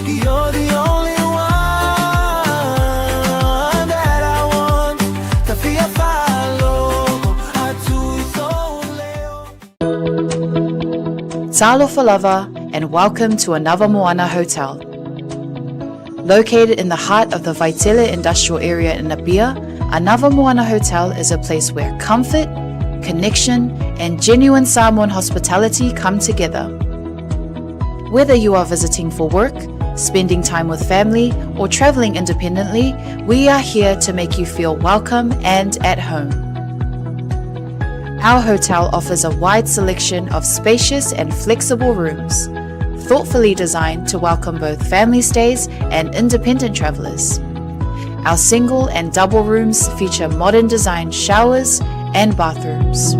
You're the only one that I want. Ta fia fa'alogo atu i sou leo.
Talofa lava and welcome to Anava Moana Hotel. Located in the heart of the Vaitele Industrial Area in Apia, Anava Moana Hotel is a place where comfort, connection, and genuine Samoan hospitality come together. Whether you are visiting for work, spending time with family, or traveling independently, we are here to make you feel welcome and at home. Our hotel offers a wide selection of spacious and flexible rooms, thoughtfully designed to welcome both family stays and independent travelers. Our single and double rooms feature modern design showers and bathrooms.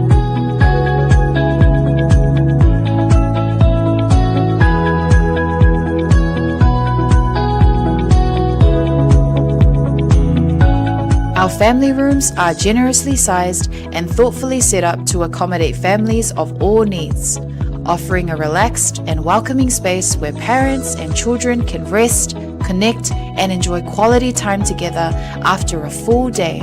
Our family rooms are generously sized and thoughtfully set up to accommodate families of all needs, offering a relaxed and welcoming space where parents and children can rest, connect, and enjoy quality time together after a full day.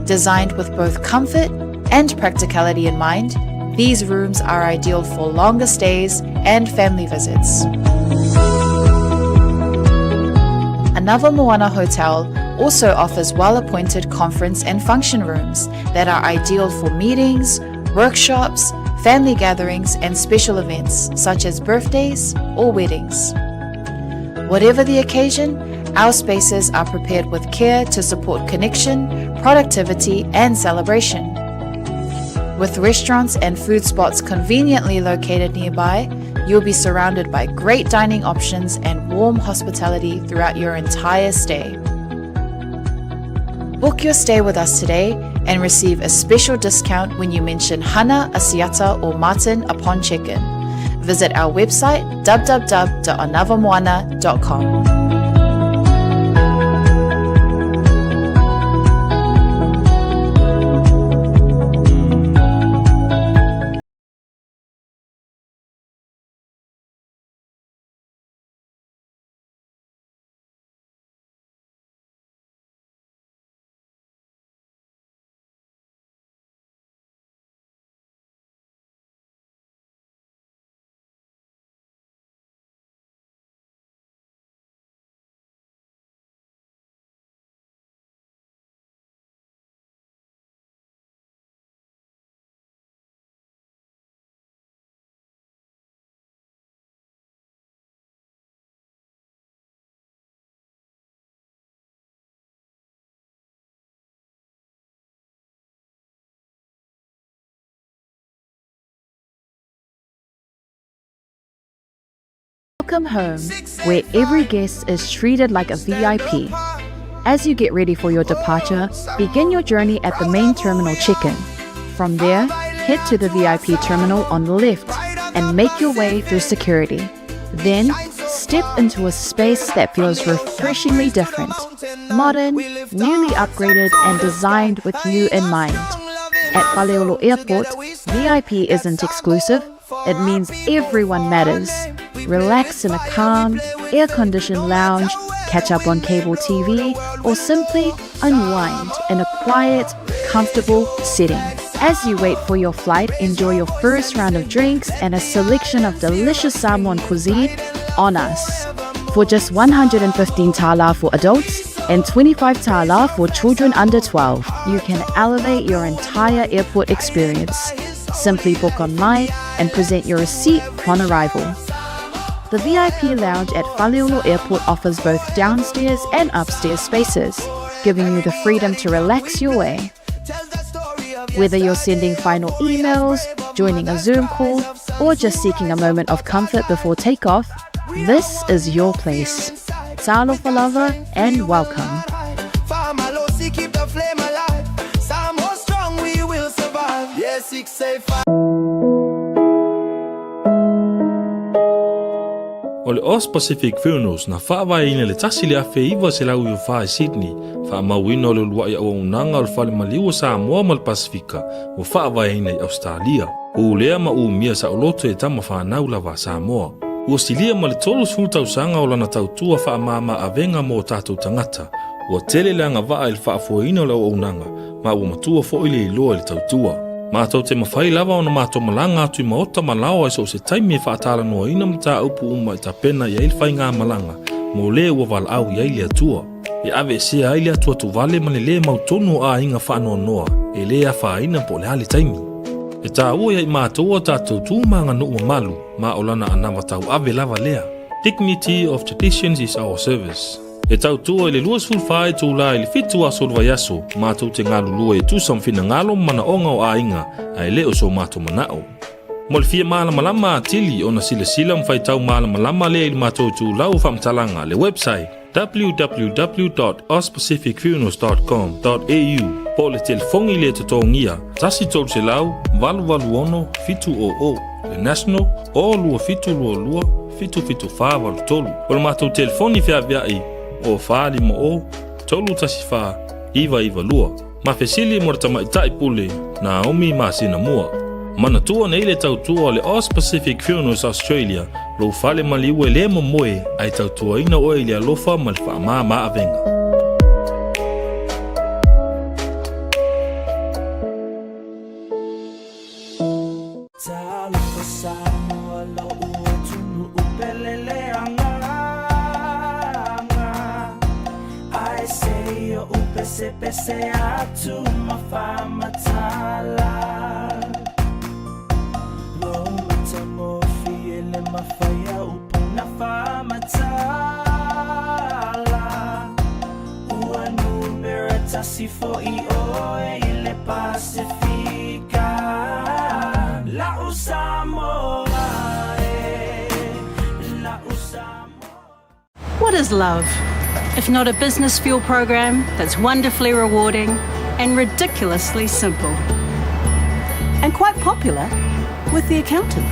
Designed with both comfort and practicality in mind, these rooms are ideal for longer stays and family visits. Anava Moana Hotel also offers well appointed conference and function rooms that are ideal for meetings, workshops, family gatherings, and special events such as birthdays or weddings. Whatever the occasion, our spaces are prepared with care to support connection, productivity, and celebration. With restaurants and food spots conveniently located nearby, you'll be surrounded by great dining options and warm hospitality throughout your entire stay. Book your stay with us today and receive a special discount when you mention Hana, Asiata, or Martin upon check-in. Visit our website www.anavamoana.com. Welcome home, where every guest is treated like a VIP. As you get ready for your departure, begin your journey at the main terminal check-in. From there, head to the VIP terminal on the left and make your way through security. Then, step into a space that feels refreshingly different modern, newly upgraded, and designed with you in mind. At Faleolo Airport, VIP isn't exclusive, it means everyone matters. Relax in a calm, air conditioned lounge, catch up on cable TV, or simply unwind in a quiet, comfortable setting. As you wait for your flight, enjoy your first round of drinks and a selection of delicious Samoan cuisine on us. For just 115 tala for adults and 25 tala for children under 12, you can elevate your entire airport experience. Simply book online and present your receipt upon arrival. The VIP lounge at Faleolo Airport offers both downstairs and upstairs spaces, giving you the freedom to relax your way. Whether you're sending final emails, joining a Zoom call, or just seeking a moment of comfort before takeoff, this is your place. Talofa lava and welcome.
Famalosi, keep the flame alive. Samoa strong, we will survive. Yeah, 6 8 5.
O le Aus Pacific Funerals na faavaeina i le 1994 i Sydney, faamauina o le uluai auaunaga o le Fale Maliu o Samoa ma le Pasefika ua faavaeina i Ausetalia. Ulea ma umia saoloto e tama fanau lava a Samoa. Ua silia ma le 30 tausaga o lana tautua faamama avega mo o tatou tagata. Ua tele le agavaa i le faafoeina o le auaunaga, ma ua matua foi le iloa i le tautua. Matou te mafai lava ona matou malaga atu i maota ma laoa i so o se taimi e faatalanoaina mataupu uma e tapena i ai le faigamalaga mo le ua valaau i ai le Atua. E aveesea ai le atuatuvale ma le lē mautonu o aiga faanoanoa e lē afaina po o le a le taimi. E taua ia i matou a tatou tu ma aganuu mamalu ma o lana anava tauave lava lea. Dignity of traditions is our service. E tautua i le 24 itulā i le 7 aso o le vaiaso, matou te galulue e tusa ma finagalo ma manaoga o aiga, ae le o so matou manao. Mo le fia malamalama atili ona silasila ma faitau malamalama lea i le matou itulau o faamatalaga, le website, www.auspacificfunerals.com.au po o le telefoni le totogia 1 300 886 700, le national, o 2722 77483. O le matou telefoni feaveai o 450 314 992. Ma fesili mo le tamaitai pule Naomi masina mua. Manatua nei le tautua o le Aus Pacific Funerals Australia, lou fale maliu e lē momoe ae tautuaina oe i le alofa ma le faamāmā avega.
Talofa Samoa lo'u atunuu pele le agaga Ae se i o'u pesepese atu ma faamatala Lou matagofie le mafai a upu na faamatala Ua numera tasi fo'i oe i le Pasefika La'u Samoa e La'u Samoa
What is love? If not a business fuel program that's wonderfully rewarding and ridiculously simple. And quite popular with the accountant.